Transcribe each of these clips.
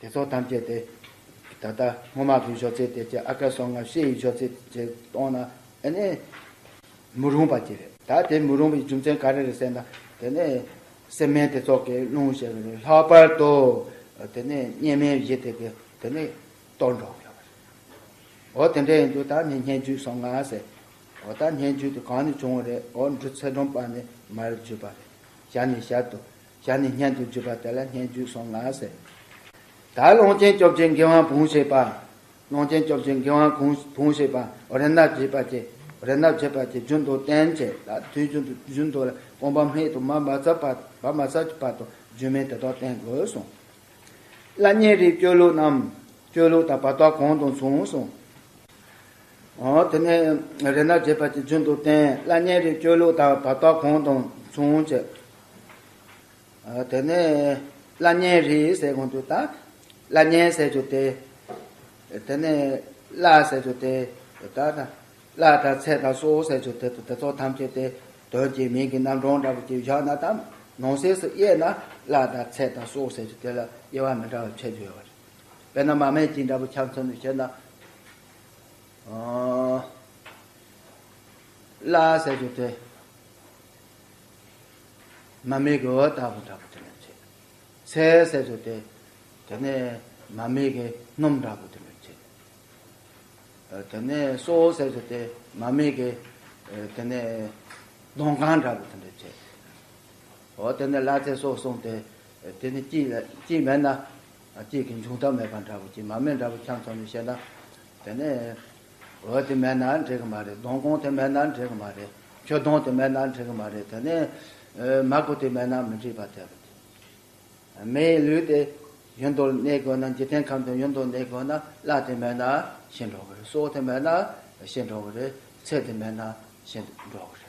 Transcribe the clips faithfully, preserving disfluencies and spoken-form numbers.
དེ་ཚོ་ཐམས་ཅད་དེ་ད་ལྟ་སྔོན་མ་གི་སྦྱོར་ཚིག་དེ་ཅི་ཨ་ཀར་སོ་ལྔ་ཕྱི་ཡི་སྦྱོར་ཚིག་ཅིག་གཏོང་ན་ཨ་ནི་མི་རུང་བ་ཅིག་རེད། ད་དེ་མི་རུང་བའི་རྒྱུ་མཚན་ག་རེ་རེད་ཟེར་ན། དེ་ནས་སེམས་མེད་དེ་ཚོགས་ཀྱི་རླུང་ཞེས་པ་རེད། ལྷག་པར་དུ་དེ་ནས་སྙན་མེད་བཞི་དེ་གི་དེ་ནས་གཏོར་འགྲོ་གི་ཡོད་པ་རེད། འོ་དེ་འདྲ་ཡིན་དུས་ད་ནི་སྙན་བརྒྱུད་སོ་ལྔ་ཟེར། འོ་ད་སྙན་བརྒྱུད་དེ་གང་ནས་བྱུང་བ་རེད། འོ་འབྲི་ཚེ་སྒྲོམ་པ་ནས་མར་བརྒྱུད་པ་རེད། ཞལ་ནས་ཞལ་དུ། ཞལ་ནས་སྙན་དུ་བརྒྱུད་པ་དེ་ལ་སྙན་བརྒྱུད་སོ་ལྔ་ཟེར། ད་ཀློང་ཆེན་བཅོ་བརྒྱད་མགོན་དབང་བུང་བྱེད་པ། ཀློང་ཆེན་བཅོ་བརྒྱད་མགོན་དབང་བུང་བྱེད་པ། རཏྣ་རྒྱས་པ་ཅེས། རཏྣ་རྒྱས་པ་ཅེས་རྒྱུན་དུ་བསྟན་བྱས། ད་དུས་རྒྱུན་དུ་རྒྱུན་དུ་ལ་དགོངས་པ་སྨྲས་དང་མ་མ་ཚར་བར་མ་མ་ཚར་བར་དུ་རྒྱུན་མེད་དེ་དག་བསྟན་དགོས་གསུངས། བླ་སྙན་རིའི་སྤྱོད་ལུགས་རྣམས། སྤྱོད་ལུགས་དང་བར་དོ་གང་དང་མཚུངས་གསུངས། འོ་དེ་ནས་རཏྣ་རྒྱས་པ་ཅེས་རྒྱུན་དུ་བསྟན། བླ་སྙན་རིའི་སྤྱོད་ལུགས་དང་བར་དོ་གང་དང་མཚུངས་བྱས། ཨ་དེ་ནས་བླ་སྙན་རིའི་ཟེར་གོང་དུ་ད། བླ་སྙན་ཟེར་རྒྱུ་དེ། དེ་ནས་བླ་ཟེར་རྒྱུ་དེ། ད་ད། བླ་དང་ཚེ་དང་སྲོག་ཟེར་རྒྱུ་དེ་དེ་ཚོ་ཐམས་ཅད་དེ་དོན་གྱི་མིང་གི་རྣམ་གྲངས་འདྲ་པོ་ཅིག་བཞག་ན། ད་ནང་གསེས་སུ་དབྱེ་ན་བླ་དང་ཚེ་དང་སྲོག་ཟེར་རྒྱུ་དེ་ལ་དབྱེ་བ་མི་འདྲ་བ་ཕྱེ་རྒྱུ་ཡོད་པ་རེད། དཔེར་ན་མར་མེ་མཆོད་འདྲ་པོ་ཆ་མཚོན་ནས་བཤད་ན། ཨ་བླ་ཟེར་རྒྱུ་དེ་མར་མེ་གི་འོད་ལྟ་བུ་འདྲ་པོ་དེ་ལ་བྱེད། ཚེ་ཟེར་རྒྱུ་དེ་དེ་ནས་མར་མེ་གི་སྣུམ་འདྲ་པོ་དེ་ལ་བྱེད། ཨ་དེ་ནས་སྲོག་ཟེར་རྒྱུ་དེ་མར་མེ་གི་ཨ་དེ་ནས་མདོངས་གང་འདྲ་པོ་དེ་ལ་བྱེད། འོ་དེ་ནས་བླ་ཚེ་སྲོག་གསུམ་དེ། དེ་ནི་གཅིག་ལ་གཅིག་མེད་ན་གཅིག་གི་འབྱུང་ཐབས་མེད་པ་འདྲ་པོ་ཅིག་མར་མེ་འདྲ་པོ་ཆ་མཚོན་ནས་བཤད་ན། དེ་ནས་འོ་དེ་མེད་ན་འགྲིག་གི་མ་རེད། མདོངས་གང་དེ་མེད་ན་འགྲིག་གི་མ་རེད། ཆུ་དོང་དེ་མེད་ན་འགྲིག་གི་མ་རེད། དེ་ནས་མར་ཁུ་དེ་མེད་ན་མི་འགྲིག་པ་དེ་རེད། མེའི་ལུས་དེ་ཡུན་དུ་གནས་དགོས་ན། འཇིག་རྟེན་ཁམས་དུ་ཡུན་དུ་གནས་དགོས་ན། བླ་དེ་མེད་ན་ཤི་འགྲོ་གི་རེད། སྲོག་དེ་མེད་ན་ཤི་འགྲོ་གི་རེད། ཚེ་དེ་མེད་ན་ཤི་འགྲོ་གི་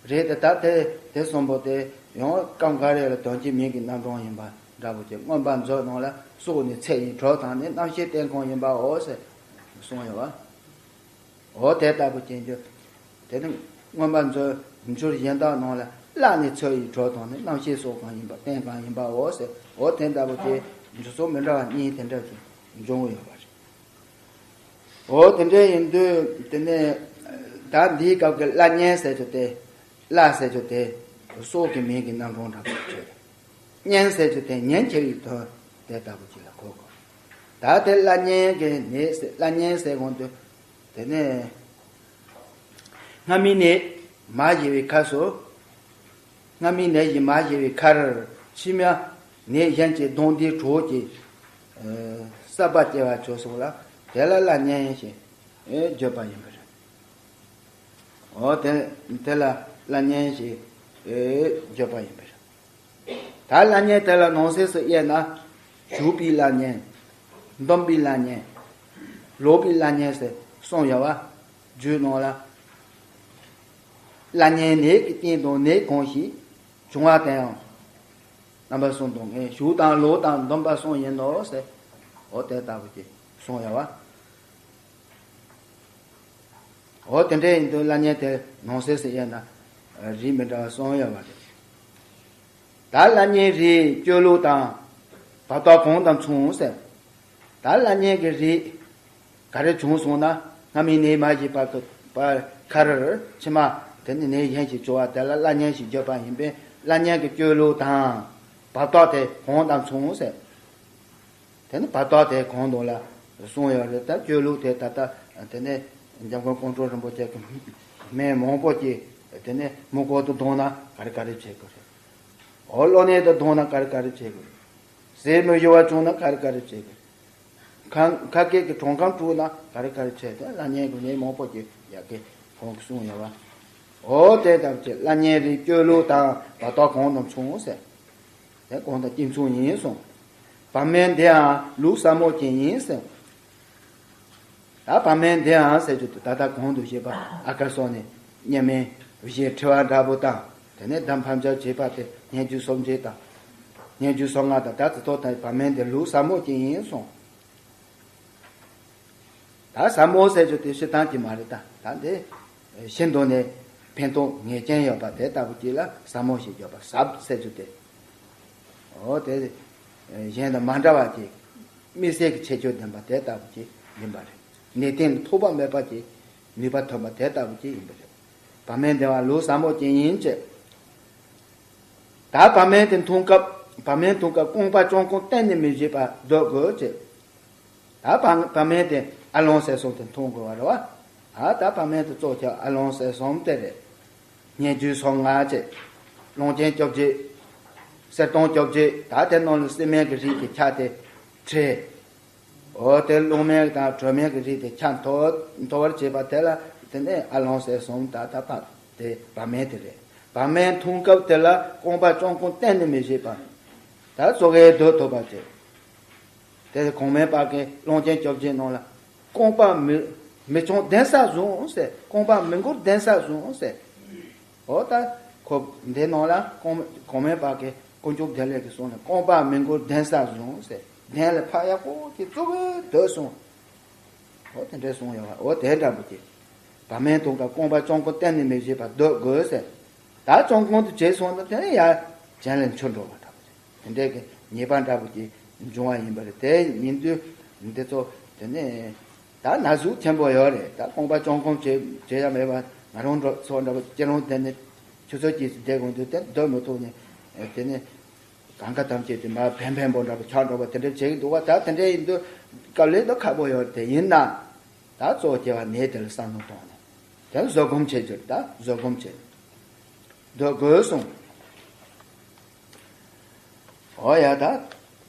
རེད། རེད་དེ་ད་དེ་དེ་གསུམ་པོ་དེ་ཡང་སྐབས་འགའ་རེ་ལ་དོན་གྱི་མིང་གི་རྣམ་གྲངས་ཡིན་པ་འདྲ་པོ་ཅིག་མངོན་པ་མཛོད་ནང་ལ་སྲོག་ནི་ཚེ་ཡི་གྲོགས་དང་ནི། རྣམ་ཤེས་རྟེན་གང་ཡིན་པའོ་ཟེར་གསུངས་ཡོད་པ། འོ་དེ་ལྟ་བུ་ཅན་གྱི་དེ་ནི་མངོན་པ་མཛོད་འགྱུར་གཞན་དག་ནང་ལ་བླ་ནི་ཚེ་ཡི་གྲོགས་དང་ནི། རྣམ་ཤེས་སྲོག་གང་ཡིན་པ་རྟེན་གང་ཡིན་པའོ་ཟེར། འོ་དེ་ལྟ་བུ་ཅན་འཇུག་ཚུལ་མི་འདྲ་བ་གཉིས་དེ་འདྲ་ཅིག་འབྱུང་གི་ཡོད་པ་རེད། འོ་དེ་འདྲ་ཡིན་དུས་དེ་ནས་ད་འདིའི་སྐབས་ཀྱི་བླ་སྙན་ཟེར་རྒྱུ་དེ། བླ་ཟེར་རྒྱུ་དེ་སྲོག་གི་མིང་གི་རྣམ་གྲངས་འདྲ་པོ་ཅིག་རེད། སྙན་ཟེར་རྒྱུ་དེ་ཉན་ཁྱེར་བའི་དོན་དེ་ལྟ་བུ་ཅིག་ལ་གོ་དགོས། ད་དེ་བླ་སྙན་གྱི་ནི་བླ་སྙན་ཟེར་གོང་དུ་དེ་ནས་སྔ་མའི་ནད་མ་ཞི་བའི་ཁར་སོ། སྔ་མའི་ནད་ཀྱིས་མ་ཞི་བའི་ཁར། ཕྱི་མ་ནད་གཞན་གྱིས་གདོན་འདིའི་གྲོགས་ཀྱིས་ཨ་གསར་པ་སྐྱེ་བར་གྱུར་སོང་ལ། དེ་ལ་བླ་སྙན་ཞེས་ཨེ་བརྗོད་པ་ཡིན་པ་རེད། འོ་དེ་དེ་ལ་བླ་སྙན་ཞེས་ཨེ་བརྗོད་པ་ཡིན་པ་རེད། ད་བླ་སྙན་དེ་ལ་ནང་གསེས་སུ་དབྱེ་ན། ཞུགས་པའི་བླ་སྙན། འདོམས་པའི་བླ་སྙན། ལོག་པའི་བླ་སྙན་ཟེར་གསུམ་ཡོད་པ། རྒྱུད་ནང་ལ། བླ་སྙན་ནད་ཀྱི་རྐྱེན་དང་ནད་གང་ཞིག་བྱུང་བ་དེ་ཡང་རྣམ་པ་གསུམ་དུ་ངེས། ཞུགས་དང་ལོག་དང་འདོམས་པ་གསུམ་ཡིན་ནོ་ཟེར། འོ་དེ་ལྟ་བུ་ཅིག་གསུངས་ཡོད་པ། འོ་དེ་འདྲ་ཡིན་དུས་བླ་སྙན་དེ་ནང་གསེས་སུ་དབྱེ་ན་རིགས་མི་འདྲ་བ་གསུམ་ཡོད་པ་རེད། ད་བླ་སྙན་རིགས་སྤྱོད་ལུགས་དང་བར་དོ་གང་དང་མཚུངས་ཟེར། ད་བླ་སྙན་གྱི་རིགས་ག་རེ་བྱུང་སོང་ན། སྔ་མའི་ནད་མ་ཞི་བར་ཁར་ཕྱི་མ་དེ་ནི་ནད་གཞན་ཞིག་བྱུང་བ་དེ་ལ་བླ་སྙན་ཞེས་བརྗོད་པ་ཡིན་པས། བླ་སྙན་གྱི་སྤྱོད་ལུགས་དང་བར་དོ་དེ་གང་དང་མཚུངས་ཟེར། དེ་ནི་བར་དོ་དེ་གང་དང་ལ་གསུངས་ཡོད་རེད། ད་སྤྱོད་ལུགས་དེ་ད་ལྟ་དེ་ནི་འཇམ་མགོན་ཀོང་སྤྲུལ་རིན་པོ་ཆེ་གི་སྨན་མང་པོ་ཅིག་དེ་ནི་མི་ཁོག་ཏུ་བཏང་ན་ག་རེ་ག་རེ་བྱེད་དགོས་རེད། འོ་གློ་ནད་དུ་བཏང་ན་ག་རེ་ག་རེ་བྱེད་དགོས་རེད། ཟས་མི་ཞུ་བ་བྱུང་ན་ག་རེ་ག་རེ་བྱེད་དགོས་རེད། ཁ་ཁ་སྐད་ཀྱི་གྲོང་ཁམས་དཀྲུགས་ན་ག་རེ་ག་རེ་བྱེད་དེ། བླ་སྙན་གྱི་ནད་མང་པོ་ཅིག་ཡ་གི་ཁོང་གིས་གསུངས་ཡོད་པ། འོ་དེ་ལྟར་གྱི་བླ་སྙན་རིགས་སྤྱོད་ལུགས་དང་བར་དོ་གང་དང་མཚུངས་ཟེར། དེ་གང་དང་གཅིག་མཚུངས་ཡིན་གསུངས། བར་སྨན་འདིའང་ལུགས་ཟབ་མོ་ཅན་ཡིན་གསུངས། ད་བར་སྨན་འདིའང་ཟེར་རྒྱུ་དེ་ད་ལྟ་གོང་དུ་བཤད་པ་ཨ་ཀར་སོགས་ནས་སྙན་མིན་བཞི་ཕྲི་བ་འདྲ་པོ་དང་། དེ་ནས་གདམས་ཕམ་བྱ་བྱེད་པ་དེ་སྙན་བརྒྱུད་སོ་བརྒྱད་དང་། སྙན་བརྒྱུད་སོ་ལྔ་དང་། ད་ཚིག་ཐོ་དང་བར་སྨན་འདི་ལུགས་ཟབ་མོ་ཅན་ཡིན་གསུངས། ད་ཟབ་མོ་ཟེར་རྒྱུ་དེ་སྤྱིར་བཏང་གི་མ་རེད། ད་ད་འདི་ཤིན་ཏུ་ནས་ཕན་ཐོགས་ངེས་ཅན་ཡོད་པ་དེ་ལྟ་བུ་ཅིག་ལ་ཟབ་མོ་ཞེས་བརྗོད་པ། ཟབ་ཟེར་རྒྱུ་དེ། འོ་དེ་གཞན་དང་མ་འདྲ་བ་ཅིག་དམིགས་བསལ་གྱི་ཁྱད་ཆོས་ལྡན་པ་དེ་ལྟ་བུ་ཅིག་ཡིན་པ་རེད། ནད་རྟེན་ལ་ཐོགས་པ་མེད་པ་གྱི་ནུས་པ་ཐོན་པ་དེ་ལྟ་བུ་ཅིག་ཡིན་པ་རེད། བར་མའི་བདེ་བ་ལུགས་ཟབ་མོ་ཅན་ཡིན་ཅེས། ད་བར་མའི་དེ་མཐོང་སྐབས། བར་མའི་མཐོང་སྐབས་རྐང་པ་བརྐྱང་བསྐུམ་གཏན་ནས་མི་བྱེད་པར་སྡོད་དགོས་ཅེས། ད་བར་བར་མའི་དེ་ཨ་ལོང་ཟེར་གསུམ་དེ་མཐོང་དགོས་པ་རེད་བ། ད་ད་བར་མའི་དེ་གཙོ་ཆེ་ཨ་ལོང་ཟེར་གསུམ་དེ་རེད། སྙན་བརྒྱུད་སོ་ལྔ་བཅས། གླང་ཆེན་བཅོ་བརྒྱད། གསེར་ཐང་བཅོ་བརྒྱད། ད་དེ་ནང་ལ་སྲིན་མལ་གྱི་རིགས་དེ་ཆ་དེ་ཁྲི། འོ་དེ་གླང་མལ་དང་དྲོ་མལ་གྱི་རིགས་དེ་ཆ་མཐོ་མཐོ་བར་བྱེད་པ་དེ་ལ་དེ་ནས་ཨ་ལོང་ཟེར་གསུམ། ད་ད་བ་དེ་བར་མའི་དེ་རེད། བར་མའི་མཐོང་སྐབས་དེ་ལ་རྐང་པ་བརྐྱང་བསྐུམ་གཏན་ནས་མི་བྱེད་པ། ད་གཙོ་གེ་སྡོད་ཐུབ་པ་བྱེད། དེ་གོང་མའི་བར་གྱི་གླང་ཆེན་བཅོ་བརྒྱད་ནང་ལ། རྐང་པ་མི་མི་བརྐྱང་གདན་ས་བཟུང་ཟེར། རྐང་པ་མི་འགུལ་གདན་ས་བཟུང་ཟེར། འོ་ད་ཁོ་འདི་ནང་ལ་གོང་གོང་མའི་བར་གྱི་དཀོན་མཆོག་བདེ་ལེགས་ཀྱི་གསུང་ནས་རྐང་པ་མི་འགུལ་གདན་ས་བཟུང་ཟེར། གདན་ལ་ཕར་ཡག་པོ་ཅིག་བཙུགས་སྡོད་གསུངས། འོ་དེ་འདྲའི་གསུང་ཡོད་པ། འོ་དེ་འདྲ་པོ་ཅིག་བར་མའི་མཐོང་སྐབས་རྐང་པ་བརྐྱང་བསྐུམ་གཏན་ནས་མི་བྱེད་པར་སྡོད་དགོས་ཟེར། ད་བརྐྱང་བསྐུམ་དེ་བྱས་སོང་ན་དེ་ནས་ཡར་གྱེན་ལ་འཕྱུར་འགྲོ་བ་འདྲ་པོ་ཅིག་དེ་འདྲའི་གི་ཉེས་པ་འདྲ་པོ་ཅིག་འབྱུང་བ་ཡིན་པ་རེད། དེ་ཡིན་དུས་འདི་ཚོ་དེ་ནས་ད་ན་ཟུག་ཆེན་པོ་ཡོད་རེད། ད་རྐང་པ་བརྐྱང་བསྐུམ་བྱེད་བྱེད་ཡ་མེད་པ། ང་རང་འགྲོ་ཚོ་འདྲ་པོ་སྐྱེ་རུང་དེ་ནས་ཆུ་ཚོད་གཅིག་བསྡད་དགོས་དུས་དེ་སྡོད་མི་ཐུབ་ནས་དེ་ནས་གང་ག་ཐམས་ཅད་དེ་མར་འཕེན་འཕེན་པོ་འདྲ་པོ་ཆགས་འགྲོ་བ་དེ་འདྲ་བྱེད་ཀྱི་འདུག་བ། ད་དེ་འདྲ་ཡིན་དུས་སྐབས་ལས་ད་ཁག་པོ་ཡོད་རེད། དེ་ཡིན་ན་ད་གཙོ་བོ་སྐྱེ་བ་ནད་དེ་ལ་བསམ་བློ་གཏོང་ནས་དེ་ལ་བཟོད་སྒོམ་བྱེད་རྒྱུ་རེད། ད་བཟོད་སྒོམ་བྱེད་སྡོད་དགོས་གསུངས། འོ་ཡ། ད་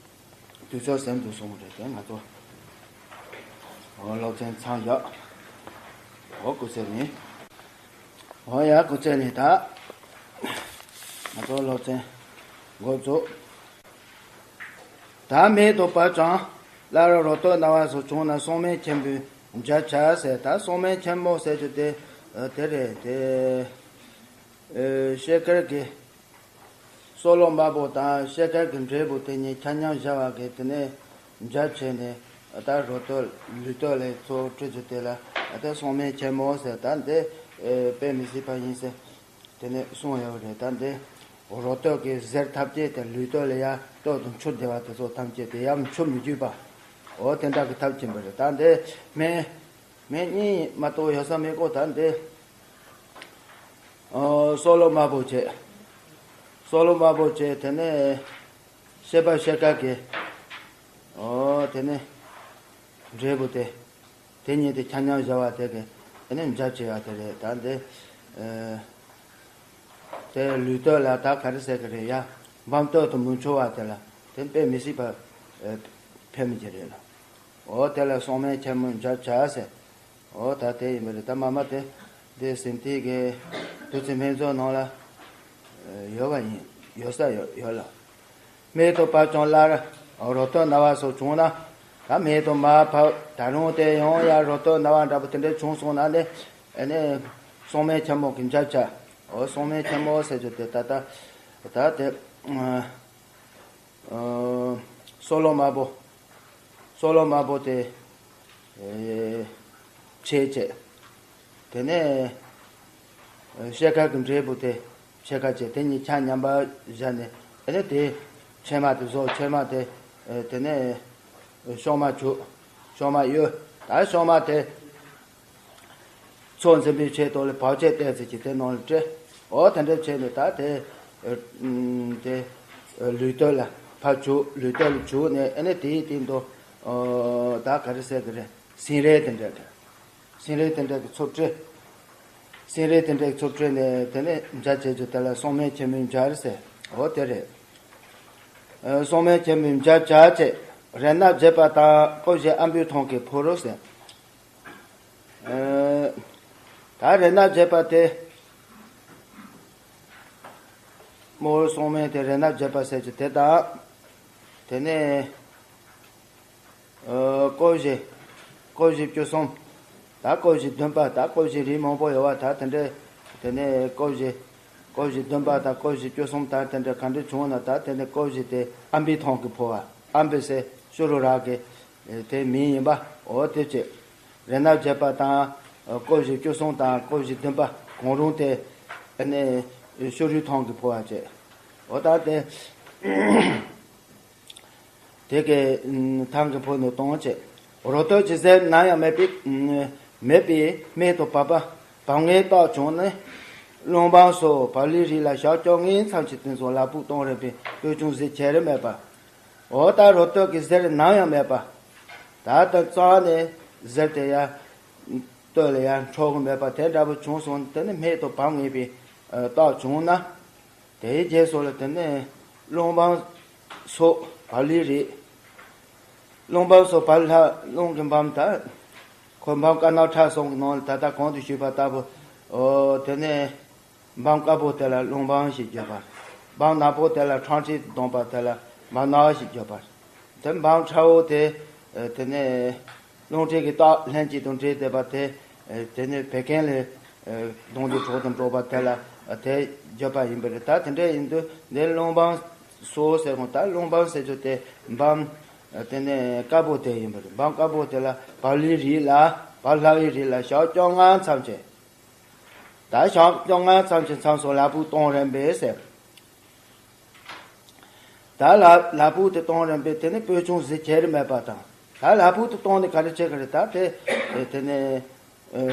དུས་ཚོད་ཟིན་འདུག་གསུངས་རེད། དེ་ང་ཚོ་འོ་སློབ་ཚན་མཚམས་བཞག་འོ་སྐུ་ཚེ་རིང་། འོ་ཡ། སྐུ་ཚེ་རིང་། ད་ང་ཚོ་སློབ་ཚན་འགོ་འཛུགས། ད་མེ་ཏོག་པ་ཅང་སླར་རོ་ཏོ་སྣང་བ་སོགས་བྱུང་ན་སྲུང་མའི་ཆེན་པོས་འཇའ་ཆ་ཟེར། ད་སྲུང་མའི་ཆེན་མོ་ཟེར་རྒྱུ་དེ་དེ་རེད། དེ་ཤེལ་དཀར་གྱི། སྲོ་ལོ་དམར་པོ་དང་ཤེལ་དཀར་གྱི་འབྲས་བུ་དེ་གཉིས་ཆ་མཉམ་བཞག་པ་གི་དེ་ནས་འཇའ་བྱས་ནས་ད་རོ་ཏོ་ལུས་སྟོད་ལ་ཚོ་སྤྲུལ་ཚུལ་དེ་ལ་ད་སྲུང་མའི་ཆེན་མོ་ཟེར། ད་འདི་དཔེ་མི་སྲིད་པ་ཡིན་ཟེར་དེ་ནས་གསུངས་ཡོད་རེད། ད་འདི་རོ་ཏོ་གི་གཟེར་ཐམས་ཅད་དེ་ལུས་སྟོད་ལ་ཡར་སྟོད་དུ་འཕྱུར་བསྡད་པ་དེ་ཚོ་ཐམས་ཅད་དེ་ཡར་འཕྱུར་མི་འཇུག་པ། འོ་དེ་འདྲ་གི་ཐབས་ཆེན་པོ་རེད། ད་འདི་སྨན་སྨན་གཉིས་མ་གཏོགས་ཡོད་ས་མེད་གོ། ད་འདི། ཨོ། སྲོ་ལོ་དམར་པོ་བྱས། སྲོ་ལོ་དམར་པོ་བྱས། དེ་ནས་ཤེལ་པ་ཤེལ་དཀར་གྱི། ཨོ། དེ་ནས་འབྲས་བུ་དེ། དེ་གཉིས་དེ་ཆ་མཉམ་བཞག་པ་དེ་གི་དེ་ནས་འཇའ་བྱེད་པ་དེ་རེད། ད་འདི། ཨེ། དེ་ལུས་སྟོད་ལ་ད་ག་རེ་ཟེར་གི་རེད་ཡ། བམ་སྟོད་དུ་མི་འཕྱུར་བ་དེ་ལ་དེ་དཔེ་མི་སྲིད་པ། ཨེ། ཕན་མི་གྱི་རེད་ལ། འོ་དེ་ལ་སྲུང་མའི་ཆེན་མོ་འཇའ་ཆ་ཟེར། འོ་ད་དེ་ཡིན་པ་རེད། ད་མ་མ་དེ་དེ་ཟིན་ཐིག་གི་བདུད་རྩི་སྨན་མཛོད་ནང་ལ་ཡོད་པ་ཡིན། ཡོད་ས་ཡོད་ཡོད་ལ། མེ་ཏོག་པ་ཅང་སླར་རོ་ཏོ་སྣང་བ་སོགས་བྱུང་ན། ད་མེ་ཏོག་མར་བབས། ད་རུང་དེ་ཡང་ཡང་རོ་ཏོ་སྣང་བ་འདྲ་པོ་དེ་འདྲ་བྱུང་སོང་ན་ནི་ཨ་ནི་སྲུང་མའི་ཆེན་མོ་གི་འཇའ་ཆ། འོ་སྲུང་མའི་ཆེན་མོ་ཟེར་རྒྱུ་དེ་ད་ད་ད་དེ། ཨ། སྲོ་ལོ་དམར་པོ། སྲོ་ལོ་དམར་པོ་དེ། ཨེ། ཕྱེ་བྱས། དེ་ནས། ཨེ། ཤེལ་དཀར་གྱི་འབྲས་བུ་དེ་ཕྱེད་ཀ་བྱས། དེ་གཉིས་ཆ་མཉམ་པ་བཞག་ནས། དེ་ནས་དེ་ཕྱེ་མ་དེ་བཟོ། ཕྱེ་མ་དེ། ཨེ། དེ་ནས་ཤོག་མ་བྱུག་ཤོག་མ་གཡོས། ད་ཤོག་མ་དེ། ཚོགས་འཛིན་པའི་ཆེད་དུ་ལ་བག་ཆགས་བསྟན་ཟེར་གྱི་དེ་ནང་ལ་སྤྲད། འོ་དེ་འདྲ་བྱས་ནས་ད་དེ། ཨ། དེ། ཨ། ལུས་སྟོད་ལ་ཕར་བྱུག་ལུས་སྟོད་ལ་བྱུག་ནས་ཨ་ནི་དེའི་སྟེང་དུ། ཨ། ད་ག་རེ་ཟེར་གི་རེད། སེང་རས་དེ་འདྲ་རེད། སེང་རས་དེ་འདྲ་གི་ཚུར་སྤྲད། སེང་རས་དེ་འདྲ་གི་ཚུར་སྤྲད་ནས་དེ་ནས་འཇའ་བྱེད་རྒྱུ་དེ་ལ་སྲུང་མའི་ཆེན་མོའི་འཇའ་ཟེར། འོ་དེ་རེད། ཨ། སྲུང་མའི་ཆེན་མོའི་འཇའ་བྱ་བྱས། རཏྣ་རྒྱས་པ་དང་སྐུ་བཞི་ཨམ་བིའི་ཐང་གིས་ཕུལ་རོ་ཟེར། ཨ། ད་རཏྣ་རྒྱས་པ་དེ། མོ་སྲུང་མའི་དེ་རཏྣ་རྒྱས་པ་ཟེར་གྱི་དེ་དང་། དེ་ནས། ཨ། སྐུ་བཞི། སྐུ་བཞི་བཅུ་གསུམ། ད་སྐུ་བཞི་བདུན་པ། ད་སྐུ་བཞི་རིགས་མང་པོ་ཡོད་པ། ད་དེ་འདྲའི། དེ་ནས་སྐུ་བཞི། སྐུ་བཞི་བདུན་པ་དང་སྐུ་བཞི་བཅུ་གསུམ་དང་དེ་འདྲ་ག་འདྲ་བྱུང་ན། ད་དེ་ནས་སྐུ་བཞི་དེ་ཨམ་བིའི་ཐང་གིས་ཕུལ་བ། ཨམ་བི་ཟེར་ཤུ་རུ་ར་གི་དེ་མིང་ཡིན་པ། འོ་དེ་བྱས། རཏྣ་རྒྱས་པ་དང་སྐུ་བཞི་བཅུ་གསུམ་དང་སྐུ་བཞི་བདུན་པ་གང་རུང་དེ་ཨ་ནི་ཤུ་རུའི་ཐང་གིས་ཕུལ་བ་བྱས། འོ་ད་དེ། དེ་གའི་ཐང་གི་ཕུ་ནས་གཏོང་བྱས། རོ་སྟོད་ཀྱི་གཟེར་ནམ་ཡང་མེད་པའི་མེད་པའི་སྨད་དུ་བབས་པ་བབས་ངེས་རྟགས་བྱུང་ནས། རླུང་བམ་སོགས་བབས་ལས་རིགས་ལ་ཞག་བཅོ་ལྔའི་མཚམས་ཀྱི་དུས་སུ་ལ་ཕུག་གཏོང་རན་པའི་སྤོས་ཆུང་གཟེར་ཆེ་རིགས་མེད་པ། འོ་ད་རོ་སྟོད་ཀྱི་གཟེར་ནམ་ཡང་མེད་པ། ད་ལྟ་རྩ་ནས་གཟེར་དེ་ཡང་སྟོད་ལ་ཡང་འཕྲོ་གི་མེད་པ་དེ་འདྲ་པོ་བྱུང་སོང་། དེ་ནི་སྨད་དུ་བབས་ངེས་པའི་རྟགས་བྱུང་ན། དེའི་རྗེས་སུ་ལ་དེ་ནས་རླུང་བམ་སོགས་བབས་ལས་རིགས། རླུང་བམ་སོགས་བབས་ལྷག་རླུང་གི་བམ་དང་། ཁོ་བམ་དཀར་ནག་ཁྲ་གསུམ་གྱི་ནང་ལ་ད་ལྟ་གོང་དུ་ཞུས་པ་ལྟ་བུ། འོ་དེ་ནས་བམ་དཀར་པོ་དེ་ལ་རླུང་བམ་ཞེས་བརྗོད་པ། བམ་ནག་པོ་དེ་ལ་ཁྲག་མཁྲིས་བསྡམས་པ་དེ་ལ་བམ་ནག་ཞེས་བརྗོད་པ། དེ་བམ་ཁྲ་བོ་དེ་དེ་ནས་རླུང་མཁྲིས་ཀྱི་རྟགས་ལྷན་ཅིག་ཏུ་འདྲེས་བསྡད་པ་དེ། དེ་ནས་བད་ཀན་ལས་གདོང་གི་གྲོགས་དང་འགྲོགས་པ་དེ་ལ་དེ་བརྗོད་པ་ཡིན་པ་རེད། ད་དེ་འདྲ་ཡིན་དུས་འདི་རླུང་བམ་སོགས་ཟེར་གོ། ད་རླུང་བམ་ཟེར་རྒྱུ་དེ་བམ་དེ་ནས་དཀར་པོ་དེ་ཡིན་པ་རེད། བམ་དཀར་པོ་དེ་ལ་བབས་ལས་རིགས་ལ་བབས་ལྷག་པའི་རིགས་ལ་ཞག་བཅོ་ལྔ་མཚམས་བཅད། ད་ཞག་བཅོ་ལྔ་མཚམས་ཀྱི་མཚམས་སུ་ལ་ཕུག་གཏོང་རན་པས་ཟེར། ད་ལ་ལ་ཕུག་དེ་གཏོང་རན་པས་དེ་ནི་སྤོས་ཆུང་གཟེར་ཆེ་རིགས་མེད་པ་དང་། ད་ལ་ཕུག་དེ་གཏོང་ནས་ག་རེ་བྱེད་ཀྱི་རེད། ད་དེ་དེ་ནི་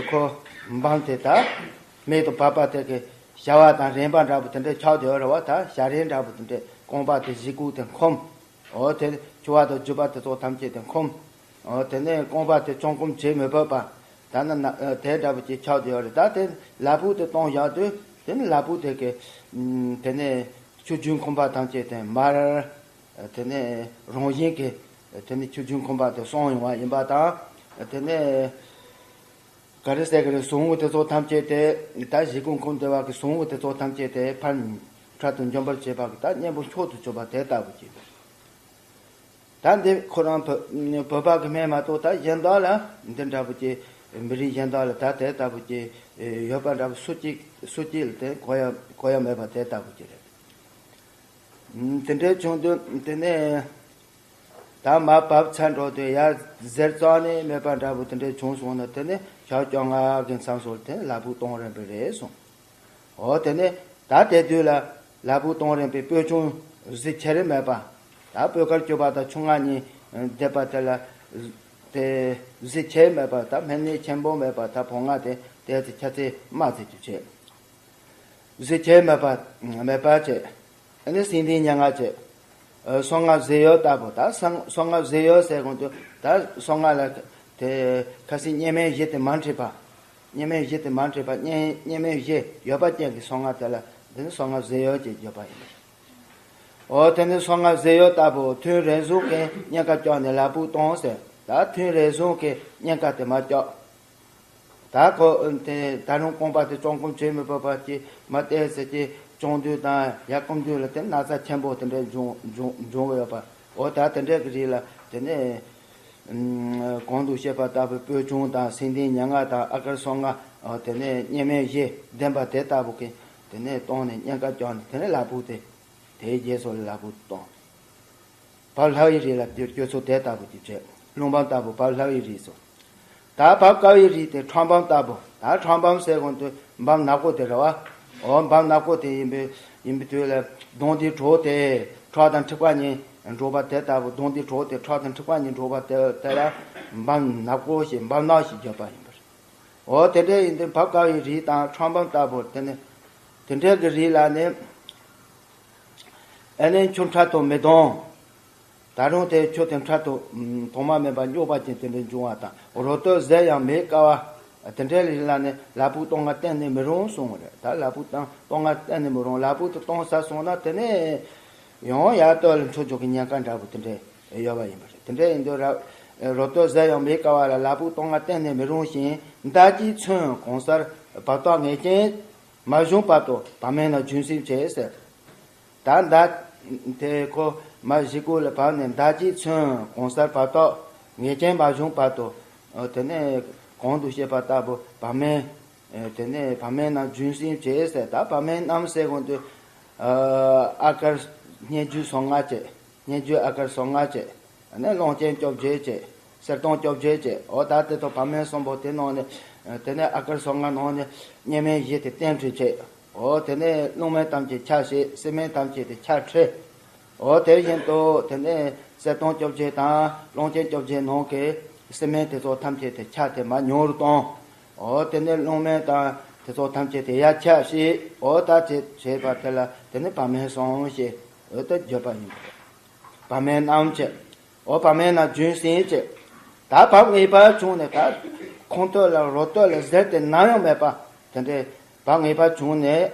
ཁོ་བམ་དེ་ད་སྨད་དུ་བབས་པ་དེ་གི་བྱ་བ་དང་རན་པ་འདྲ་པོ་དེ་འདྲ་ཆགས་བསྡད་ཡོད་རེད་བ། ད་བྱ་རན་འདྲ་པོ་དེ་འདྲ་རྐང་པ་དེ་གཟིག་གུ་དེ་འཁུམས། འོ་དེ་ཕྱུ་པ་དང་རྒྱུ་པ་དེ་ཚོ་ཐམས་ཅད་དེ་འཁུམས། འོ་དེ་ནས་རྐང་པ་དེ་བཅོམ་སྐོམ་བྱེད་མི་ཕོད་པ། ད་ནི་ན་དེ་འདྲ་པོ་ཅིག་ཆགས་བསྡད་ཡོད་རེད། ད་དེ་ལ་ཕུག་དེ་གཏོང་བཞག་དུས་དེ་ནི་ལ་ཕུག་དེ་གི་དེ་ནས་ཆུ་རྒྱུས་འཁུམས་པ་ཐམས་ཅད་དེ་མར་དེ་ནས་རང་བཞིན་གྱི་དེ་ནས་ཆུ་རྒྱུས་འཁུམས་པ་དེ་སངས་ཡོང་བ་ཡིན་པ་དང་། དེ་ནས་ག་རེ་ཟེར་གི་རེད། ཟུངས་དེ་ཚོ་ཐམས་ཅད་དེ་ད་གཟིག་གུ་འཁུམས་བསྡད་པ་གི་ཟུངས་དེ་ཚོ་ཐམས་ཅད་དེ་ཕར་འཕྲལ་དུ་འཇོམས་པར་བྱེད་པ་གི་ད་གཉེན་པོ་མཆོག་ཏུ་གྱུར་པ་དེ་ལྟ་བུ་ཅིག་ད་འདི་ཁོ་རང་བོད་བོད་པ་གི་སྨན་མ་གཏོགས་ད་གཞན་དག་ལ་འདི་འདྲ་པོ་ཅིག་མི་རིགས་གཞན་དག་ལ་ད་དེ་ལྟ་བུ་ཅིག་ཡོད་པ་འདྲ་པོ་སུ་གཅིག་སུ་གཅིག་ལ་དེ་གོ་ཡ་གོ་ཡ་མེད་པ་དེ་ལྟ་བུ་ཅིག་རེད། དེ་འདྲའི་བྱུང་དུས་དེ་ནས་ད་མར་བབས་ཚར་འགྲོ་དུས་ཡར་གཟེར་རྩ་ནས་མེད་པ་འདྲ་པོ་དེ་འདྲའི་བྱུང་སོང་ན། དེ་ནས་ཞག་བཅོ་ལྔ་གི་མཚམས་སུ་དེ་ལ་ཕུག་གཏོང་རན་པ་རེད་གསུངས། འོ་དེ་ནས་ད་དེ་དུས་ལ་ལ་ཕུག་གཏོང་རན་པའི་སྤོས་ཆུང་གཟེར་ཆེ་རིགས་མེད་པ། ད་སྤོས་དཀར་སྐྱུར་པ་དང་ཆུ་ལྔ་གཉིས་འདེབས་པ་དེ་ལ་དེ་གཟེར་ཆེ་མེད་པ། ད་སྨན་ནི་ཆེན་པོ་མེད་པ། ད་བོང་ང་དེ་དེ་ཚེ་ཆ་ཚེ་དམའ་ཚེ་རྒྱུ་བྱེད། གཟེར་ཆེ་མེད་པ་མེད་པ་བྱེད། ཨ་ནི་སེང་ལྡེང་སྙན་ངག་བྱེད། ཨ་སོ་ལྔ་གཟེར་ཡོལ་ལྟ་བུ། ད་སང་སོ་ལྔ་གཟེར་ཡོལ་ཟེར་གོང་དུ་ད་སོ་ལྔ་ལ་དེ་ཁ་སང་སྙེ་མའི་གཞི་དེ་མ་འཁྲིད་པ། སྙེ་མའི་གཞི་དེ་མ་འཁྲིད་པ། སྙེ་སྙེ་མའི་གཞི་ཡོད་པ་ཅན་གྱི་སོ་ལྔ་དེ་ལ་དེ་ནི་སོ་ལྔ་གཟེར་ཡོལ་ཅེས་བརྗོད་པ་ཡིན། འོ་དེ་ནི་སོ་ལྔ་གཟེར་ཡོལ་ལྟ་བུ། ཐུན་རེ་ཟུང་གི་གཉན་ཁ་བཅག་ནས་ལ་ཕུག་གཏོང་ཟེར། ད་ཐུན་རེ་ཟུང་གི་གཉན་ཁ་དེ་མ་བཅག། ད་ཁོ་དེ་ད་རུང་རྐང་པ་དེ་བཅོམ་སྐོམ་བྱེད་མི་ཕོད་པ་ཅིག་མ་བལྟས་ཟེར་གྱི་བཅོམ་དུས་དང་ཡར་སྐོམ་དུས་ལ་དེ་ན་ཚ་ཆེན་པོ་དེ་འདྲ་འབྱུང་འབྱུང་འབྱུང་གི་ཡོད་པ། འོ་ད་དེ་འདྲ་གི་རིགས་ལ་དེ་ནས་གོང་དུ་བཤད་པ་ལྟ་བུའི་སྤོས་ཆུང་དང་སེང་ལྡེང་སྙན་ངག་དང་ཨ་དཀར་སོ་ལྔ། འོ་དེ་ནས་སྙེ་མའི་གཞི་ལྡན་པ་དེ་ལྟ་བུ་གི་དེ་ནས་གཏོང་ནས་གཉན་ཁ་བཅག་ནས་དེ་ནས་ལ་ཕུག་དེ་དེའི་རྗེས་སུ་ལ་ཕུག་གཏོང་། བབས་ལྷག་པའི་རིགས་ལ་དེ་སྤྱོད་ཚུལ་དེ་ལྟ་བུ་ཅིག་བྱེད། རླུང་བམ་ལྟ་བུ་བབས་ལྷག་པའི་རིགས་སོ། ད་བབས་དཀར་བའི་རིགས་དེ་ཁྲག་བམ་ལྟ་བུ། ད་ཁྲག་བམ་ཟེར་གོང་དུ་བམ་ནག་པོ་དེ་རེད་བ། འོ་བམ་ནག་པོ་དེ་ཡིན་པའི་ཡིན་པའི་དུས་ལ་གདོང་དེའི་གྲོགས་དེ་ཁྲག་དང་མཁྲིས་པ་གཉིས་འགྲོགས་པ་དེ་ལྟ་བུ། གདོང་དེའི་གྲོགས་དེ་ཁྲག་དང་མཁྲིས་པ་གཉིས་འགྲོགས་པ་དེ་དེ་ལ་བམ་ནག་པོ་ཞེས་བམ་ནག་ཞེས་བརྗོད་པ་ཡིན་པ་རེད། འོ་དེ་འདྲ་ཡིན་དུས་བབས་དཀར་བའི་རིགས་དང་ཁྲག་བམ་ལྟ་བུ་དེ་ནི་དེ་འདྲ་གི་རིགས་ལ་ནི། ཨ་ནི་ཆུ་ཁྲག་དང་མེ་དོང་། ད་རུང་དེ་ཆུ་དེ་ཁྲག་དང་དྭངས་མ་མེད་པ་རྙོག་པ་ཅན་དེ་འདྲ་འབྱུང་བ་དང་། རོ་སྟོད་གཟེར་ཡང་མེད་དཀར་བ། དེ་འདྲའི་རིགས་ལ་ནི་ལ་ཕུག་གཏོང་ང་གཏན་ནས་མི་རུང་གསུངས་པ་རེད། ད་ལ་ཕུག་གཏོང་གཏོང་ང་གཏན་ནས་མི་རུང་། ལ་ཕུག་དེ་གཏོང་ཚར་སོང་ན་དེ་ནས་ཡང་ཡར་སྟོད་ལ་འཕྲོ་འཇུག་གི་ཉེན་ཁ་འདྲ་པོ་དེ་འདྲ་ཡོད་པ་ཡིན་པ་རེད། དེ་འདྲ་ཡིན་དུས་ར་རོ་སྟོད་གཟེར་ཡང་མེད་དཀར་བ་ལ་ལ་ཕུག་གཏོང་ང་གཏན་ནས་མི་རུང་ཞིང་། མདའ་གཅིག་ཚུན་གང་སར་བབས་རྟགས་ངེས་ཅན་མ་བྱུང་བར་དུ་བབས་མིན་ལ་རྒྱུན་སྲིང་བྱེད་ཟེར། ད་མདའ་དེ་ཁོ་མ་གཞི་གུ་ལ་བབས་ནས་མདའ་གཅིག་ཚུན་གང་སར་བབས་རྟགས་ངེས་ཅན་མ་བྱུང་བར་དུ། དེ་ནས་གོང་དུ་བཤད་པ་ལྟ་བུ་བབས་མིན། དེ་ནས་བབས་མིན་རྣམས་རྒྱུན་སྲིང་བྱེད་ཟེར། ད་བབས་མིན་རྣམས་ཟེར་གོང་དུ་ཨ་དཀར་སྙན་བརྒྱུད་སོ་ལྔ་བྱས། སྙན་བརྒྱུད་ཨ་དཀར་སོ་ལྔ་བྱས། ཨ་ནི་རླུང་ཆེན་བཅོ་བརྒྱད་བྱས། གསེར་སྡོང་བཅོ་བརྒྱད་བྱས། འོ་ད་དེ་ཐོག་བབས་མིན་གསུམ་པོ་དེ་ནང་ནས། དེ་ནས་ཨ་དཀར་སོ་ལྔ་ནང་ནས་སྙེ་མའི་གཞི་དེ་བསྟན་བཅོས་བྱས། འོ་དེ་ནས་རླུང་མིན་ཐམས་ཅད་ཆ་བྱས། བསིལ་མིན་ཐམས་ཅད་དེ་ཆ་ཁྲིད། འོ་དེ་བཞིན་དུ་དེ་ནས་ གསལ་སྟོང་བཅོ་བརྒྱད་དང་ཀློང་ཆེན་བཅོ་བརྒྱད་ནང་གི་སྲེད་མེད་དེ་ཚོ་ཐམས་ཅད་དེ་ཆ་དེ་མར་ཉུང་རུ་གཏོང་། འོ་དེ་ནས་རླུང་མེད་དང་དེ་ཚོ་ཐམས་ཅད་དེ་ཡར་ཆ་བྱེད། འོ་ད་བྱེད་བྱེད་པ་དེ་ལ་དེ་ནས་བག་མེད་གསུམ་ཞེས་འོ་ད་བརྗོད་པ་ཡིན་པ་རེད། བག་མེད་རྣམས་ཀྱི། འོ་བག་མེད་རྣམས་རྒྱུན་བསྲིང་བྱེད། ད་བག་ངེས་པ་བྱུང་ནས་ད་ཁོང་ཐོས་ལ་རོ་ཐོས་ལ་ཟེར་དེ་ནམ་ཡང་མེད་པ། དེ་འདྲའི་བག་ངེས་པ་བྱུང་ནས་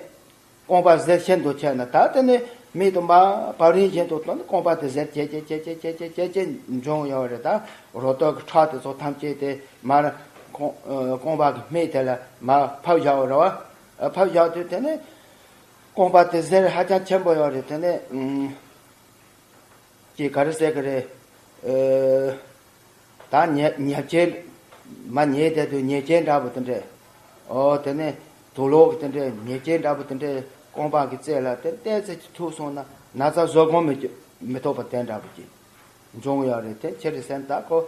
རྐང་པ་གཟེར་ཤིན་ཏུ་ཆེ་ན། ད་དེ་ནས་མིག་དང་མ་བག་རིང་བཞིན་དུ་དོན་རྐང་པ་དེ་གཟེར་ཆེ་ཆེ་ཆེ་ཆེ་ཆེ་ཆེ་ཆེ་ཆེ་འབྱུང་ཡོད་རེད། ད་རོ་ཐོས་ཀྱི་ཁྲག་དེ་ཚོ་ཐམས་ཅད་དེ་མར་རྐང་རྐང་པ་གི་སྨད་དེ་ལ་མར་ཕབ་བཞག་པ་རེད་བ། ཕབ་བཞག་དུས་དེ་ནས་རྐང་པ་དེ་གཟེར་ཧ་ཅང་ཆེན་པོ་ཡོད་རེད། དེ་ནས་ཨུམ། ཅེས་ག་རེ་ཟེར་གི་རེད། ཨེ། ད་ཉེ་ཉེར་སྐྱེས་མ་ཉེ་དེ་དུས་ཉེར་སྐྱེས་འདྲ་པོ་དེ་འདྲས། ཨོ་དེ་ནས་དུག་ལོག་གི་དེ་འདྲས་ཉེར་སྐྱེས་འདྲ་པོ་དེ་འདྲས་རྐང་པ་གི་རྩེ་ལ་དེ་ཏོག་ཙམ་ཅིག་ཐུག་སོང་ན་ན་ཚ་བཟོད་སྒོམ་མི་མི་ཐུབ་པ་དེ་འདྲ་པོ་ཅིག་འབྱུང་ཡོད་རེད། དེ་ཕྱིར་སེམས་ད་ཁོ་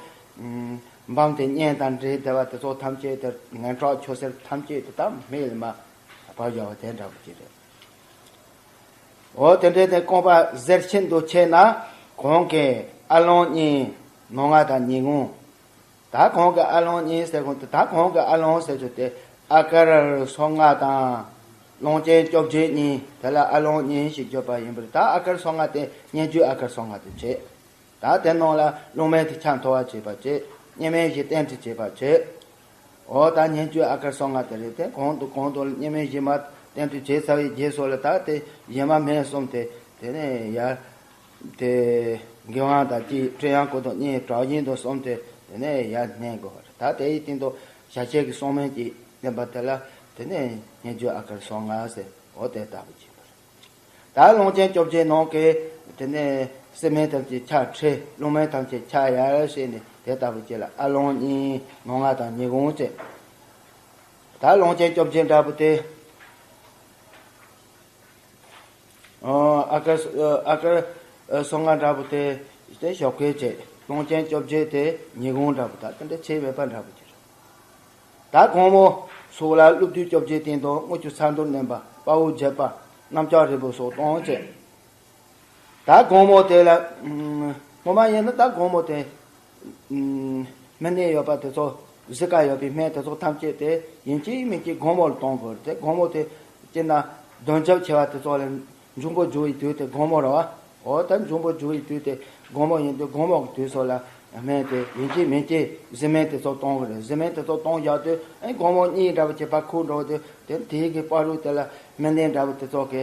འབངས་དེ་གཉེན་དང་འབྲེལ་བསྡད་པ་དེ་ཚོ་ཐམས་ཅད་དེ་ངན་གྲགས་ཆོས་ཟེར་ཐམས་ཅད་དེ་ད་མེད་ལ་མ་བབས་བཞག་པ་དེ་འདྲ་པོ་ཅིག་རེད། འོ་དེ་འདྲའི་དེ་རྐང་པ་གཟེར་ཤིན་ཏུ་ཆེ་ན་གོང་གི་ཨ་ལོང་གཉིས་ནང་ལྔ་དང་ཉིན་གུང་། ད་གོང་གི་ཨ་ལོང་གཉིས་ཟེར་གོང་དུ་ད་གོང་གི་ཨ་ལོང་ཟེར་རྒྱུ་དེ་ཨ་ཀར་སོ་ལྔ་དང་ཀློང་ཆེན་བཅོ་བརྒྱད་གཉིས་དེ་ལ་ཨ་ལོང་གཉིས་ཞེས་བརྗོད་པ་ཡིན་པར། ད་ཨ་ཀར་སོ་ལྔ་དེ་སྙན་བརྒྱུད་ཨ་ཀར་སོ་ལྔ་དེ་བྱེད། ད་དེ་ནང་ལ་རླུང་མེ་དེ་ཆ་མཐོ་བ་བྱེད་པ་བྱེད། གཉན་མེ་བཞི་བསྟན་དུ་བྱེད་པ་བྱེད། འོ་ད་སྙན་བརྒྱུད་ཨ་ཀར་སོ་ལྔ་དེ་རེད། དེ་གོང་དུ་གོང་དུ་གཉན་མེ་བཞི་མ་བསྟན་དུ་བྱེད་ཚར་བའི་རྗེས་སུ་ལ་ད་དེ་བཞི་མ་སྨད་གསུམ་དེ་དེ་ནས་ཡར་དེ་དགེ་དབང་དང་གཅིག་སྤྲེལ་ཡང་སྐུ་དང་གཉིས་གྲགས་སྦྱིན་དང་གསུམ་དེ་དེ་ནས་ཡར་བསྣན་དགོས་པ་རེད། ད་དེའི་སྟེང་དུ་ཞལ་ཆད་ཀྱི་གསུང་མིན་གྱིས་བསྟན་པ་དེ་ལ་དེ་ནས་སྙན་བརྒྱུད་ཨ་ཀར་སོ་ལྔ་ཟེར། འོ་དེ་ལྟ་བུ་བྱེད་པ་རེད། ད་ཀློང་ཆེན་བཅོ་བརྒྱད་ནང་གི་དེ་ནས་སྲེད་མེད་ཐམས་ཅད་ཆ་ཁྲི། རླུང་མེ་ཐམས་ཅད་ཆ་ཡར་ཞེས་ནས་དེ་ལྟ་བུ་བྱེད་ལ་ཨ་ལོང་གཉིས་ནང་ལྔ་དང་ཉིན་གུང་བྱེད། ད་ཀློང་ཆེན་བཅོ་བརྒྱད་འདྲ་པོ་དེ། ཨ་ཀར་ཨ་ཀར་སོ་ལྔ་འདྲ་པོ་དེ་དེ་ཞོགས་ཀས་བྱེད། ཀློང་ཆེན་བཅོ་བརྒྱད་དེ་ཉིན་གུང་འདྲ་པོ་ད་དེ་འདྲ་ཆེ་བས་པ་འདྲ་པོ་བྱེད། ད་དགོང་མོ་སོགས་ལ་ཀླུ་བདུད་བཅོ་བརྒྱད་སྟེང་དུ་དངུལ་ཆུ་ཚ་འདུར་མནན་པ། དཔའ་བོ་བརྒྱད་པ། གནམ་ལྕགས་རིལ་བུ་སོགས་གཏོང་བྱེད། ད་དགོང་མོ་དེ་ལ་ངོ་མ་ཡིན་ན་ད་དགོང་མོ་དེ་སྨན་སྣེ་ཡོད་པ་དེ་ཚོ་གཟི་ཀ་ཡོད་པའི་སྨན་དེ་ཚོ་ཐམས་ཅད་དེ་ཡིན་གཅིག་མིན་གཅིག་དགོང་མོ་ལ་གཏོང་དགོས་རེད། དེ་དགོང་མོ་དེ་སྤྱིར་ན་གདོན་རྒྱབ་ཆེ་བ་དེ་ཚོ་ལ་འབྱུང་པོ་རྒྱུ་བའི་དུས་དེ་དགོང་མོ་རེད་བ། འོ་ད་འབྱུང་པོ་རྒྱུ་བའི་དུས་དེ་དགོང་མོ་ཡིན་དུས་དགོང་མོ་གི་དུས་སོགས་ལ་སྨན་དེ་ཡིན་གཅིག་མིན་གཅིག་གཟི་སྨན་དེ་ཚོ་གཏོང་གི་རེད། གཟི་སྨན་དེ་ཚོ་གཏོང་རྒྱག་དུས་ཨེ་དགོང་མོ་གཉིད་འདྲ་བོ་བྱེད་པ་ཁུག་འགྲོ་དུས་དེ་དེའི་གི་བར་དུ་དེ་ལ་སྨན་སྣེ་འདྲ་བོ་དེ་ཚོ་གི་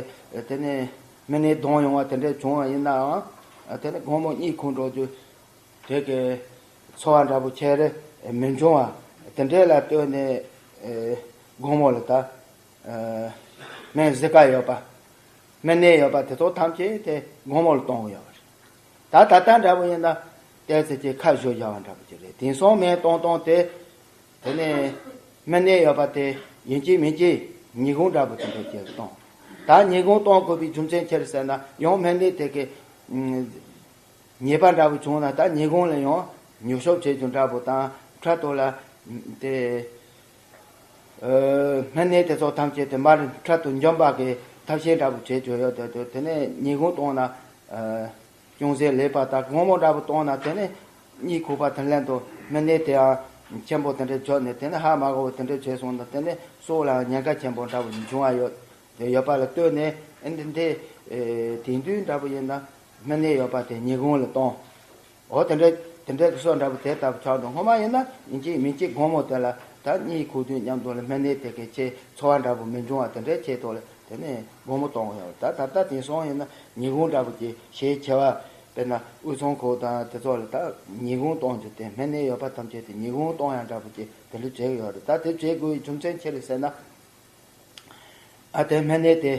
དེ་ནས་སྨན་སྣེ་གདོང་ཡོང་བ་དེ་འདྲས་བྱུང་བ་ཡིན་ནའང་དེ་ནས་དགོང་མོ་གཉིད་ཁུག་འགྲོ་དུས་དེ་གི་ཚོར་བ་འདྲ་བོ་ཁྱེར་མི་འབྱུང་བ་དེ་འདྲས་ལ་ལྟོས་ནས་དགོང་མོ་ལ་ད། སྨན་གཟི་ཀ་ཡོད་པ། སྨན་སྣེ་ཡོད་པ་དེ་ཚོ་ཐམས་ཅད་དེ་དགོང་མོ་ལ་གཏོང་གི་ཡོད་པ་རེད། ད་ད་ལྟ་འདྲ་པོ་ཡིན་ན་ཏོག་ཙམ་ཅིག་ཁ་བཞུ་བཞག་པ་འདྲ་པོ་ཅིག་རེད། དེང་སང་སྨན་གཏོང་སྟངས་དེ་དེ་ནས་སྨན་སྣེ་ཡོད་པ་དེ་ཡིན་གཅིག་མིན་གཅིག་ཉིན་གུང་འདྲ་པོ་དེ་འདྲ་ཅིག་གཏོང་། ད་ཉིན་གུང་གཏོང་དགོས་པའི་རྒྱུ་མཚན་ཅི་རེད་ཟེར་ན་ཡང་སྨན་སྣེ་དེ་གི་ཉེས་པ་འདྲ་པོ་བྱུང་ན་ད་ཉིན་གུང་ལ་ཡང་མྱུར་སྐྱོབ་བྱེད་རྒྱུ་འདྲ་པོ་དང་འཕྲལ་དུ་ལ་དེ། སྨན་སྣེ་དེ་ཚོ་ཐམས་ཅད་དེ་མར་འཕྲལ་དུ་འཇོམས་པ་གི་ཐབས་ཤེས་འདྲ་པོ་བྱེད་རྒྱུ་ཡོད་དེ་དེ་དེ་ནས་ཉིན་གུང་གཏོང་ན་ཅུང་ཟད་ལེགས་པ་དང་དགོང་མོ་འདྲ་པོ་གཏོང་ན་དེ་ནས་གཉིད་ཁུག་པ་དང་ལྷན་དུ་སྨན་སྣེ་དེའང་ཆེན་པོ་དེ་འདྲ་འཇོག་ནས་དེ་ནས་ཧ་མ་གོ་བ་དེ་འདྲ་བྱས་སོང་ན་དེ་ནས་སྲོག་ལ་ཉེན་ཁ་ཆེན་པོ་འདྲ་པོ་འབྱུང་བ་ཡོད་དེ་ཡོད་པ་ལ་ལྟོས་ནས་ཨེ་འདི་འདི་དེང་དུས་འདྲ་པོ་ཡིན་ན་སྨན་སྣེ་ཡོད་པ་དེ་ཉིན་གུང་ལ་གཏོང་། འོ་དེ་འདྲ་དེ་འདྲ་གི་སྲོལ་འདྲ་པོ་དེ་ལྟ་བུ་ཆགས་འདུག་སྔོན་མ་ཡིན་ན་ཡིན་གཅིག་མིན་གཅིག་དགོང་མོ་དེ་ལ་ད་གཉིད་ཁུག་དུས་མཉམ་དུ་ལ་སྨན་སྣེ་དེ་གའི་ཆེད་ཚོར་བ་འདྲ་པོ་མི་འབྱུང་བ་དེ་འདྲའི་ཆེད་དུ་ལ་དེ་ནས་དགོང་མོ་གཏོང་གི་ཡོད་རེད། ད་ད་ལྟ་དེང་སང་ཡིན་ན་ཉིན་གུང་འདྲ་པོ་ཅིག་ཞེ་ཆེ་བ་དཔེར་ན་དབུས་གཙང་ཁུལ་དང་དེ་ཚོ་ལ་ད་ཉིན་གུང་གཏོང་རྒྱུ་དེ་སྨན་སྣེ་ཡོད་པ་ཐམས་ཅད་དེ་ཉིན་གུང་གཏོང་ཡག་འདྲ་པོ་ཅིག་དེ་འདྲ་བྱེད་གི་ཡོད་རེད། ད་དེ་བྱེད་དགོས་པའི་རྒྱུ་མཚན་ཅི་རེད་ཟེར་ན། ཨ་དེ་སྨན་སྣེ་དེ་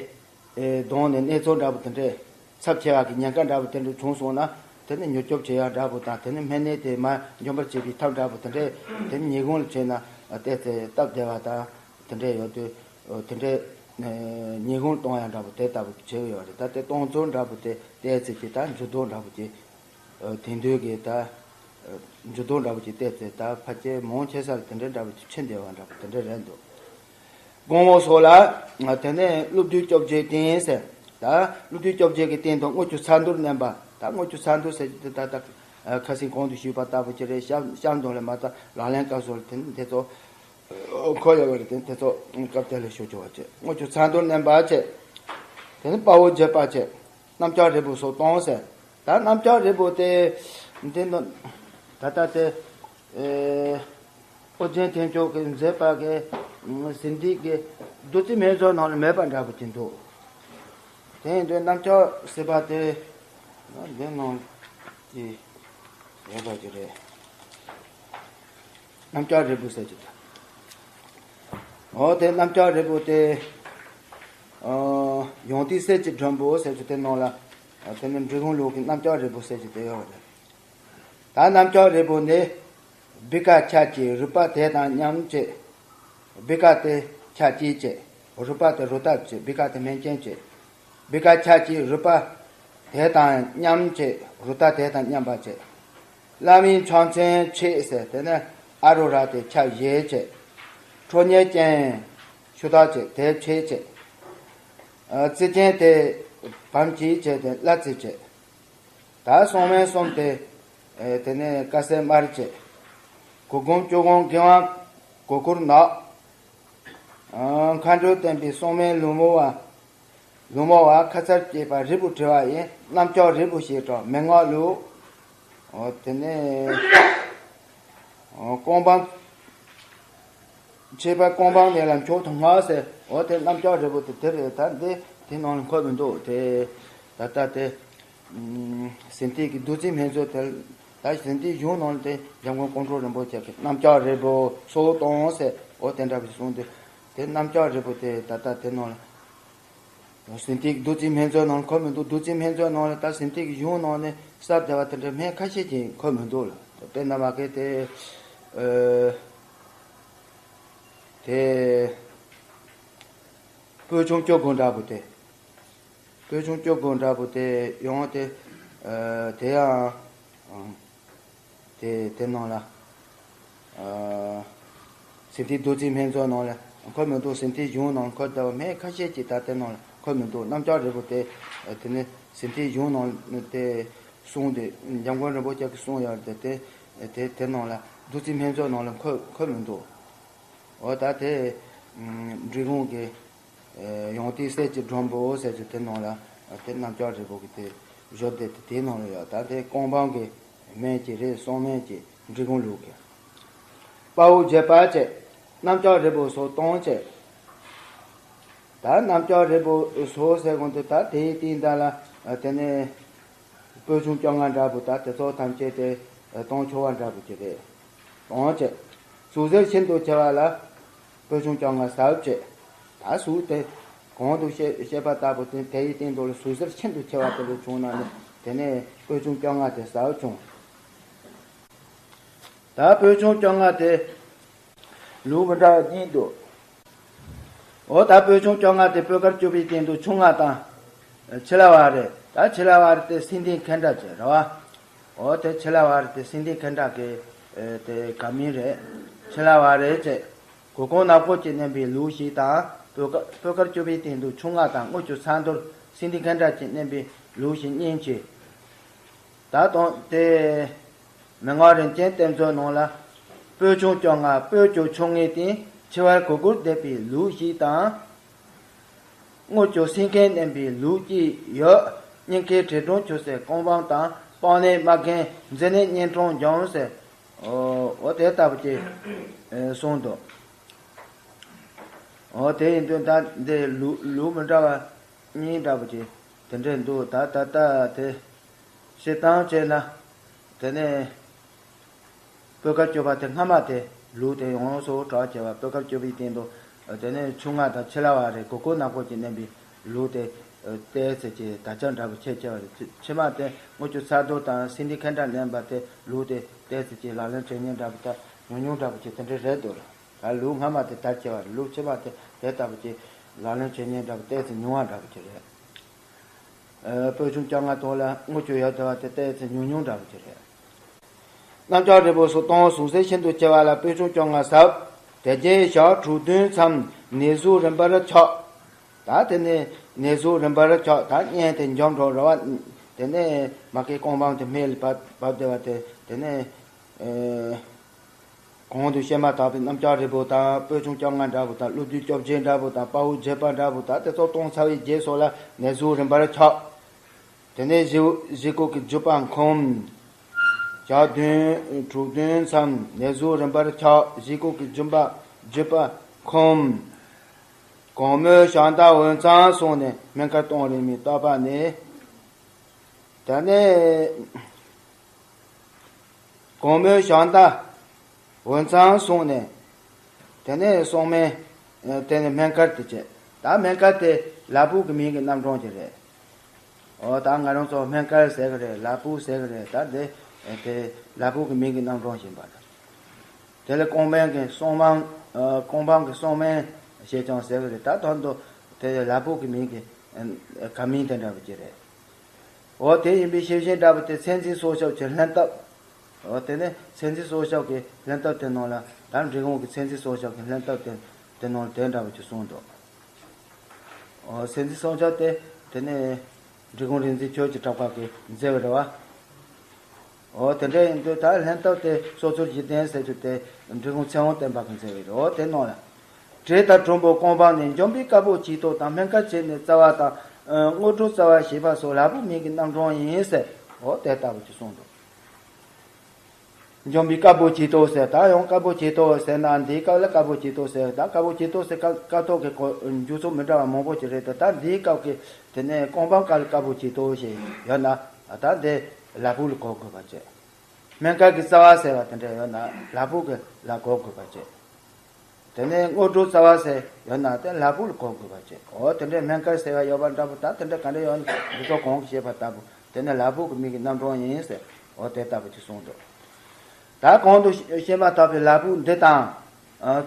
ཨེ་གདོང་ནས་གནས་ཚུལ་འདྲ་པོ་དེ་འདྲས་ཚབས་ཆེ་བ་གི་ཉེན་ཁ་འདྲ་པོ་དེ་འདྲ་བྱུང་སོང་ན་དེ་ནི་མྱུར་སྐྱོབ་བྱེད་ཡག་འདྲ་པོ་དང་དེ་ནི་སྨན་སྣེ་དེ་མར་འཇོམས་པར་བྱེད་པའི་ཐབས་འདྲ་པོ་དེ་འདྲས་དེ་ནི་ཉིན་གུང་ལ་བྱས་ན་ཨ་ཏོག་ཙམ་སྟབས་བདེ་བ་དང་དེ་འདྲས་ཡོད་དུས་དེ་འདྲས་ཨེ་ཉིན་གུང་གཏོང་ཡག་འདྲ་པོ་དེ་ལྟ་བུ་བྱེད་ཀྱི་ཡོད་རེད། ད་དེ་གཏོང་ཚུལ་འདྲ་པོ་དེ་ཏོག་ཙམ་ཅིག་ད་འགྱུར་ལྡོག་འདྲ་པོ་ཅིག་དེང་དུས་ཀྱི་ད་འགྱུར་ལྡོག་འདྲ་པོ་ཅིག་ཏོག་ཙམ་ད་ཕལ་ཆེར་མང་ཆེ་ས་ལ་དེ་འདྲའི་འདྲ་པོ་ཅིག་ཕྱིན་བསྡད་པ་འདྲ་པོ་དེ་འདྲ་རེད་འདུག་དགོང་མོ་སོགས་ལ་དེ་ནས་ཀླུ་བདུད་བཅོ་བརྒྱད་སྟེང་ཟེར། ད་ཀླུ་བདུད་བཅོ་བརྒྱད་ཀྱི་སྟེང་དུ་དངུལ་ཆུ་ཚ་འདུར་མནན་པ། ད་ ད་དངུལ་ཆུ་ཚ་འདུ་ཟེར་གྱི་དེ་ད་ལྟ་ཁ་སང་གོང་དུ་ཞུས་པ་ལྟ་བུ་ཅིག་རེད། ཤར་ཤར་འདོན་ལ་མ་ལྟ་ལག་ལེན་སྐབས་སུ་དེ་དེ་ཚོ་འཁོར་ཡོད་པ་རེད། དེ་དེ་ཚོ་སྐབས་དེ་ལ་ཞུ་ཆོག་པ་བྱས། དངུལ་ཆུ་ཚ་འདུ་བསྣན་པ་བྱས། དེ་ནི་དཔའ་བོ་བརྒྱད་པ་བྱས། རྣམ་ལྕགས་རིལ་བུ་སོ་སྟོང་ཟེར། ད་རྣམ་ལྕགས་རིལ་བུ་དེ་འདི་ནི་ད་ལྟ་དེ་ཨེ། ཨོ་རྒྱན་ཐེག་མཆོག་གིས་མཛད་པ་གི་ཟིན་བྲིས་ཀྱི་བདུད་རྩི་སྨན་མཛོད་ནང་ལ་མེད་པ་འདྲ་པོ་ཅིག་འདུག་དེ་ཡིན་དུས་རྣམ་ལྕགས་ཟེར་བ་དེ་འདི་ནང་གི་ཡོད་པ་ཅིག་རེད། རྣམ་ལྕགས་རིལ་བུ་ཟེར་གྱི་འདུག་འོ་དེ་རྣམ་ལྕགས་རིལ་བུ་དེ་ཨ་ཡོན་ཏན་གསེར་གྱི་སྒྲོམ་བུ་ཟེར་གྱི་དེ་ནང་ལ་དེ་ནི་འབྲི་གུང་ལུགས་ཀྱི་རྣམ་ལྕགས་རིལ་བུ་ཟེར་གྱི་དེ་ཡོད་རེད། ད་རྣམ་ལྕགས་རིལ་བུ་ནི། བི་ཀ་ཆ་གཅིག་རུས་པ་དེ་དང་མཉམ་བྱས། བི་ཀ་དེ་ཆ་གཅིག་བྱས། རུས་པ་དེ་རུ་ཏ་བྱས། བི་ཀ་དེ་སྨན་ཅན་བྱས། བི་ཀ་ཆ་གཅིག་རུས་པ་དེ་དང་མཉམ་བྱས། རུ་ཏ་དེ་དང་མཉམ་པ་བྱས། བླ་མའི་ཕྱག་མཚན་ཕྱེད་ཟེར་དེ་ནི་ཨ་རུ་ར་དེ་ཆ་བཞི་བྱས། ཁྲོ་གཉེར་ཅན་ཆུ་དྭགས་བྱས་དེ་ཕྱེད་བྱས། ཨ་རྩི་ཅན་དེ་བམ་གཅིག་བྱས་དེ་བླ་རྩི་བྱས། ད་སྲུང་མ་གསུམ་དེ། ཨེ་དེ་ནས་དཀར་གསལ་དམར་བྱས། གུར་གུམ་བཅུ་གུམ་གི་ཝང་གུར་གུར་ནག་ཨ་མཁའ་འགྲོས་བསྟན་པའི་སྲུང་མའི་ལུང་མོ་བ། ལུང་མོ་བ་ཁ་ཚར་བཅད་པ་རིལ་བུ་བྲི་བ་ཡིན། རྣམ་ལྕགས་རིལ་བུ་ཞེས་གྲགས་མན་ངག་ལུགས། འོ་དེ་ནས། འོ་ཀོང་པང་། ཆེ་བ་ཀོང་པང་ནས་ལ་མཆོག་ཏུ་བསྔགས་ཟེར། འོ་དེ་རྣམ་ལྕགས་རིལ་བུ་དེ་དེ་རེད། ད་འདི་དེ་ནང་ལ་འཁོད་མི་འདུག་དེ་ད་ལྟ་དེ་ཨུམ་ཟིན་བྲིས་ཀྱི་བདུད་རྩི་སྨན་མཛོད་དེ། ད་ཟིན་བྲིས་གཞུང་ནང་ལ་དེ་འཇམ་མགོན་ཀོང་སྤྲུལ་རིན་པོ་ཆེ་གི་རྣམ་ལྕགས་རིལ་བུ་སོ་སྟོང་ཟེར། འོ་དེ་འདྲ་བའི་གསུང་དེ། དེ་རྣམ་ལྕགས་རིལ་བུ་དེ་ད་ལྟ་དེ་ནང་ལ། ཟིན་བྲིས་བདུད་རྩི་སྨན་མཛོད་ནང་འཁོད་མི་འདུག་བདུད་རྩི་སྨན་མཛོད་ནང་ལ་ད་ཟིན་བྲིས་ཀྱི་གཞུང་ནང་ནས་གསར་བསྡུ་བ་དེ་འདྲ་སྨན་ཁ་ཤས་ཀྱིས་འཁོད་མི་འདུག་ལ། དཔེར་ན་མ་གི་དེ་ཨ་དེ་པོད་ཆུང་བཅུ་དགུ་འདྲ་པོ་དེ། པོད་ཆུང་བཅུ་དགུ་འདྲ་པོ་དེ་ཡང་དེ་ཨ་དེ་ཡང་། དེ་དེ་ནང་ལ། ཨ་ཟིན་བྲིས་བདུད་རྩི་སྨན་མཛོད་ནང་ལ་འཁོད་མི་འདུག་ཟིན་བྲིས་གཞུང་ནང་འཁོད་བསྡད་པ་སྨན་ཁ་ཤས་ཀྱིས་ད་དེ་ནང་ལ་འཁོད་མི་འདུག་རྣམ་ལྕགས་རིལ་བུ་དེ་དེ་ནི་ཟིན་བྲིས་གཞུང་ནང་དེ་གསུངས་ཏེ་འཇམ་མགོན་རིན་པོ་ཆེ་གིས་གསུངས་ཡོད་རེད་དེ། དེ་དེ་ནང་ལ་བདུད་རྩི་སྨན་མཛོད་ནང་ལ་འཁོད་འཁོད་མི་འདུག་འོ་ད་དེ་འབྲི་གུང་གི་ཡོན་ཏན་གསེར་གྱི་སྒྲོམ་བུ་ཟེར་གྱི་དེ་ནང་ལ་དེ་རྣམ་ལྕགས་རིལ་བུ་གི་དེ་བཞུགས་བསྡད་དེ་དེའི་ནང་ལ་ཡོད། ད་དེ་ཀོང་པང་གི་སྨན་གྱི་རེད། གསང་སྨན་གྱི་འབྲི་གུང་ལུགས་ཀྱི། དཔའ་བོ་བརྒྱད་པ་བྱས། རྣམ་ལྕགས་རིལ་བུ་སོ་སྟོང་བྱས། ད་རྣམ་ལྕགས་རིལ་བུ་སོ་ཟེར་གོང་དུ་ད་དེའི་སྟེང་ད་ལ་དེ་ནས་པོད་ཆུང་བཅོ་ལྔ་འདྲ་པོ་ད་དེ་ཚོ་ཐམས་ཅད་དེ་གཏོང་ཆོག་པ་འདྲ་པོ་ཅིག་རེད། གཏོང་བྱས། ཟུག་གཟེར་ཤིན་ཏུ་ཆེ་བ་ལ་པོད་ཆུང་བཅོ་ལྔ་ཟབ་བྱས། ད་ཟུག་དེ་གོང་དུ་བཤད་བཤད་པ་ལྟ་བུ་དེ་དེའི་སྟེང་དུ་ལ་ཟུག་གཟེར་ཤིན་ཏུ་ཆེ་བ་དེ་ལས་བྱུང་ན་ནི་དེ་ནས་པོད་ཆུང་བཅོ་ལྔ་དེ་ཟབ་བྱུང་། ད་པོད་ཆུང་བཅོ་ལྔ་དེ་ལུགས་མི་འདྲ་བ་གཉིས་འདུག་འོ་ད་པོད་ཆུང་བཅོ་ལྔ་དེ་པོད་དཀར་སྤྱོད་པའི་སྟེང་དུ་ཆུང་ལྔ་དང་། ཆེ་ལ་བ་རེ། ད་ཆེ་ལ་བ་རེ་དེ་སེང་ལྡེང་ཁེན་ཏྲ་བྱས་རེད་བ། འོ་དེ་ཆེ་ལ་བ་རེ་དེ་སེང་ལྡེང་ཁེན་ཏྲ་གི་དེ་དགའ་མིང་རེད། ཆེ་ལ་བ་རེ་བྱས། གུར་གུམ་ནག་པོ་གྱིས་མནན་པའི་ལུགས་ཤིག་དང་པོད་དཀར་པོད་དཀར་སྤྱོད་པའི་སྟེང་དུ་ཆུང་ལྔ་དང་དངུལ་ཆུ་ཚ་འདུར་སེང་ལྡེང་ཁེན་ཏྲ་གྱིས་མནན་པའི་ལུགས་ཤིག་གཉིས་མཆིས། ད་དུང་དེ། མན་ངག་རིན་ཆེན་གཏེར་མཛོད་ནང་ལ། པོད་ཆུང་བཅོ་ལྔ་པོད་ཀྱི་ཆུང་ངུའི་སྟེང་ཕྱི་བར་གུར་གུམ་བསྡེབས་པའི་ལུགས་ཤིག་དང་། དངུལ་ཆུ་སེང་ལྡེང་མནན་པའི་ལུགས་ཀྱི་ཡོད། སྙིང་ཁའི་དྲིལ་སྒྲོམ་ཆུ་སེར་ཀོང་པང་དང་པང་ནས་མ་རྒན་མཛེ་ནད་གཉན་འཕྲང་འཇོམས་ཟེར། འོ་དེ་ལྟ་བུ་ཅིག་གསུངས་འདུག་འོ་དེ་ཡིན་དུས་ད་འདི་ལུགས་ལུགས་མི་འདྲ་བ་གཉིས་འདྲ་བོ་ཅིག་དེ་འདྲས་འདུག་ད་ད་ལྟ་དེ་བཤད་སྟངས་བྱས་ན། དེ་ནས་པོད་དཀར་སྤྱོད་པ་དེ་སྔ་མ་དེ་ལུགས་དེ་ཡོངས་སུ་གྲགས་ཆེ་བ་པོད་དཀར་སྤྱོད་པའི་སྟེང་དུ། དེ་ནས་ཆུང་ང་དང་ཆེ་ལ་བ་རེ་གུར་གུམ་ནག་པོ་གྱིས་མནན་པའི་ལུགས་དེ་ཏོག་ཙམ་ཅིག་དར་ཁྱབ་འདྲ་བོ་ཆེ་ཆེ་བ་རེད། ཕྱི་མ་དེ་དངུལ་ཆུ་ཚ་འདུར་དང་སེང་ལྡེང་ཁེན་ཏྲ་མནན་པ་དེ་ལུགས་དེ་ཏོག་ཙམ་ཅིག་ལག་ལེན་བྱེད་མཁན་འདྲ་བོ་དང་ཉུང་ཉུང་འདྲ་བོ་ཅིག་དེ་འདྲ་རེད་འདུག་ད་ལུགས་སྔ་མ་དེ་དར་ཆེ་བ་རེད། ལུགས་ཕྱི་མ་དེ་དེ་ལྟ་བུ་ཅིག་ལག་ལེན་བྱེད་མཁན་འདྲ་བོ་ཏོག་ཙམ་ཉུང་བ་འདྲ་བོ་ཅིག་རེད། ཨ་པོད་ཆུང་བཅོ་ལྔ་དོ་ལ་དངུལ་ཆུ་ཡོད་བསྡད་པ་དེ་ཏོག་ཙམ་ཉུང་ཉུང་འདྲ་བོ་ཅིག་རེད། རྣམ་ལྕགས་རིལ་བུ་སོ་སྟོང་ཟུག་གཟེར་ཤིན་ཏུ་ཆེ་བ་ལ་པོད་ཆུང་བཅོ་ལྔ་ཟབ། དེ་རྗེས་ཞག་དྲུག་བདུན་མཚམས་ནད་ཟུག་རིམ་པར་ཆགས། ད་དེ་ནས་ནད་ཟུག་རིམ་པར་ཆགས། ད་གཉན་དེ་འཇོམས་འགྲོ་རེད་བ། དེ་ནས་མ་སྐད་ཀོང་བང་དེ་སྨད་ལ་བབས་བབས་བསྡད་པ་དེ། དེ་ནས་ཨེ་གོང་དུ་བཤད་མ་ཐག་པའི་རྣམ་བསྐྱར་རིལ་བུ་དང་སྤོས་ཆུང་བཅོ་ལྔ་འདྲ་བོ་དང་ཀླུ་བདུད་བཅོ་བརྒྱད་འདྲ་བོ་དང་དཔའ་བོ་བརྒྱད་པ་འདྲ་བོ་དང་དེ་ཚོ་གཏོང་ཚར་བའི་རྗེས་སོགས་ལ་ནད་གཟུགས་རིམ་པར་ཁྱབ། དེ་ནས་བཞི་བཞི་སྐོར་གྱི་རྒྱུ་པ་འཁུམས། ཞག་བདུན་དྲུག་བདུན་མཚམས་ནད་གཟུགས་རིམ་པར་ཁྱབ། བཞི་སྐོར་གྱི་རྒྱུ་པ་རྒྱུ་པ་འཁུམས། གོང་སྨོས་ཞག་མཐའ་འོད་མཚམས་སོང་ནས་སྨན་དཀར་གཏོང་རིམ་མི་བརྟག་པ་ནི། དེ་ནས་གོང་སྨོས་ཞག་མཐའ་འོད་མཚམས་སོང་ནས། དེ་ནས་སྲུང་སྨན། དེ་ནས་སྨན་དཀར་དེ་བྱས། ད་སྨན་དཀར་དེ་ལ་ཕུག་གི་མིང་གི་རྣམ་གྲངས་ཅིག་རེད། འོ་ད་ང་རང་ཚོ་སྨན་དཀར་ཟེར་གི་རེད། ལ་ཕུག་ཟེར་གི་རེད། ད་དེ་དེ་ལ་ཕུག་གི་མིང་གི་རྣམ་གྲངས་ཡིན་པ་རེད། དེ་ལ་ཀོང་བང་གི་སྲུང་བང་། ཀོང་བང་གི་སྲུང་སྨན་ཞེས་ཀྱང་ཟེར་གི་རེད། ད་དོན་དུ་དེ་ལ་ཕུག་གི་མིང་གི་ཁ་མིང་དེ་འདྲ་བ་ཅིག་རེད། འོ་དེ་ཡིན་པའི་ཤེས་བཞིན་འདྲ་བ་དེ་མཚན་འཛིན་སྲོག་ཆགས་ཀྱི་ལྷན་ཐབས། འོ་དེ་ནས་མཚན་འཛིན་སྲོག་ཆགས་ཀྱི་ལྷན་ཐབས་དེ་ནང་ལ་ད་འབྲི་གུང་གི་མཚན་འཛིན་སྲོག་ཆགས་ཀྱི་ལྷན་ཐབས་དེ་དེ་ནང་ལ་དེ་འདྲ་བ་ཅིག་གསུངས་འདུག་འོ་མཚན་འཛིན་སྲོག་ཆགས་དེ་དེ་ནས་འབྲི་གུང་རིག་འཛིན་ཆོས་ཀྱི་གྲགས་པ་གིས་མཛད་པ་རེད་བ། འོ་དེ་འདྲ་ཡིན་དུས་ད་ལྷན་ཐབས་དེ་སོ་སོར་གྱི་ལྡན་ཟེར་རྒྱུ་དེ་འབྲི་གུང་ཚེ་དབང་བསྟན་པ་གིས་མཛད་པ་རེད། འོ་དེ་ནང་ལ། བྲེ་དང་གྲུམ་བུ་ཀོང་བང་ནི་འཇོམས་པའི་དཀར་པོ་གྱེས་ཏོ་དང་སྨན་དཀར་བྱས་ནས་རྩ་བ་དང་། དངོས་གྲུབ་རྩ་བ་ཞེས་པ་སོགས་ལ་ཕུག་མིང་གི་རྣམ་གྲངས་ཡིན་ཟེར། འོ་དེ་ལྟ་བུ་ཅིག་གསུངས་འདུག་འཇོམས་པའི་དཀར་པོ་གྱེས་ཏོ་ཟེར། ད་ཡང་དཀར་པོ་གྱེས་ཏོ་ཟེར་ན་འདིའི་སྐབས་ལ་དཀར་པོ་གྱེས་ཏོ་ཟེར། ད་དཀར་པོ་གྱེས་ཏོ་ཟེར་དཀར་དཀར་ཏོག་གི་གོ་འཇུག་ཚུལ་མི་འདྲ་བ་མང་པོ་ཅིག་རེད་དེ། ད་འདིའི་སྐབས་ཀྱི་དེ་ནས་ཀོང་བང་སྐབས་ལ་དཀར་པོ་གྱེས་ཏོ་ཞེས་ཡོད་ན། ད་འདི་ལ་ཕུག་ལ་གོ་དགོས་པ་བྱས། སྨན་དཀར་གྱི་རྩ་བ་ཟེར་བ་དེ་འདྲ་ཡོད་ན་ལ་ཕུག་གི་ལ་གོ་དགོས་པ་བྱས། དེ་ནས་དངོས་གྲུབ་རྩ་བ་ཟེར་ཡོད་ན་དེ་ལ་ཕུག་ལ་གོ་དགོས་པ་བྱས། འོ་དེ་འདྲའི་སྨན་དཀར་ཟེར་བ་ཡོད་པ་འདྲ་པོ། ད་དེ་འདྲ་ག་འདྲ་ཡོད་ན་འདི་ཚོ་གོང་གི་བཤད་པ་ལྟ་བུ་དེ་ནི་ལ་ཕུག་གི་མིང་གི་རྣམ་གྲངས་ཡིན་ཟེར། འོ་དེ་ལྟ་བུ་ཅིག་གསུངས་འདུག་ད་གོང་དུ་བཤད་མ་ཐག་པའི་ལ་ཕུག་འདི་དང་།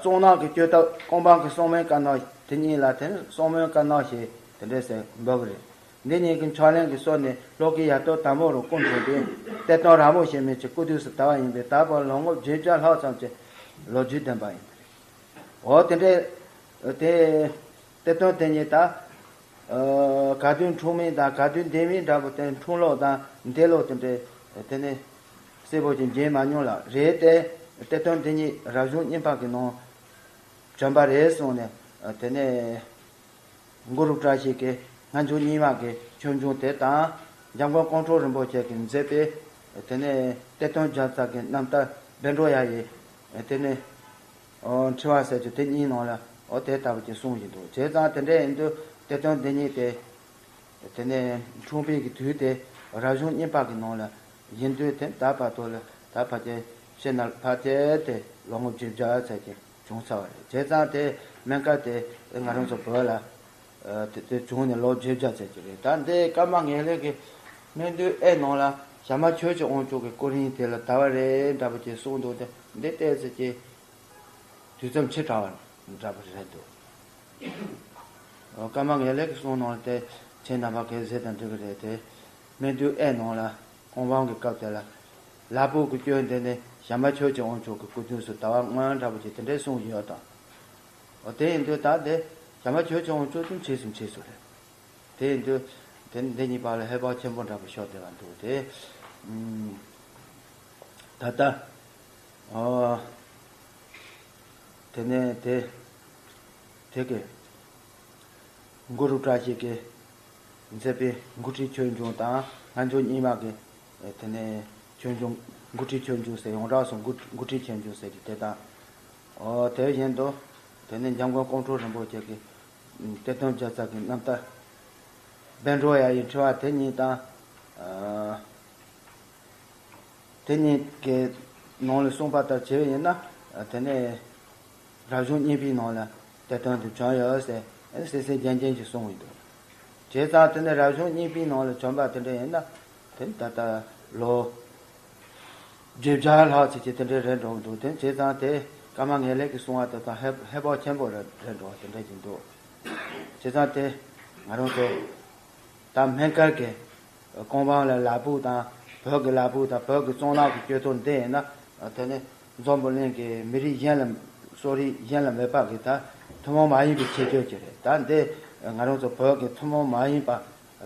གཙུག་ནག་གི་གཅོད་ཐབས་ཀོང་བང་གི་སྲུང་སྨན་དཀར་ནག་དེ་གཉིས་ལ་དེ་ནི་སྲུང་སྨན་དཀར་ནག་ཞེས་དེ་འདྲ་ཟེར་འབོད་ཀྱི་རེད། འདི་གཉིས་ཀྱི་ཕྱག་ལེན་གྱི་སྲོལ་ནི་ལྷོ་ཁའི་ཡ་སྟོད་དམ་པོ་རུ་སྐུ་འཁྲུངས་ཏེ། གཏེར་སྟོན་ར་མོ་ཞེས་མི་ཆེ་སྐུ་དུས་སུ་དར་བ་ཡིན་པས། ད་བར་ལོ་ངོ་བརྒྱད་བརྒྱ་ལྷག་ཙམ་གྱི་ལོ་རྒྱུས་ལྡན་པ་ཡིན་པ་རེད། འོ་དེ་འདྲའི་དེ་གཏེར་སྟོན་དེ་ཉིད་ད་ག་དུས་འཁྲུངས་མིན་དང་ག་དུས་འདས་མིན་འདྲ་པོ་དེ། འཁྲུངས་ལོ་དང་འདས་ལོ་དེ་འདྲའི་དེ་ནི་གསལ་པོ་ཅིག་མཇལ་མ་མྱོང་ལ། རེད་དེ་གཏེར་སྟོན་དེ་ཉིད་རབ་བྱུང་གཉིས་པ་གི་ནང་བྱོན་པ་རེད་གསུངས་ནས། དེ་ནས་གུ་རུ་བཀྲ་ཤིས་ཀྱི་སྔ་འགྱུར་རྙིང་མ་གི་ཆོས་འབྱུང་དེ་དང་། འཇམ་མགོན་ཀོང་སྤྲུལ་རིན་པོ་ཆེ་གིས་མཛད་པའི་དེ་ནས་གཏེར་སྟོན་བརྒྱ་རྩ་གི་རྣམ་ཐར་བཻ་ཌཱུརྱ་ཡི་དེ་ནས་འོ་འཁྲུལ་བ་ཟེར་རྒྱུ་དེ་གཉིས་ནང་ལ་འོ་དེ་ལྟ་བུ་ཅིག་གསུངས་བཞིན་འདུག་བྱས་ཙང་དེ་འདྲ་ཡིན་དུས་གཏེར་སྟོན་འདི་ཉིད་དེ་དེ་ནས་འཁྲུངས་པའི་གི་དུས་དེ་རབ་བྱུང་གཉིས་པ་གི་ནང་ལ་ཡིན་དུས། དེ་ད་བར་དུ་ལ་ད་ཕལ་ཆེར་ཕྱི་ནང་ཕལ་ཆེར་དེ་ལོ་ངོ་བརྒྱད་བརྒྱ་ཙམ་ཅིག་བྱུང་ཚར་བ་རེད། བྱས་ཙང་དེ་སྨན་དཀར་དེ་ང་རང་ཚོ་བོད་ལ་དེ་དེ་བྱུང་ནས་ལོ་བརྒྱད་བརྒྱ་ཙམ་ཅིག་རེད། ད་འདི་ཀརྨ་ངེས་ལེགས་ཀྱི་སྨན་བསྡུས་ཨེ་ནང་ལ་ཞྭ་དམར་ཆོས་ཀྱི་དབང་ཕྱུག་གི་སྐུ་རིང་དེ་ལ་དར་བ་རེད་འདྲ་པོ་ཅིག་གསུངས་འདུག་སྟེ། འདི་བལྟས་ཚེ་ཀྱི་དུས་མཚམས་ཕྱི་དྲགས་པ་འདྲ་པོ་རེད་འདུག་ཀརྨ་ངེས་ལེགས་ཀྱི་གསུང་ནང་ལ་དེ་ཁྱེད་རྣམ་པ་གིས་གཟིགས་དང་འགྲིག་གི་རེད་དེ། སྨན་བསྡུས་ཨེ་ནང་ལ་ཀོང་བང་གི་སྐབས་དེ་ལ་ལ་ཕུག་གི་སྐྱོན་དེ་ནི་ཞྭ་དམར་ཆོས་ཀྱི་དབང་ཕྱུག་གི་སྐུ་དུས་སུ་དར་བ་སྔོན་འདྲ་པོ་ཅིག་དེ་འདྲའི་གསུང་བཞིན་ཡོད་དང་། འོ་དེ་ཡིན་དུས་ད་དེ་ཞྭ་དམར་ཆོས་ཀྱི་དབང་ཕྱུག་དེ་འཁྲིས་སུ་འཁྲིས་སུ་རེད། དེ་ཡིན་དུས་དེ་འདི་གཉིས་བར་ལ་ཧེ་བག་ཆེན་པོ་འདྲ་པོ་ཤོར་བསྡད་པ་འདུག་དེ། ཨུམ། ད་ལྟ་ཨོ། དེ་ནས་དེ་དེ་གི་གུ་རུ་བཀྲ་ཤིས་ཀྱིས་མཛད་པའི་འགོ་ཁྲིད་ཆོས་འབྱུང་དང་། སྔ་འགྱུར་རྙིང་མ་གི་དེ་ནས་ཆོས་འབྱུང་། འགོ་ཁྲིད་ཆོས་འབྱུང་ཟེར། ཡོངས་གྲགས་སུ་འགོ་འགོ་ཁྲིད་ཆོས་འབྱུང་ཟེར་གྱི་དེ་དང་། ཨོ་དེ་བཞིན་དུ་དེ་ནས་འཇམ་མགོན་ཀོང་སྤྲུལ་རིན་པོ་ཆེ་གི་གཏེར་སྟོན་བརྒྱ་རྩ་གི་རྣམ་ཐར་བཻ་ཌཱུརྱ་ཡི་འཁྲུལ་བ་དེ་གཉིས་དང་། ཨ། དེ་གཉིས་ཀྱི་ནང་ལ་གསུངས་པ་ལྟར་བྱས་པ་ཡིན་ན། དེ་ནས་རབ་བྱུང་གཉིས་པའི་ནང་ལ་གཏེར་སྟོན་དེ་བྱོན་ཡོད་ཟེར་གསལ་གསལ་རྐྱང་རྐྱང་ཅིག་གསུངས་ཡོད་འདུག་བྱས་ཙང་དེ་ནས་རབ་བྱུང་གཉིས་པའི་ནང་ལ་བྱོན་པ་དེ་འདྲ་ཡིན་ན། དེ་ད་ལྟ་ལོ་བརྒྱད་བརྒྱ་ལྷག་ཙམ་ཅིག་དེ་འདྲ་རེད་འགྲོ་གི་འདུག་དེ་བྱས་ཙང་དེ་ཀརྨ་ངེས་ལེགས་ཀྱིས་གསུངས་པ་དེ་དང་ཧེ་ཧེ་བག་ཆེན་པོ་རེད་རེད་འགྲོ་བ་དེ་འདྲ་ཅིག་འདུག་བྱས་ཙང་དེ་ང་རང་ཚོ་ད་སྨན་དཀར་གྱི་ཀོང་བང་ལ་ལ་ཕུག་དང་། བོད་ཀྱི་ལ་ཕུག་དང་བོད་ཀྱི་གཙུག་ནག་གི་གཅོད་ཐོ་འདི་ཡིན་ན། དེ་ནི་འཛམ་བུ་གླིང་གི་མི་རིགས་གཞན་ལ། གསོ་རིག་གཞན་ལ་མེད་པ་གི་ད་ཐུན་མོང་མ་ཡིན་པའི་ཁྱད་ཆོས་ཅིག་རེད། ད་འདི་ང་རང་ཚོ་བོད་ཀྱི་ཐུན་མོང་མ་ཡིན་པ།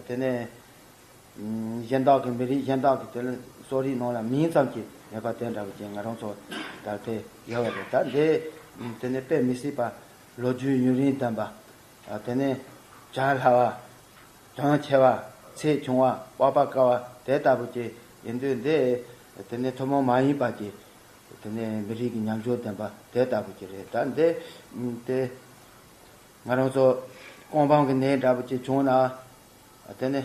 དེ་ནི་ གཞན་དག་གི་མི་རིགས་གཞན་དག་གི་དེ་ལ་གསོ་རིག་ནང་ལ་མིང་ཙམ་གྱི་མེད་པ་དེ་འདྲ་བོ་ཅིག་ང་རང་ཚོ་ལྟར་དེ་ཡོད་པ་རེད། ད་འདི་དེ་ནི་དཔེ་མི་སྲིད་པ་ལོ་རྒྱུས་ཡུན་རིང་ལྡན་པ། དེ་ནི་བྱ་སླ་བ། གྱོང་ཆེ་བ། ཚད་ཆུང་བ། དཔག་པ་དཀའ་བ་དེ་ལྟ་བུ་ཅིག་ཡིན་དུས། འདི་དེ་ནི་ཐུན་མོང་མ་ཡིན་པ་ཅིག་དེ་ནི་མི་རིགས་ཀྱི་ཉམས་འགྱུར་ལྡན་པ་དེ་ལྟ་བུ་ཅིག་རེད། ད་འདི་དེ་ང་རང་ཚོ་ཀོང་པང་གི་ནད་འདྲ་བོ་ཅིག་བྱུང་ན། དེ་ནི་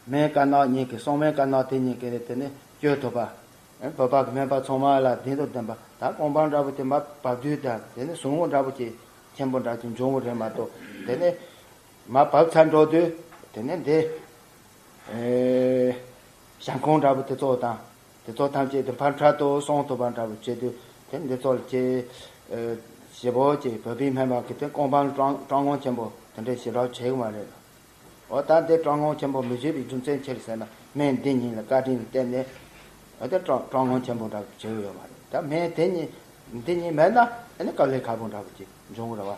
སྨན་དཀར་ནག་གཉིས་ཀྱི། གསང་སྨན་དཀར་ནག་དེ་གཉིས་ཀྱིས་དེ་ནི་བཅོས་ཐུབ་པ། བོད་པ་གི་སྨན་པ་ཚང་མ་ལ་སྡིག་ཏོ་ལྡན་པ། ད་ཀོང་པང་འདྲ་བོ་དེ་མར་བབས་དུས། ད་དེ་ནི་ཟུག་རྔུ་འདྲ་བོ་ཅིག་ཆེན་པོ་འདྲ་ཅིག་འབྱུང་གི་རེད་མ་གཏོགས། དེ་ནི་མར་བབས་ཚར་འགྲོ་དུས་དེ་ནི་འདི་ཨེ་བཤང་ཁུང་འདྲ་བོ་དེ་ཚོ་དང་། དེ་ཚོ་ཐམས་ཅད་དེ་ཕར་འཕྲལ་དུ་སོང་ཐུབ་པ་འདྲ་བོ་བྱེད་དུས། དེ་འདི་ཚོ་ལ་ཅིག་ཨེ་ཞེ་པོ་ཅིག་བོད་པའི་སྨན་པ་གིས་དེ་ཀོང་པང་སྐྲག་སྐྲག་སྣང་ཆེན་པོ་དེ་འདྲའི་ཞེ་དྲག་བྱེད་གི་མ་རེད། འོ། ད་འདི་སྐྲག་སྣང་ཆེན་པོ་མི་བྱེད་པའི་རྒྱུ་མཚན་ཅི་རེད་ཟེར་ན། སྨན་འདི་གཉིས་ལ་བཀའ་དྲིན་ལ་བརྟེན་ནས། འོ། དེ་སྐྲག་སྐྲག་སྣང་ཆེན་པོ་འདྲ་བྱེད་ཀྱི་ཡོད་མ་རེད། ད་སྨན་དེ་གཉིས་འདི་གཉིས་མེད་ན་ཨ་ནི་དཀའ་ལས་ཁག་པོ་འདྲ་བོ་ཅིག་འབྱུང་གི་རེད་བ།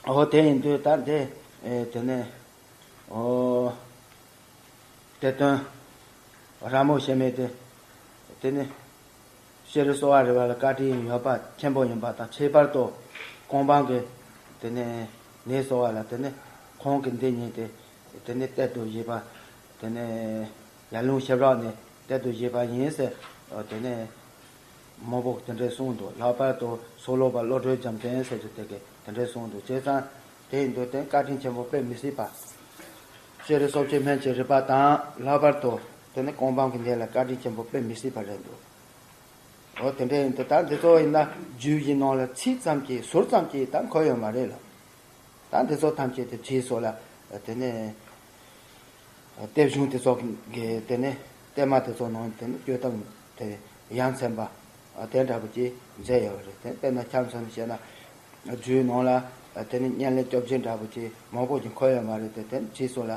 འོ། དེ་ཡིན་དུས་ད་འདི་ཨེ་དེ་ནས། འོ། གཏེར་སྟོན་ར་མོ་ཞེས་མི་དེ། དེ་ནི་ཤེས་རིག་གསོ་བ་རིག་པ་ལ་བཀའ་དྲིན་ཡོད་པ་ཆེན་པོ་ཡིན་པ་དང་། ཁྱད་པར་དུ་ཀོང་པང་གི་དེ་ནི་ནད་གསོ་བ་ལ། དེ་ནི་ཁོང་གིས་འདི་གཉིས་དེ་དེ་ནི་གཏེར་དུ་བཞེས་པ། དེ་ནི་ཡར་ཀླུང་ཞབས་ར་ནས་གཏེར་དུ་བཞེས་པ་ཡིན་ཟེར། དེ་ནི་མང་པོ་དེ་འདྲས་གསུངས་འདུག། ལྷག་པར་དུ་སོ་ལོ་བ་བློ་གྲོས་རྒྱལ་མཚན་ཟེར་རྒྱུ་དེ་གིས་དེ་འདྲས་གསུངས་འདུག། བྱས་ཙང་དེ་ཡིན་དུས་དེ་བཀའ་དྲིན་ཆེན་པོ་དཔེ་མི་སྲིད་པ། ཤེས་རིག་གསོ་བྱེད་སྨན་གྱི་རིག་པ་དང་། ལྷག་པར་དུ་དེ་ནི་ཀོང་པང་གི་ནད་ལ་བཀའ་དྲིན་ཆེན་པོ་དཔེ་མི་སྲིད་པ་རེད་འདུག། འོ། དེ་འདྲ་ཡིན་དུས་ད་འདི་ཚོ་ཡིན་ན་རྒྱུད་ཀྱི་ནང་ལ་ཚིག་ཙམ་གྱི་ཟུར་ཙམ་གྱི་ད་འཁོད་ཡོད་མ་རེད་ལ། ད་འདི་ཚོ་ཐམས་ཅད་དེ་རྗེས་སུ་ལ་དེ་ནས་གཏེར་གཞུང་དེ་ཚོ་གི་དེ་ནས་གཏེར་མ་དེ་ཚོ་ནང་དེ་ནས་བཅོས་ཐབས་དེ་ཡ་མཚན་པ་དེ་འདྲ་བོ་ཅིག་མཛད་ཡོད་རེད། དེ་དཔེར་ན་ཆ་མཚོན་བཤད་ན། རྒྱུད་ནང་ལ་དེ་ནི་བསྙེན་ལས་བཅོ་བརྒྱད་འདྲ་བོ་ཅིག་མང་པོ་ཅིག་འཁོད་ཡོད་མ་རེད་དེ། དེ་ནི་རྗེས་སུ་ལ་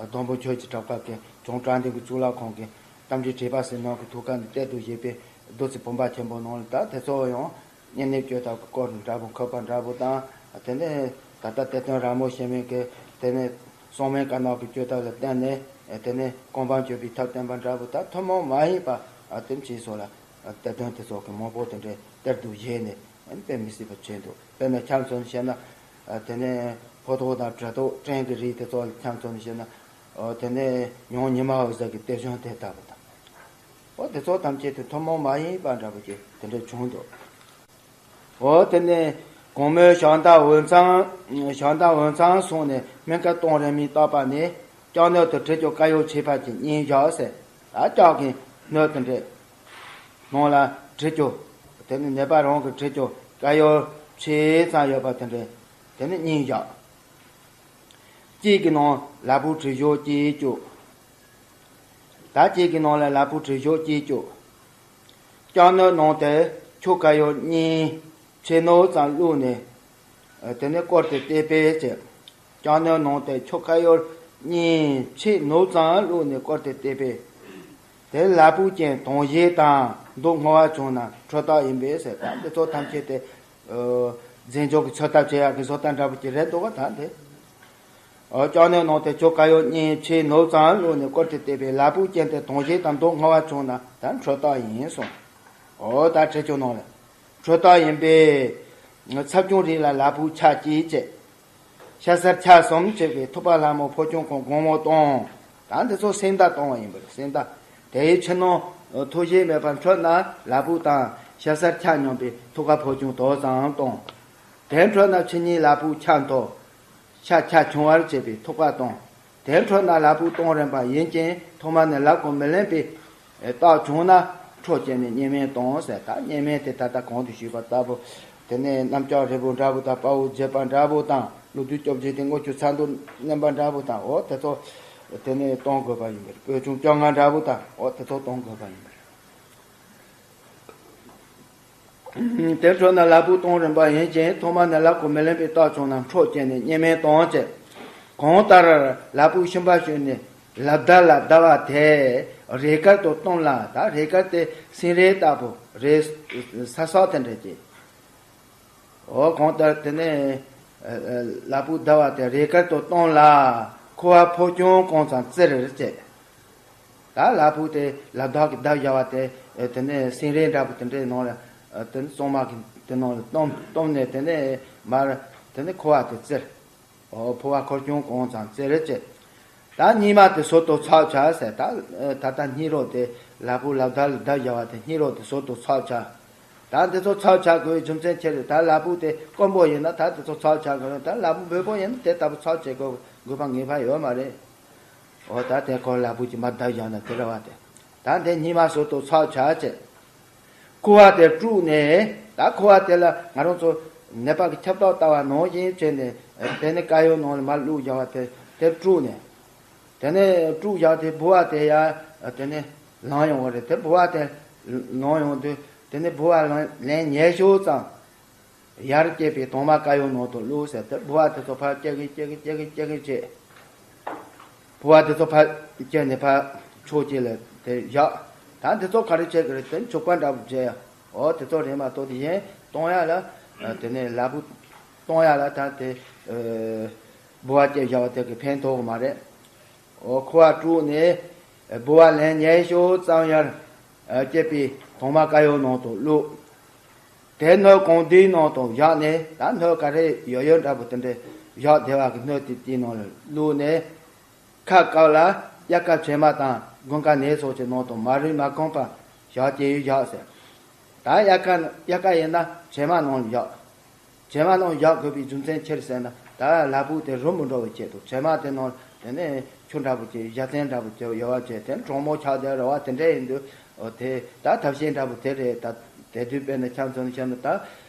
སྡོང་པོ་ཆོས་ཀྱི་གྲགས་པ་གིས་བྱང་བྲག་སྡེ་གི་གཙུག་ལག་ཁང་གི་རྟ་མགྲིན་དྲེགས་པ་ཟེར་མཁན་གྱི་ཐུགས་ཀ་ནས་གཏེར་དུ་བཞེས་པའི་བདུད་རྩི་བུམ་པ་ཆེན་པོ་ནང་ལ། ད་དེ་ཚོ་ཡང་བསྙེན་གནས་བཅོས་ཐབས་ཀྱི་སྐོར་འདྲ་བོ་འཁོད་པ་འདྲ་བོ་དང་། དེ་ནས་ད་ལྟ་གཏེར་སྟོན་ར་མོ་ཞེས་མི་གི་དེ་ནས་གསང་སྨན་དཀར་ནག་གི་བཅོས་ཐབས་ལ་བརྟེན་ནས། དེ་ནས་ཀོང་པང་བཅོས་པའི་ཐབས་བསྟན་པ་འདྲ་བོ། ད་ཐུན་མོང་མ་ཡིན་པ་དེ་རྗེས་སུ་ལ་གཏེར་སྟོན་དེ་ཚོ་གིས་མང་པོ་དེ་འདྲའི་གཏེར་དུ་བཞེས་ནས། ཨ་ནི་དཔེ་མི་སྲིད་པ་བྱས་འདུག། དཔེར་ན་ཆ་མཚོན་བཤད་ན། ཨ། དེ་ནས་ཕོ་ཐོག་དང་བྲེ་ཐོག་སྤྲིན་གྱི་རིགས་དེ་ཚོ་ལ་ཆ་མཚོན་བཤད་ན། ཨོ། དེ་ནས་ཉང་ཉི་མ་འོད་ཟེར་གྱི་གཏེར་གཞུང་དེ་ལྟ་བུ་དང་། ཨོ། དེ་ཚོ་ཐམས་ཅད་དེ་ཐུན་མོང་མ་ཡིན་པ་འདྲ་བོ་ཅིག་དེ་འདྲ་བྱུང་འདུག། ཨོ། དེ་ནས་གོང་མའི་ཞལ་ཏ་འོད་མཚན། ཞལ་ཏ་འོད་མཚན་སོང་ནས་སྨན་དཀར་གཏོང་རན་མི་བརྟག་པ་ནི། ལྕགས་སྣོད་དུ་དྲི་ཆུ་དཀར་ཡོལ་ཕྱེད་ཕབ་ཅིང་གཉིས་བཞག་ཟེར། ད་ལྕགས་ཀྱི་སྣོད་དེ་འདྲའི་ནང་ལ་དྲི་ཆུ། དེ་ནི་ནད་པ་རང་གི་དྲི་ཆུ་དཀར་ཡོལ་ཕྱེད་ཙམ་ཡོད་པ་དེ་འདྲའི། དེ་ནི་གཉིས་བཞག། གཅིག་གི་ནང་ལ་ཕུག་དྲི་ཞིམ་གཅིག་བཅུག། ད་གཅིག་གི་ནང་ལ་ལ་ཕུག་དྲི་ཞིམ་གཅིག་བཅུག། ལྕགས་སྣོད་ནང་དུ་ཆུ་དཀར་ཡོལ་གཉིས་ཕྱེད་ནུབ་ཙམ་བླུགས་ནས། ཨ། དེ་ནས་བསྐོལ་ཏེ་བཏབ་པས་བྱས། ལྕགས་སྣོད་ནང་དུ་ཆུ་དཀར་ཡོལ་གཉིས་ཕྱེད་ནུབ་ཙམ་བླུགས་ནས་བསྐོལ་ཏེ་བཏབ་པས། དེ་ལ་ཕུག་ཅན་དྭངས་ཤེལ་དང་མདོག་སྔོ་བ་བྱུང་ན་འཕྲོད་རྟགས་ཡིན་པས་ཟེར། ད་འདི་ཚོ་ཐམས་ཅད་དེ། ཨ། རྫས་འགྱུར་གྱི་བཅོས་ཐབས་བྱེད་ཡག་གི་བཟོ་ལྟ་འདྲ་པོ་ཅིག་རེད་འདུག་ག། ད་འདི། ཨོ། ལྕགས་སྣོད་ནང་དུ་ཆུ་དཀར་ཡོལ་གཉིས་ཕྱེད་ནུབ་ཙམ་བླུགས་ནས་བསྐོལ་ཏེ་བཏབ་པས། ལ་ཕུག་ཅན་དེ་དྭངས་ཤེལ་དང་མདོག་སྔོ་བ་བྱུང་ན་ད་འཕྲོད་རྟགས་ཡིན་གསུངས། ཨོ། ད་དྲི་ཆུ་ནང་ལ་འཕྲོད་རྟགས་ཡིན་པས། ཚབ་ཆུང་རིགས་ལ་ལ་ཕུག་ཆ་གཅིག་བྱས། ཤ་ཟར་ཆ་གསུམ་བྱས་པའི་ཐུག་པ་ལྷ་མོ་ཕོ་ཆུང་ཁོང་གང་མང་གཏོང་། ད་འདི་ཚོ་སེམས་ཐག་གཏོང་བ་ཡིན་པ་རེད། སེམས་ཐག། དེའི་ཕྱི་ནང་ཐུག་ཤེས་མེད་པར་འཕྲོད་ན་ལ་ཕུག་དང་ཤ་ཟར་ཆ་མཉམ་པའི་ཐུག་པ་ཕོ་ཆུང་དོ་ཙམ་གཏོང་། དེ་འཕྲོད་ན་ཕྱི་ཉིན་ལ་ཕུག་ཆ་མཐོ། ཤ་ཆ་ཆུང་བར་བྱས་པའི་ཐུག་པ་གཏོང་། དེ་འཕྲོད་ན་ལ་ཕུག་གཏོང་རན་པ་ཡིན་ཅིང་ཐོག་མ་ནས་ལ་ཕུག་མི་ལེན་པའི་རྟགས་བྱུང་ན་འཕྲོད་བྱས་ནས་གཉན་སྨན་གཏོང་ཟེར། ད་གཉན་སྨན་དེ་ད་ལྟ་གོང་དུ་ཞུས་པ་ལྟ་བུ། དེ་ནས་གནམ་ལྕགས་རིལ་བུ་འདྲ་བོ་དང་། དཔའ་བོ་བརྒྱད་པ་འདྲ་བོ་དང་། ཀླུ་བདུད་བཅོ་བརྒྱད་དེ་མངར་སྐྱུར་ཚ་མདོག་བསྣན་པ་འདྲ་བོ་དང་། འོ། དེ་ཚོ་དེ་ནས་གཏོང་དགོས་པ་ཡིན་པ་རེད། སྤོས་ཆུང་བཅོ་ལྔ་འདྲ་བོ་དང་། འོ། དེ་ཚོ་གཏོང་དགོས་པ་ཡིན་པ་རེད། དེ་འཕྲོད་ན་ལ་ཕུག་གཏོང་རན་པ་ཡིན་ཅིང་ཐོག་མ་ནས་ལ་ཕུག་མི་ལེན་པའི་རྟགས་བྱུང་ན་འཕྲོད་བྱས་ནས་གཉན་སྨན་གཏོང་བྱས། གང་ལྟར་ལ་ཕུག་ཤུན་པ་ཞོན་ནས་ལ་བདའ་ལ་བདའ་བ་དེ་རས་དཀར་དུ་གཏོང་ལ། ད་རས་དཀར་དེ་སེང་རས་ལྟ་བུ་རས་ས་སག་དེ་འདྲ་ཅིག། འོ། གང་ལྟར་དེ་ནས་ལ་ཕུག་བདའ་བ་དེ་རས་དཀར་དུ་གཏོང་ལ། ཁུ་བ་ཕོ་སྐྱོན་གང་ཙམ་བཙིར་བྱས། ད་ལ་ཕུག་དེ་ལ་དྭགས་ཀྱི་བརྡབ་བཞག་པ་དེ་དེ་ནས་སེང་རས་འདྲ་པོ་དེ་འདྲའི་ནང་ལ་དེ་ནས་གཙང་མ་གི་དེ་ནང་ལ་བཏོན་བཏོན་ནས་དེ་ནས་མར་དེ་ནས་ཁུ་བ་དེ་བཙིར། ཨོ་ཕུ་བ་ཁོར་ཀྱང་གང་ཙམ་བཙིར་བྱས། ད་སྙིགས་མ་དེ་ཟུར་དུ་ཚགས་བྱ་ཟེར། ད་ད་ལྟ་སྙིགས་རོ་དེ་ལ་ཕུག་ལ་དྭགས་ལ་བརྡབ་བཞག་པ་དེ་སྙིགས་རོ་དེ་ཟུར་དུ་ཚགས་བྱ། ད་འདི་ཚོ་ཚགས་བྱ་དགོས་རྒྱུ་མཚན་ཆེ་རེད། ད་ལ་ཕུག་དེ་དཀོན་པོ་ཡིན་ན་ད་འདི་ཚོ་ཚགས་བྱ་དགོས་རེད། ད་ལ་ཕུག་འབོལ་པོ་ཡིན་ན་དེ་ལྟ་བུ་ཚགས་བྱེད་དགོས་དགོས་པ་ངེས་པ་ཡོད་མ་རེད། ཨོ་ད་དེ་ཁོ་ལ་ཕུག་གི་མ་བརྡབ་བཞག་ན་དེ་རེད་བ། དེ་ད་དེ་སྙིགས་མ་ཟུར་དུ་ཚགས་བྱ་བྱས། ཁུ་བ་དེ་བཀྲུས་ནས། ད་ཁུ་བ་དེ་ལ་ང་རང་ཚོ་ནད་པ་གི་ཁྱབ་བདག་ལྟ་བ་ནང་བཞིན་བྱས་ནས་དེ་ནས་དཀར་ཡོལ་ནང་ལ་མར་བླུགས་བཞག་པ་དེ་དེ་བཀྲུས་ནས། དེ་ནས་བཀྲུས་བཞག་དེ་ལྦུ་བ་དེ་ཡ་དེ་ནས་ལངས་ཡོང་བ་རེད། དེ་ལྦུ་བ་དེ་ལངས་ཡོང་དུས་དེ་ནས་ལྦུ་བ་ལན་ལན་ཉེར་ཤུ་ཙམ་ཡར་སྐྱེས་པའི་དྭངས་མ་དཀར་ཡོལ་ནང་དུ་བླུགས་ཟེར། དེ་ལྦུ་བ་དེ་ཚོ་ཕར་སྐྱེ་གི་སྐྱེ་གི་སྐྱེ་གི་སྐྱེ་གི་བྱས། ལྦུ་བ་དེ་ཚོ་ཕར་སྐྱེས་ནས་ཕར་ཕྱོགས་གཅིག་ལ་དེ་བཞག་ད་འདི་ཚོ་ག་རེ་བྱེད་ཀྱི་རེད། དེ་བྱུག་པ་འདྲ་པོ་བྱས་ཡ། ཨོ་དེ་ཚོ་རེད་མ་གཏོགས་དེ་གཞན་གཏོང་ཡ་ལ་དེ་ནས་ལ་ཕུག་གཏོང་ཡ་ལ་ད་དེ་ལྦུ་བ་སྐྱེས་བཞག་པ་དེ་གི་ཕན་ཐོགས་གི་མ་རེད། ཨོ་ཁུ་བ་བཀྲུས་ནས་ལྦུ་བ་ལན་ཉེར་ཤུ་ཙམ་ཡར་སྐྱེས་པའི་དྭངས་མ་དཀར་ཡོལ་ནང་དུ་བླུགས། དེ་སྣོད་གང་དེའི་ནང་དུ་བཞག་ནས། ད་སྣོད་ག་རེ་ཡོད་ཡོད་འདྲ་པོ་དེ་འདྲ་བཞག་བདེ་བ་གི་སྣོད་དེ་དེའི་ནང་ལ་བླུགས་ནས། ཁ་བཀབ་ལ་དབྱར་ཁ་བྱེ་མ་དང་དགུན་ཁ་ནས་སོགས་ཀྱི་ནང་དུ་མ་རུལ་མ་ཁེངས་པར་བཞག་ཅེས་བཞག་ཟེར། ད་དབྱར་ཁ་དབྱར་ཁ་ཡིན་ན་བྱེ་མ་ནང་ལ་བཞག་བྱེ་མ་ནང་བཞག་དགོས་པའི་རྒྱུ་མཚན་ཆེར་ཟེར་ན། ད་ལ་ཕུག་དེ་རུལ་མི་འགྲོ་བའི་ཆེད་དུ་བྱེ་མ་དེ་ནང་དེ་ནས་ཆུ་འདྲ་པོ་ཅིག་བཞའ་ཚན་འདྲ་པོ་ཅིག་ཡོད་པ་བྱས། དེ་གྲང་མོ་ཆགས་བསྡད་རེད་བ། དེ་འདྲ་ཡིན་དུས་ཨོ་དེ་ད་ཐབས་ཤེས་འདྲ་པོ་དེ་རེད། ད་དེ་དུས་དཔེར་ན་ཆ་མཚོན་བཤད་ན་ད་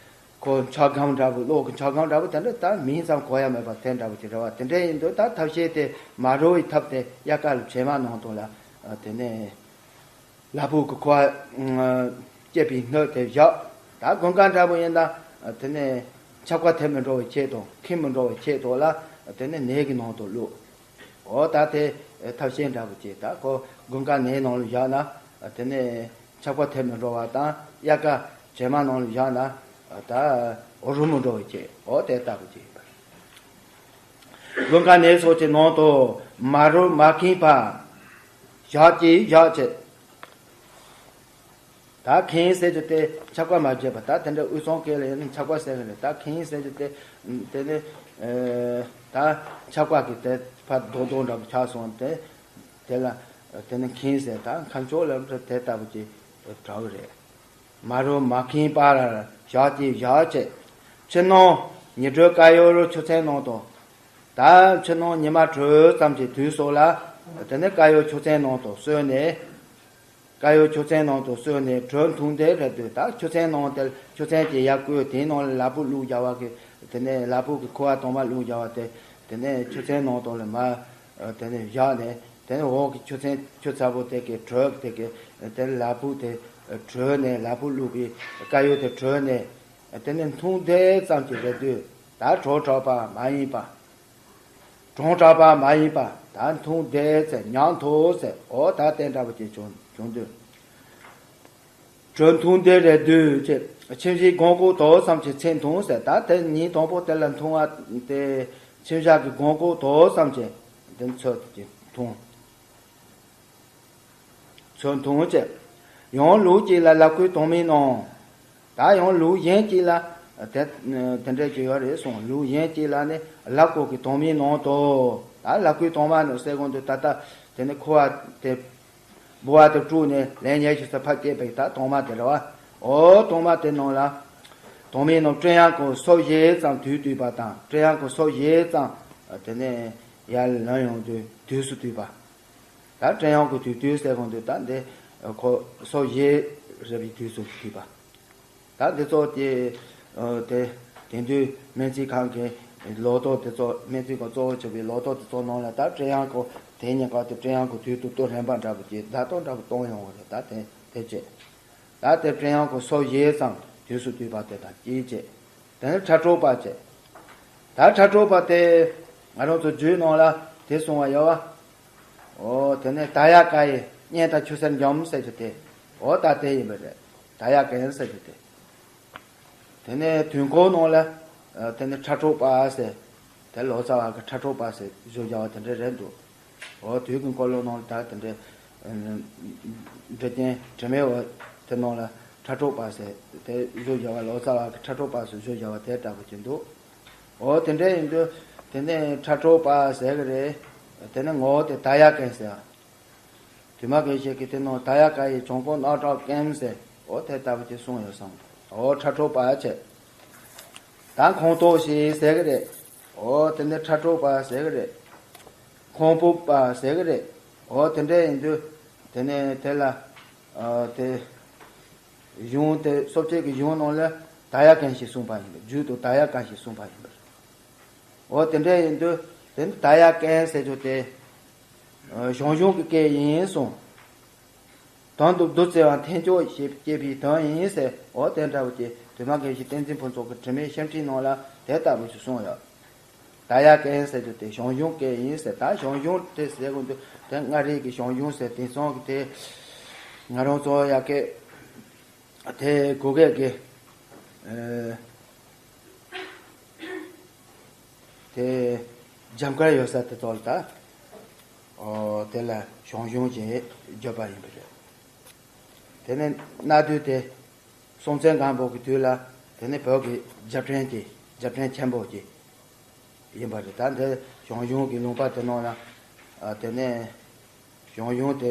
ཁོ་འཁྱག་སྒམ་འདྲ་པོ་གློག་གི་འཁྱག་སྒམ་འདྲ་པོ་དེ་འདྲ་ད་མིང་ཙམ་གོ་ཡ་མེད་པ་དེ་འདྲ་པོ་ཅིག་རེད་བ། དེ་འདྲ་ཡིན་དུས་ད་ཐབས་ཤེས་དེ་མ་རུལ་བའི་ཐབས་དེ་དབྱར་ཁ་ལ་བྱེ་མ་ནང་དུ་ལ་དེ་ནས། ལ་ཕུག་གི་ཁུ་བ་སྐྱེས་པའི་སྣོད་དེ་བཞག་ད་དགུན་ཁ་འདྲ་པོ་ཡིན་ན་དེ་ནས་ཆག་པ་ཐེབས་མི་འགྲོ་བའི་ཆེད་དུ། ཁེངས་མི་འགྲོ་བའི་ཆེད་དུ་ལ་དེ་ནས་ནས་ཀྱི་ནང་དུ་བླུགས། འོ་ད་དེ་ཐབས་ཤེས་འདྲ་པོ་ཅིག་ད་ཁོ་དགུན་ཁ་ནས་ནང་ལ་བཞག་ན་དེ་ནས་ཆག་པ་ཐེབས་མི་འགྲོ་བ་དང་། དབྱར་ཁ་བྱེ་མ་ནང་ལ་བཞག་ན་ད་རུལ་མི་འགྲོ་བའི་ཆེད། འོ་དེ་ལྟ་བུ་ཅིག་ཡིན་པ། དགུན་ཁ་ནས་སོགས་ཀྱི་ནང་དུ་མ་རུལ་མ་ཁེངས་པར་བཞག་ཅེས་བཞག་བྱས། ད་ཁེངས་ཟེར་རྒྱུ་དེ་ཆག་པ་མ་བརྗེད་པ། ད་དེ་འདྲ་དབུས་གཙང་སྐད་ལ་ཡིན་ན་ཆག་པ་ཟེར་གི་རེད། ད་ཁེངས་ཟེར་རྒྱུ་དེ་དེ་ནི་ཨེ་ད་ཆག་པ་གི་དེ་ཕར་རྡོག་རྡོག་འདྲ་པོ་ཆགས་སོང་། དེ་དེ་ལ་དེ་ནི་ཁེངས་ཟེར། ད་ཁ་མཆོག་ལ་དེ་ལྟ་བུ་ཅིག་གྲགས་གི་རེད། མ་རུལ་མ་ཁེངས་པར་བཞག་ཅེས་བཞག་བྱས། ཕྱི་ནང་ཉི་དྲོད་དཀར་ཡོལ་ཆུ་ཚན་ནང་དུ། ད་ཕྱི་ནང་ཉི་མ་དྲོས་ཙམ་གྱི་དུས་སུ་ལ་དེ་ནས་དཀར་ཡོལ་ཆུ་ཚན་ནང་དུ་སོན་ནས། དཀར་ཡོལ་ཆུ་ཚན་ནང་དུ་སོན་ནས་དྲོད་འཐུང་བདེ་རེད་འདུག་ད་ཆུ་ཚན་ནང་དེར་ཆུ་ཚན་གྱི་ཡར་བསྐོལ། དེའི་ནང་ལ་ལ་ཕུག་བླུགས་བཞག་པ་གི། དེ་ནས་ལ་ཕུག་གི་ཁུ་བ་དྭངས་མ་བླུགས་བཞག་པ་དེ་དེ་ནས་ཆུ་ཚན་ནང་དུ་ལ་མར་དེ་ནས་བཞག་ནས། དེ་ནས་འོག་གི་ཆུ་ཚན་ཆུ་ཚ་པོ་དེ་གི་དྲོད་དེ་གི་དེ་ལ་ཕུག་དེ་དྲོས་ནས། ལ་ཕུག་བླུགས་པའི་དཀར་ཡོལ་དེ་དྲོས་ནས། དེ་ནས་འཐུང་བདེ་ཙམ་གྱི་རེད་འདུག་ད་དྲོ་དྲགས་པ་མ་ཡིན་པ། གྲང་དྲགས་པ་མ་ཡིན་པ། ད་འཐུང་བདེ་ཟེར། ཉམས་ཐུབ་ཟེར། འོ་ད་དེ་འདྲ་པོ་ཅིག་བྱུང་བྱུང་དུས། དྲོད་འཐུང་བདེ་རེད་འདུག་ཅེས། ཁྱིམ་གཞིས་སྒང་གོག་དོག་ཙམ་གྱི་ཚད་འཐུང་ཟེར། ད་དེ་ཉིན་དང་པོ་དེ་ལ་འཐུང་བ་དེ་ཁྱིམ་ཞག་གི་སྒང་གོག་དོག་ཙམ་གྱི་དེ་ཚོད་ཀྱི་འཐུང་། ཚོད་འཐུང་བྱས། ཡང་ལུགས་གཅིག་ལ་ལ་ཕུག་དྭངས་མའི་ནང་། ད་ཡང་ལུགས་གཞན་གཅིག་ལ་དེ་དེ་འདྲ་ཅིག་ཡོད་རེད་གསུངས། ལུགས་གཞན་གཅིག་ལ་ནི་ལ་ཕུག་གི་དྭངས་མའི་ནང་དུ། ད་ལ་ཕུག་དྭངས་མ་ནི་ཟེར་གོང་དུ་ད་ལྟ་དེ་ནི་ཁུ་བ་དེ་ལྦུ་བ་དེ་བཀྲུས་ནས་ལན་ཉེར་ཤུ་ཙམ་ཕར་སྐྱེས་པའི་ད་དྭངས་མ་དེ་རེད་བ། འོ་དྭངས་མ་དེ་ནང་ལ། དྭངས་མའི་ནང་སྤྲིན་དབྱངས་ཀྱི་སོར་བཞི་ཙམ་དུས་དུས་པ་དང་། སྤྲིན་དབྱངས་ཀྱི་སོར་བཞི་ཙམ་དེ་ནས་ཡར་ལངས་ཡོང་དུས་དུས་སུ་དུས་པ། ད་སྤྲིན་དབྱངས་ཀྱི་དུས་དུས་ཟེར་གོང་དུ་ད་འདི་ཁོ་སོར་བཞི་རེ་བའི་དུས་སུ་དུས་པ། ད་འདི་ཚོ་དེ་དེ་དེང་དུས་སྨན་རྩིས་ཁང་གི་ལོ་ཐོ་དེ་ཚོ། སྨན་རྩིས་ཁང་གཙོ་བོ་བྱས་པའི་ལོ་ཐོ་དེ་ཚོ་ནང་ལ་ད་སྤྲིན་དབྱངས་ཀྱི་དེ་ཉིན་ཀ་དེ་སྤྲིན་དབྱངས་ཀྱི་དུས་དུས་དུས་རན་པ་འདྲ་པོ་ཅིག་བརྡ་རྟགས་འདྲ་པོ་གཏོང་ཡོང་བ་རེད། ད་དེ་དེ་བྱས། ད་དེ་སྤྲིན་དབྱངས་ཀྱི་སོར་བཞི་ཙམ་དུས་སུ་དུས་པ་དེ་དང་གཅིག་བྱས། དེ་ནས་ཁྲ་ཁྲོག་པ་བྱས། ད་ཁྲ་ཁྲོག་པ་དེ་ང་རང་ཚོ་རྒྱུད་ནང་ལ་དེ་གསུང་བ་ཡོད་བ། འོ་དེ་ནས་ད་ཡ་ཀ་ཡི་གཉེན་དང་ཆུ་སེར་འཇམ་ཟེར་རྒྱུ་དེ། འོ་ད་དེ་ཡིན་པ་རེད། ད་ཡ་ཀ་ཡིན་ཟེར་རྒྱུ་དེ། དེ་ནས་དུས་འཁོར་ནང་ལ་དེ་ནས་ཁྲ་ཁྲོག་པ་ཟེར། དེ་ལོ་ཙཱ་བ་གི་ཁྲ་ཁྲོ་པ་ཟེར་བཟོས་བཞག་པ་དེ་འདྲ་རེད་འདུག་འོ་དུས་ཀྱི་འཁོར་ལོ་ནང་ལ་ད་དེ་འདྲ་འགྲེལ་ཆེན་དྲི་མེད་འོད་དེ་ནང་ལ་ཁྲ་ཁྲོ་པ་ཟེར་དེ་བཟོས་བཞག་པ། ལོ་ཙཱ་བ་གི་ཁྲ་ཁྲོ་པ་ཟེར་བཟོས་བཞག་པ་དེ་འདྲ་པོ་ཅིག་འདུག་འོ་དེ་འདྲ་ཡིན་དུས་དེ་ནས་ཁྲ་ཁྲོ་པ་ཟེར་གི་རེད། དེ་ནས་ངོ་བོ་དེ་ད་ཡ་ཀན་ཟེར། དུ་མ་དགེ་བཤེས་ཀྱིས་དེ་ནང་ད་ཡ་ཀ་ཡི་བྱང་ཁོག་རྣག་ཁྲག་ཀན་ཟེར། འོ་དེ་ལྟ་བུ་ཅིག་གསུངས་ཡོད་བསམ། འོ་ཁྲ་ཁྲོ་པ་བྱས། ད་ཁོང་ཏོག་ཞེས་ཟེར་གི་རེད། འོ་དེ་ནས་ཁྲ་ཁྲོ་པ་ཟེར་གི་རེད། ཁོང་སྤུབས་པ་ཟེར་གི་རེད། འོ་དེ་འདྲ་ཡིན་དུས་དེ་ནས་དེ་ལ་ཨ་དེ་གཞུང་དེ་སོ་སྐྱེ་གི་གཞུང་ནང་ལ་ད་ཡ་ཀན་ཞེས་གསུངས་པ་ཡིན་པས། རྒྱུད་དུ་ད་ཡ་ཀན་ཞེས་གསུངས་པ་ཡིན་པས། འོ་དེ་འདྲ་ཡིན་དུས་དེ་ནི་ད་ཡ་ཀན་ཟེར་རྒྱུ་དེ་ཞང་ཞུང་གི་སྐད་ཡིན་གསུངས། དོན་དུ་བདུད་བརྩི་བ་འཐེན་སྐྱོ་ཞེས་སྐྱེས་པའི་དོན་ཡིན་ཟེར། འོ་དེ་འདྲ་བོ་ཅིག་དུ་མ་དགེ་བཤེས་བསྟན་འཛིན་ཕུན་ཚོགས་ཀྱི་དྲི་མེད་བཤད་ཁྲིད་ནང་ལ་དེ་ལྟ་བུ་ཞིག་གསུངས་ཡོད། ད་ཡ་ཀན་ཟེར་རྒྱུ་དེ་ཞང་ཞུང་སྐད་ཡིན་ཟེར། ད་ཞང་ཞུང་དེ་ཟེར་དགོས་འདུག་དེ་མངའ་རིས་ཀྱི་ཞང་ཞུང་ཟེར། དེང་སང་གི་དེ་ང་རང་ཚོ་ཡ་གི་དེ་གུ་གེ་གི་ཨེ་དེ་རྒྱབ་ཁར་ཡོད་ས་དེ་ཚོ་ལ་ད་ཨོ་དེ་ལ་ཞང་ཞུང་ཞེས་བརྗོད་པ་ཡིན་པ་རེད། དེ་ནས་གནའ་དུས་དེ་སྲོང་བཙན་སྒམ་པོ་གི་དུས་ལ་དེ་ནས་བོད་ཀྱི་རྒྱལ་ཕྲན་གྱི་རྒྱལ་ཕྲན་ཆེན་པོ་ཅིག་ཡིན་པ་རེད། ད་འདི་ཞང་ཞུང་གི་ལུང་པ་དེ་ནང་ལ་ཨ་དེ་ནས་ཞང་ཞུང་དེ་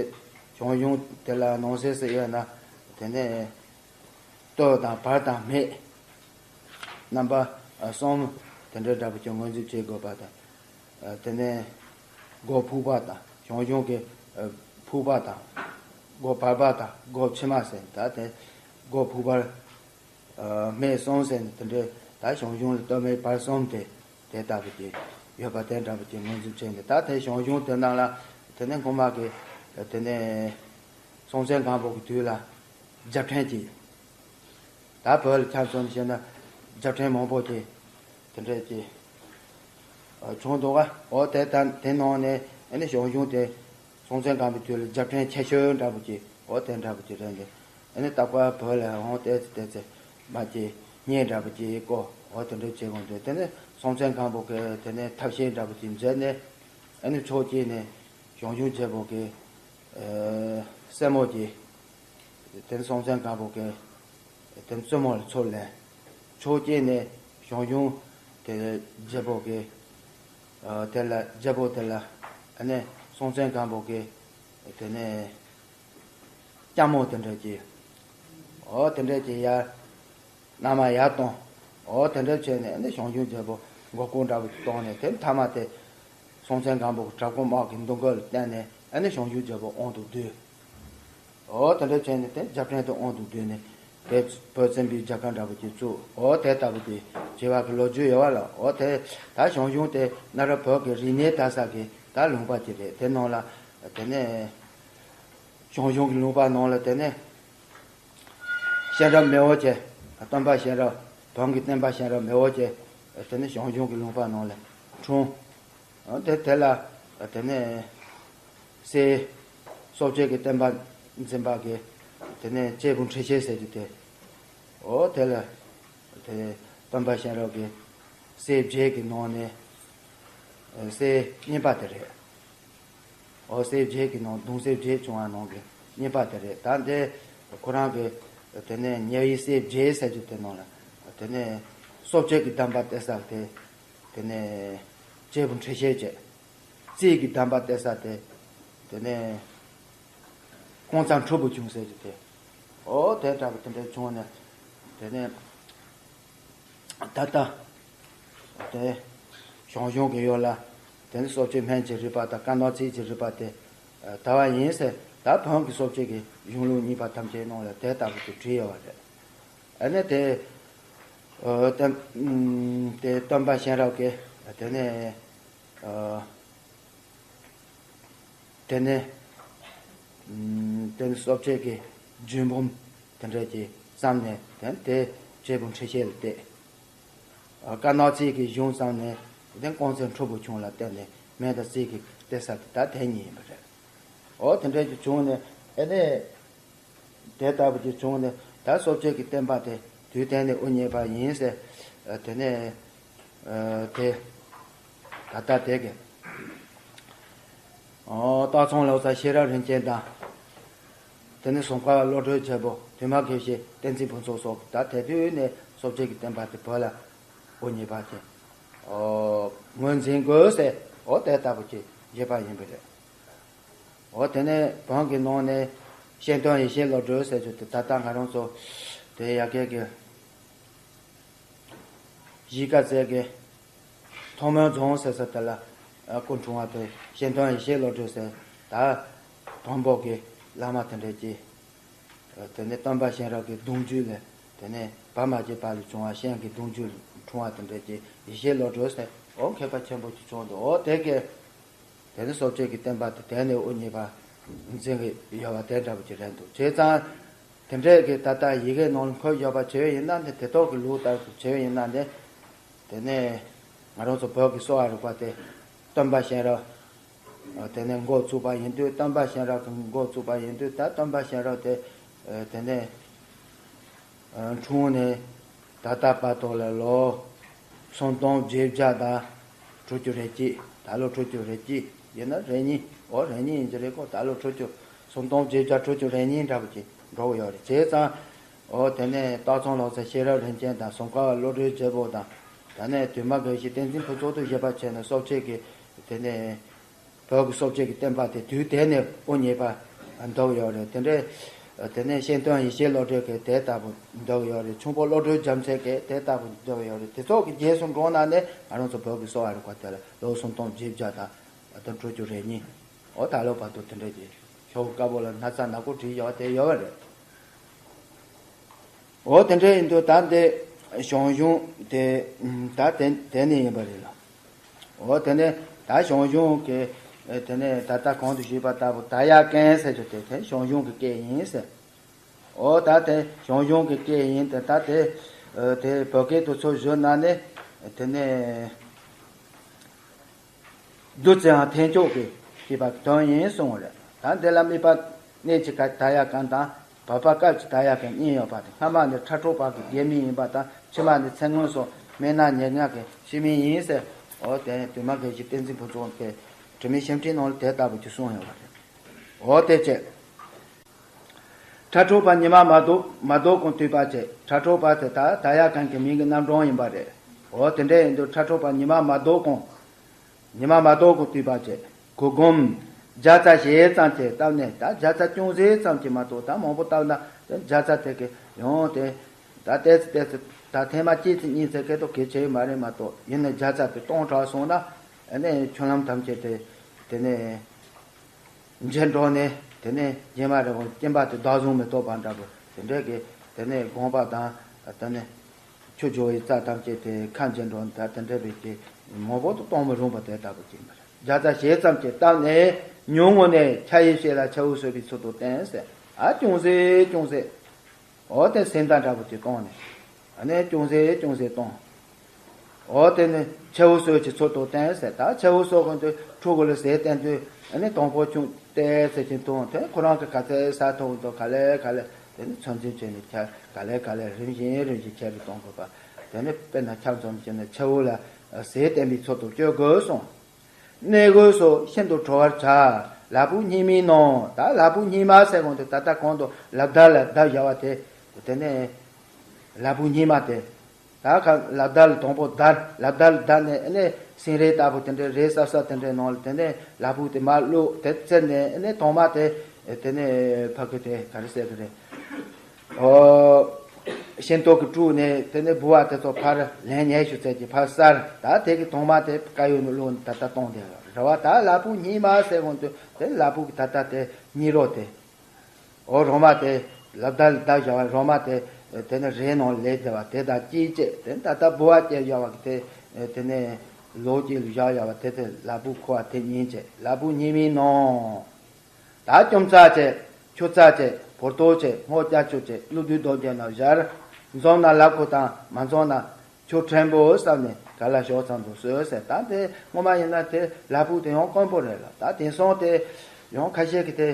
ཞང་ཞུང་དེ་ལ་ནང་གསེས་སུ་ཡོད་ན་དེ་ནས་སྟོད་དང་བར་དང་སྨད་རྣམ་པ་ཨ་གསུམ་དེ་འདྲ་འདྲ་པོ་ཅིག་ངོས་འཛིན་བྱེད་དགོས་པ་དང་། ཨ་དེ་ནས་སྒོ་ཕུག་པ་དང་། ཞང་ཞུང་གི་ཨ་ཕུག་པ་དང་། སྒོ་བར་པ་དང་སྒོ་ཕྱི་མ་ཟེར། ད་དེ་སྒོ་ཕུག་པར་ཨ་སྨད་གསུམ་ཟེར་ནས་དེ་འདྲའི་ད་ཞང་ཞུང་ལ་སྟོད་སྨད་བར་གསུམ་དེ་དེ་ལྟ་བུ་ཅིག་ཡོད་པ་དེ་འདྲ་བུ་ཅིག་ངོས་འཛིན་བྱས་ནས། ད་དེ་ཞང་ཞུང་དེ་ནང་ལ་དེ་ནས་སྔོན་མ་གི་དེ་ནས་སྲོང་བཙན་སྒམ་པོ་གི་དུས་ལ་རྒྱལ་ཕྲན་གྱི་ད་བོད་ལ་ཆ་མཚོན་ནས་བཤད་ན་རྒྱལ་ཕྲན་མང་པོ་ཅིག་དེ་འདྲ་ཅིག་ཨ་བྱུང་འདུག་ག་འོ་དེ་ད་དེ་ནང་ནས་ཨ་ནི་ཞང་ཞུང་དེ་སྲོང་བཙན་སྒམ་པོའི་དུས་ལ་རྒྱལ་ཕྲན་ཆེ་ཤོས་འདྲ་པོ་ཅིག་འོ་དེ་འདྲ་པོ་ཅིག་རེད་འདུག་ཨ་ནི་རྟག་པར་བོད་ལ་འོང་བལྟས་ཚེ་བལྟས་ཚེ་མ་ཅིག་བརྙན་འདྲ་པོ་ཅིག་བརྐོ། འོ་དེ་འདྲ་བྱེད་དགོས་འདུག་དེ་ནས་སྲོང་བཙན་སྒམ་པོ་གི་དེ་ནས་ཐབས་ཤེས་འདྲ་པོ་ཅིག་མཛད་ནས་ཨ་ནི་ཕྱོགས་གཅིག་ནས་ཞང་ཞུང་རྒྱལ་པོ་གི་ཨ་སྲས་མོ་གི་དེ་ནས་སྲོང་བཙན་སྒམ་པོ་གི་དེ་ནས་བཙུན་མོ་ལ་ཚུར་ལེན། ཕྱོགས་གཅིག་ནས་ཞང་ཞུང་དེ་རྒྱལ་པོ་གི་ཨ་དེ་ལ་རྒྱལ་པོ་དེ་ལ་ཨ་ནི་སྲོང་བཙན་སྒམ་པོ་གི་དེ་ནས་ལྕམ་མོ་དེ་འདྲ་གྱིས་འོ་དེ་འདྲ་གྱིས་ཡར་མནའ་མ་ཡར་གཏོང་། འོ་དེ་འདྲ་བྱས་ནས་ཨ་ནི་ཞང་ཞུང་རྒྱལ་པོ་མགོ་སྐོར་འདྲ་པོ་ཞིག་གཏོང་ནས་དེ་མཐའ་མ་དེ་སྲོང་བཙན་སྒམ་པོ་གི་དྲག་པོ་དམག་གི་མདུན་སྐོར་ལ་བསྟན་ནས་ཨ་ནི་ཞང་ཞུང་རྒྱལ་པོ་དབང་དུ་བསྡུས། འོ་དེ་འདྲ་བྱས་ནས་དེ་རྒྱལ་ཕྲན་དེ་དབང་དུ་བསྡུས་ནས་བོད་བོད་བཙན་པོའི་རྒྱལ་ཁབ་འདྲ་པོ་ཅིག་བཙུགས། འོ་དེ་ལྟ་བུ་དེ་བྱས་པ་གི་ལོ་རྒྱུས་ཡོད་པ་ལ། འོ་དེ་ད་ཞང་ཞུང་དེ་གནའ་རབས་བོད་ཀྱི་རིག་གནས་དར་ས་གི་ད་ལུང་པ་ཅིག་རེད། དེ་ནང་ལ་དེ་ནས་ཞང་ཞུང་གི་ལུང་པ་ནང་ལ་དེ་ནས་གཤེན་རབ་མི་བོ་ཆེ། སྟོན་པ་གཤེན་རབ། བོན་གྱི་བསྟན་པ་གཤེན་རབ་མི་བོ་ཆེ། དེ་ནས་ཞང་ཞུང་གི་ལུང་པ་ནང་ལ་འཁྲུངས། དེ་དེ་ལ་དེ་ནས་སྲས་སོ་བརྒྱད་ཀྱི་བསྟན་པ་འཛིན་པ་གི་དེ་ནས་གཅེར་བུ་འཕྲུལ་ཆེན་ཟེར་རྒྱུ་དེ། འོ་དེ་ལ་དེ་སྟོན་པ་གཤེན་རབ་ཀྱི་སྲས་བརྒྱད་ཀྱི་ནང་ནས་སྲས་གཉིས་པ་དེ་རེད། འོ་སྲས་བརྒྱད་ཀྱི་ནང་གདུང་སྲས་བརྒྱད་བྱུང་བ་ནང་གི་གཉིས་པ་དེ་རེད། ད་འདི་ཁོ་རང་གི་དེ་ནས་ཉེ་བའི་སྲས་བརྒྱད་ཟེར་རྒྱུ་དེ་ནང་ལ་དེ་ནས་སོ་བརྒྱད་ཀྱི་གདམས་པ་གཏད་ས་དེ་དེ་ནས་གཅེར་བུ་འཕྲུལ་ཆེན་བྱས། རྩིས་ཀྱི་གདམས་པ་གཏད་ས་དེ་དེ་ནས་ཀོང་ཚ་ཁྲོ་བུ་ཆུང་ཟེར་རྒྱུ་དེ། འོ་དེ་འདྲ་བ་དེ་འདྲ་བྱུང་ནས་དེ་ནས། ད་ལྟ་དེ་ཞང་ཞུང་གི་ཡུལ་ལ་དེ་ནི་སོ་བརྒྱད་སྨན་གྱི་རིག་པ་དང་བཀའ་གདམས་རྩིས་ཀྱི་རིག་པ་དེ་དར་བ་ཡིན་ཟེར། ད་བོན་གྱི་སོ་བརྒྱད་ཀྱི་གཞུང་ལུགས་གཉིས་པ་ཐམས་ཅད་ནང་ལ་དེ་ལྟ་བུ་དེ་བྲིས་ཡོད་པ་རེད། ཨ་ནི་དེ་ཨ་དེ་དེ་སྟོན་པ་གཤེན་རབ་ཀྱིས་དེ་ནས་ཨ། དེ་ནས་ཨམ་དེ་ནས་སོ་བརྒྱད་ཀྱི་རྒྱུད་འབུམ་དེ་འདྲ་ཅིག་བརྩམས་ནས་དེ་དེ་གཅེར་བུ་འཕྲུལ་ཆེན་ལ་གཏད། ཨ་བཀའ་གདམས་རྩིས་ཀྱི་གཞུང་བརྩམས་ནས་དེ་ཀོང་ཚ་ཁྲོ་བུ་ཆུང་ལ་གཏད་ནས་སྨན་དང་རྩིས་ཀྱི་གཏད་ས་དེ་ད་དེ་གཉིས་ཡིན་པ་རེད། འོ་དེ་འདྲ་ཅིག་བྱུང་ནས་ཨེ་ནས། དེ་ལྟ་བུ་ཅིག་བྱུང་ནས་ད་སོ་བརྒྱད་ཀྱི་བསྟན་པ་དེ་དུས་གཏན་ནས་དབུ་བརྙེས་པ་ཡིན་ཟེར། ཨ་དེ་ནས་ཨ་དེ་ ད་ལྟ་དེ་གི། ཨོ། སྟག་ཚང་ལོ་ཙཱ་ཤེས་རབ་རིན་ཆེན་དང་། དེ་ནས་ཟུང་དཀར་བློ་གྲོས་རྒྱལ་པོ། དུ་མ་དགེ་བཤེས་བསྟན་འཛིན་ཕུན་ཚོགས་སོགས་ད་དེ་དུས་ནས་སོ་བརྒྱད་ཀྱི་བསྟན་པ་དེ་བོད་ལ་དབུ་བརྙེས་པ་དེ། ཨོ། ངོས་འཛིན་དགོས་ཟེར། ཨོ། དེ་ལྟ་བུ་ཅིག་བཞེད་པ་ཡིན་པ་རེད། འོ། དེ་ནས་བོན་གྱི་ནང་ནས་གཤེན་སྟོན་ཡེ་ཤེས་བློ་གྲོས་ཟེར་རྒྱུ་དེ་ད་ལྟ་ང་རང་ཚོ་དེ་ཡ་གི་གི་གཞིས་ཀ་རྩེ་གི་ཐོག་མོན་རྫོང་ཟེར་ས་དེ་ལ་སྐུ་འཁྲུངས་པ་དེ་གཤེན་སྟོན་ཡེ་ཤེས་བློ་གྲོས་ཟེར། ད་དང་པོ་གི་བླ་མ་དེ་འདྲས་ཀྱི། དེ་ནས་སྟོན་པ་གཤེན་རབ་ཀྱི་གདུང་རྒྱུད་ལས། དེ་ནས་བར་མ་རྒྱུད་པ་ལས་བྱུང་བ་གཤེན་གྱི་གདུང་རྒྱུད་འཁྲུངས་པ་དེ་འདྲས་ཀྱི་ཡེ་ཤེས་བློ་གྲོས་ཟེར། འོ། མཁས་པ་ཆེན་པོ་ཅིག་བྱུང་འདུག་འོ། དེ་གི། དེ་ནི་སོ་བརྒྱད་ཀྱི་བསྟན་པ་དེ་དེ་ནས་དབུ་བརྙེས་པ་འཛིན་གྱི་ཡོད་པ་དེ་འདྲ་པོ་ཅིག་རེད་འདུག་བྱས་ཙང་། དེ་འདྲས་ཀྱི་ད་ལྟ་ཡི་གེ་ནང་འཁོད་ཡོད་པ་བྱས་པ་ཡིན་ན་ནི། དེ་ཐོག་གི་ལུགས་ལྟར་དུ་བྱས་པ་ཡིན་ན་ནི། དེ་ནས་ང་རང་ཚོ་བོད་ཀྱི་གསོ་བ་རིག་པ་དེ་སྟོན་པ་གཤེན་རབ། དེ་ནས་འགོ་བཙུགས་པ་ཡིན་དུས། སྟོན་པ་གཤེན་རབ་ཀྱི་འགོ་བཙུགས་པ་ཡིན་དུས། ད་སྟོན་པ་གཤེན་རབ་དེ། དེ་ནས། འཁྲུངས་ནས་ད་ལྟ་བར་དུ་ལ་ལོ་སུམ་སྟོང་བརྒྱད་བརྒྱ་དང་དྲུག་ཅུ་རེ་གཅིག་ད་ལོ་དྲུག་ཅུ་རེ་གཅིག་ཡིན་ན་རེ་གཉིས། འོ། རེ་གཉིས་ཡིན་གྱི་རེད་ཀོ། ད་ལོ་དྲུག་ཅུ། སུམ་སྟོང་བརྒྱད་བརྒྱ་དྲུག་ཅུ་རེ་གཉིས་འདྲ་པོ་ཅིག་འགྲོ་གི་ཡོད་རེད། བྱས་ཙང་། འོ། དེ་ནས་སྟག་ཚང་ལོ་ཙཱ་ཤེས་རབ་རིན་ཆེན་དང་། ཟུང་དཀར་བ་བློ་གྲོས་རྒྱལ་པོ་དང་། དེ་ནས་དུ་མ་དགེ་བཤེས་བསྟན་འཛིན་ཕུན་ཚོགས་དང་བཞེད་པ་བྱས་ནས་སོ་བརྒྱད་ཀྱི། དེ་ནས། བོད་ཀྱི་སོ་བརྒྱད་ཀྱི་བསྟན་པ་དེ་དུས་དེ་ནས་དབུ་བརྙེས་པ་འདུག་ཡོད་རེད། དེ་འདྲས། དེ་ནས་གཤེན་སྟོན་ཡེ་ཤེས་བློ་གྲོས་ཀྱིས་དེ་ལྟ་བུ་འདུག་ཡོད་རེད། ཁྱུང་པོ་བློ་གྲོས་རྒྱལ་མཚན་གྱིས་དེ་ལྟ་བུ་འདུག་ཡོད་རེད། དེ་ཚོ་གི་རྗེས་སུ་འགྲོ་ན་ནི་ང་རང་ཚོ་བོད་ཀྱི་གསོ་བ་རིག་པ་དེ་ལ་ལོ་སུམ་སྟོང་བརྒྱད་བརྒྱ་དང་ད་དྲུག་ཅུ་རེ་གཉིས། འོ། ད་ལོ་བར་དུ་དེ་འདྲས་ཀྱི་ཤོག་བུ་དཀར་པོ་ལ་ན་ཚ་ནག་པོ་བྲིས་ཡོད་དེ་ཡོད་པ་རེད། འོ། དེ་འདྲ་ཡིན་དུས་ད་འདི་ཞང་ཞུང་དེ་ད་དེ་དེ་ནས་ཡིན་པ་རེད་ལ། འོ། དེ་ནས་ད་ཞང་ཞུང་གི། དེ་ནས་ད་ལྟ་གོང་དུ་ཞུས་པ་ལྟ་བུ་ད་ཡ་ཀན་ཟེར་རྒྱུ་དེ་དེ་ཞང་ཞུང་གི་སྐད་ཡིན་ཟེར། འོ། ད་དེ་ཞང་ཞུང་གི་སྐད་ཡིན་ཏེ། ད་དེ་དེ་བོད་སྐད་དུ་ཚུར་བསྒྱུར་ན་ནི། དེ་ནས། བདུད་རྩི་ཡང་ཐེག་མཆོག་གི་ཞེས་པ་གི་དོན་ཡིན་གསུངས་པ་རེད། ད་འདི་ལ་དམིགས་པ་གནས་ཀྱི་སྐབས་ཀྱི་ད་ཡ་ཀན་དང་། བབ་པ་སྐབས་ཀྱི་ད་ཡ་ཀན་གཉིས་ཡོད་པ་དེ། སྔ་མ་ནི་ཕྲག་དོག་པ་གི་རྒྱལ་མི་ཡིན་པ་དང་། ཕྱི་མ་ནི་ཚེ་སྔོན་སོགས་མི་སྣ་ཉེར་ལྔ་གི་ཤི་མི་ཡིན་ཟེར། འོ། དེ་དུ་མ་དགེ་བཤེས་བསྟན་འཛིན་ཕུན་ཚོགས་ཀྱིས་དྲི་མེད་ཤེལ་ཕྲེང་ནང་ལ་དེ་ལྟ་བུ་ཅིག་གསུངས་ཡོད་པ་རེད། འོ། དེ་བྱས། ཕྲག་དོག་པ་ཉི་མ་མ་ལྡོག་མ་ལྡོག་གོང་བཏུད་པ་བྱས། ཕྲག་དོག་པ་དེ་ད་ད་ཡ་ཀན་གྱི་མིང་གི་རྣམ་གྲངས་ཡིན་པ་རེད། འོ། དེ་འདྲ་ཡིན་དུས་ཕྲག་དོག་པ་ཉི་མ་མ་ལྡོག་གོང་། ཉི་མ་མ་ལྡོག་གོང་བཏུད་པ་བྱས། གུར་གུམ་བརྒྱ་རྩ་ཞེ་ཙམ་གྱིས་བཏབ་ནས། ད་བརྒྱ་རྩ་ཅུང་ཟད་ཙམ་གྱིས་མ་གཏོགས། ད་མང་པོ་བཏབ་ན་དེ་བརྒྱ་རྩ་དེ་གི་ཡང་དེ་ད་ཏོག་ཙམ་ཏོག་ཙམ་ད་ཐེངས་མ་གཅིག་ཙམ་གཉིས་ཙམ་གི་ཏོག་གལ་ཆེ་བ་མ་རེད་མ་གཏོགས། ཡིན་ནའི་བརྒྱ་རྩ་དེ་སྟོང་དྲགས་སོང་ན། ཨ་ནི་ཆོས་ལམ་ཐམས་ཅད་དེ་དེ་ནས། འཇིག་འགྲོ་ནས། དེ་ནས་སྐྱེས་མ་རེད་པ། སྐྱེས་པ་དེ་བདག་བཟུང་མི་ཐོབ་པ་འདྲ་པོ་དེ་འདྲ་གི། དེ་ནས་དགོངས་པ་དང་། དེ་ནས་ཆུ་སྦྱོར་བའི་རྩ་ཐམས་ཅད་དེ་ཁ་འཇིག་འགྲོ་ད་དེ་འདྲ་བའི་གི་མང་པོ་དུ་གཏོང་མི་རུང་བ་དེ་ལྟ་བུ་ཅིག་མ་རེད། བརྒྱ་རྩ་ཞེ་ཙམ་གྱིས་བཏབ་ནས། ཉུང་ངུ་ནས་ཕྱག་གཡས་བྱས་ལ་ཕྱག་འོག་གསོལ་བའི་ཚུལ་དུ་བསྟན་ཟེར། ཨ། ཅུང་ཟད་ཅུང་ཟད། འོ། དེ་སེམས་དང་འདྲ་པོ་དེ་གཏོང་ནས། ཨ་ནི་ཅུང་ཟད་ཅུང་ཟད་གཏོང་། འོ། དེ་ནི་ཕྱག་འོག་གསོལ་གྱི་ཚུལ་དུ་བསྟན་ཟེར། ད་ཕྱག་འོག་གསོལ་གོང་དུ་ཕྲུ་གུ་ལ་ཟས་བསྟན་དུས། ཨ་ནི་དང་པོ་ཆུང་ཏོག་ཙམ་ཅིག་འཐུང་། དེ་ཁོ་རང་གི་ག་ཚད་ཟ་ཐུབ་འདུག་ག་ལེ་ག་ལེ། དེ་ནི་ཚོད་འཛིན་བྱས་ནས་ཁྱེར། ག་ལེ་ག་ལེ་རིམ་བཞིན་རིམ་བཞིན་ཁྱེར་ཏེ་གཏོང་དགོས་པ། དེ་ནི་དཔེར་ན་ཁྱབ་ཚོམ་བྱས་ནས་ཕྱག་འོག་ལ་ཟས་བསྟན་པའི་ཚུལ་དུ་སྤྱོད་དགོས་གསུངས། གནས་གོས་སོགས་ཤིན་ཏུ་ཁྲོ་བར་བྱ། ལ་ཕུག་སྙིགས་མའི་ནང་། ད་ལ་ཕུག་སྙིགས་མ་ཟེར་གོང་དུ་ད་ལྟ་གོང་དུ་ལབ་བརྡར་ལ་བརྡར་བཞག་པ་དེ། དེ་ནས་ལ་ཕུག་སྙིགས་མ་དེ། ད་ག་ལབ་བརྡར་ལ་དང་པོ་བརྡར། ལབ་བརྡར་ལ་བརྡར་ནས། ཨ་ནི་སེང་རས་ལྟ་བུ་དེ་འདྲའི་རས་སྲབ་སྲབ་དེ་འདྲའི་ནང་ལ། དེ་ནས་ལ་ཕུག་དེ་མར་བླུགས། དེ་བཙིར་ནས། ཨ་ནི་ཐོག་མ་དེ། དེ་ནས་ཕ་གི་དེ་ག་རེ་ཟེར་གི་རེད། ཨོ། ཤིང་ཏོག་གི་དྲུབ་ནས། དེ་ནས་ལྦུ་བ་དེ་ཚོ་ཕར་ལན་ཉེར་ཞིག་བཙལ་གྱི་ཕར་གསར། ད་དེ་གི་ཐོག་མ་དེ་དཀར་ཡོལ་ནས་བླུགས་ནས་ད་ལྟ་གཏོང་དེ་རེད་བ། ད་ལ་ཕུག་སྙིགས་མ་ཟེར་གོང་དུ་དེ་ལ་ཕུག་གི་ད་ལྟ་དེ་སྙིགས་རོ་དེ། ཨོ། རོ་མ་དེ་ལབ་བརྡར་ལ་བརྡར་བཞག་པ། རོ་མ་དེ་དེ་ནས་རས་ནང་ལས་བསྡད་པ་དེ་དང་གཅིག་བྱས། དེ་ནས་ད་ལྟ་ལྦུ་བ་བཅད་བཞག་པ་གི་དེ། དེ་ནས་ལོགས་གཅིག་ལ་བཞག་བཞག་པ་དེ། དེ་ལ་ཕུག་ཁུ་བ་དེ་ཉིད་བྱས། ལ་ཕུག་སྙིགས་མའི་ནང་། ད་སྐྱོམ་ཚ་བྱས། ཆུ་ཚ་བྱས། བུར་ཏོག་བྱས། སྔོ་སྐྱ་ཆུ་བྱས། ཀླུ་བདུད་གདོན་བགེགས་རྣམས་སྦྱར། འཛོམས་ན་ལ་ཁུ་དང་། མ་འཛོམས་ན་ཆུ་ཕྲན་བུ་བསྲབས་ནས་གར་ལ་ཞོག་ཙམ་དུ་གསོལ་ཟེར། ད་དེ་སྔོན་མ་ཡིན་ན་དེ་ལ་ཕུག་དེ་ཡང་དཀོན་པོ་རེད་ལ། ད་དེང་སང་དེ་ཡང་ཁ་ཤས་ཀྱིས་དེ།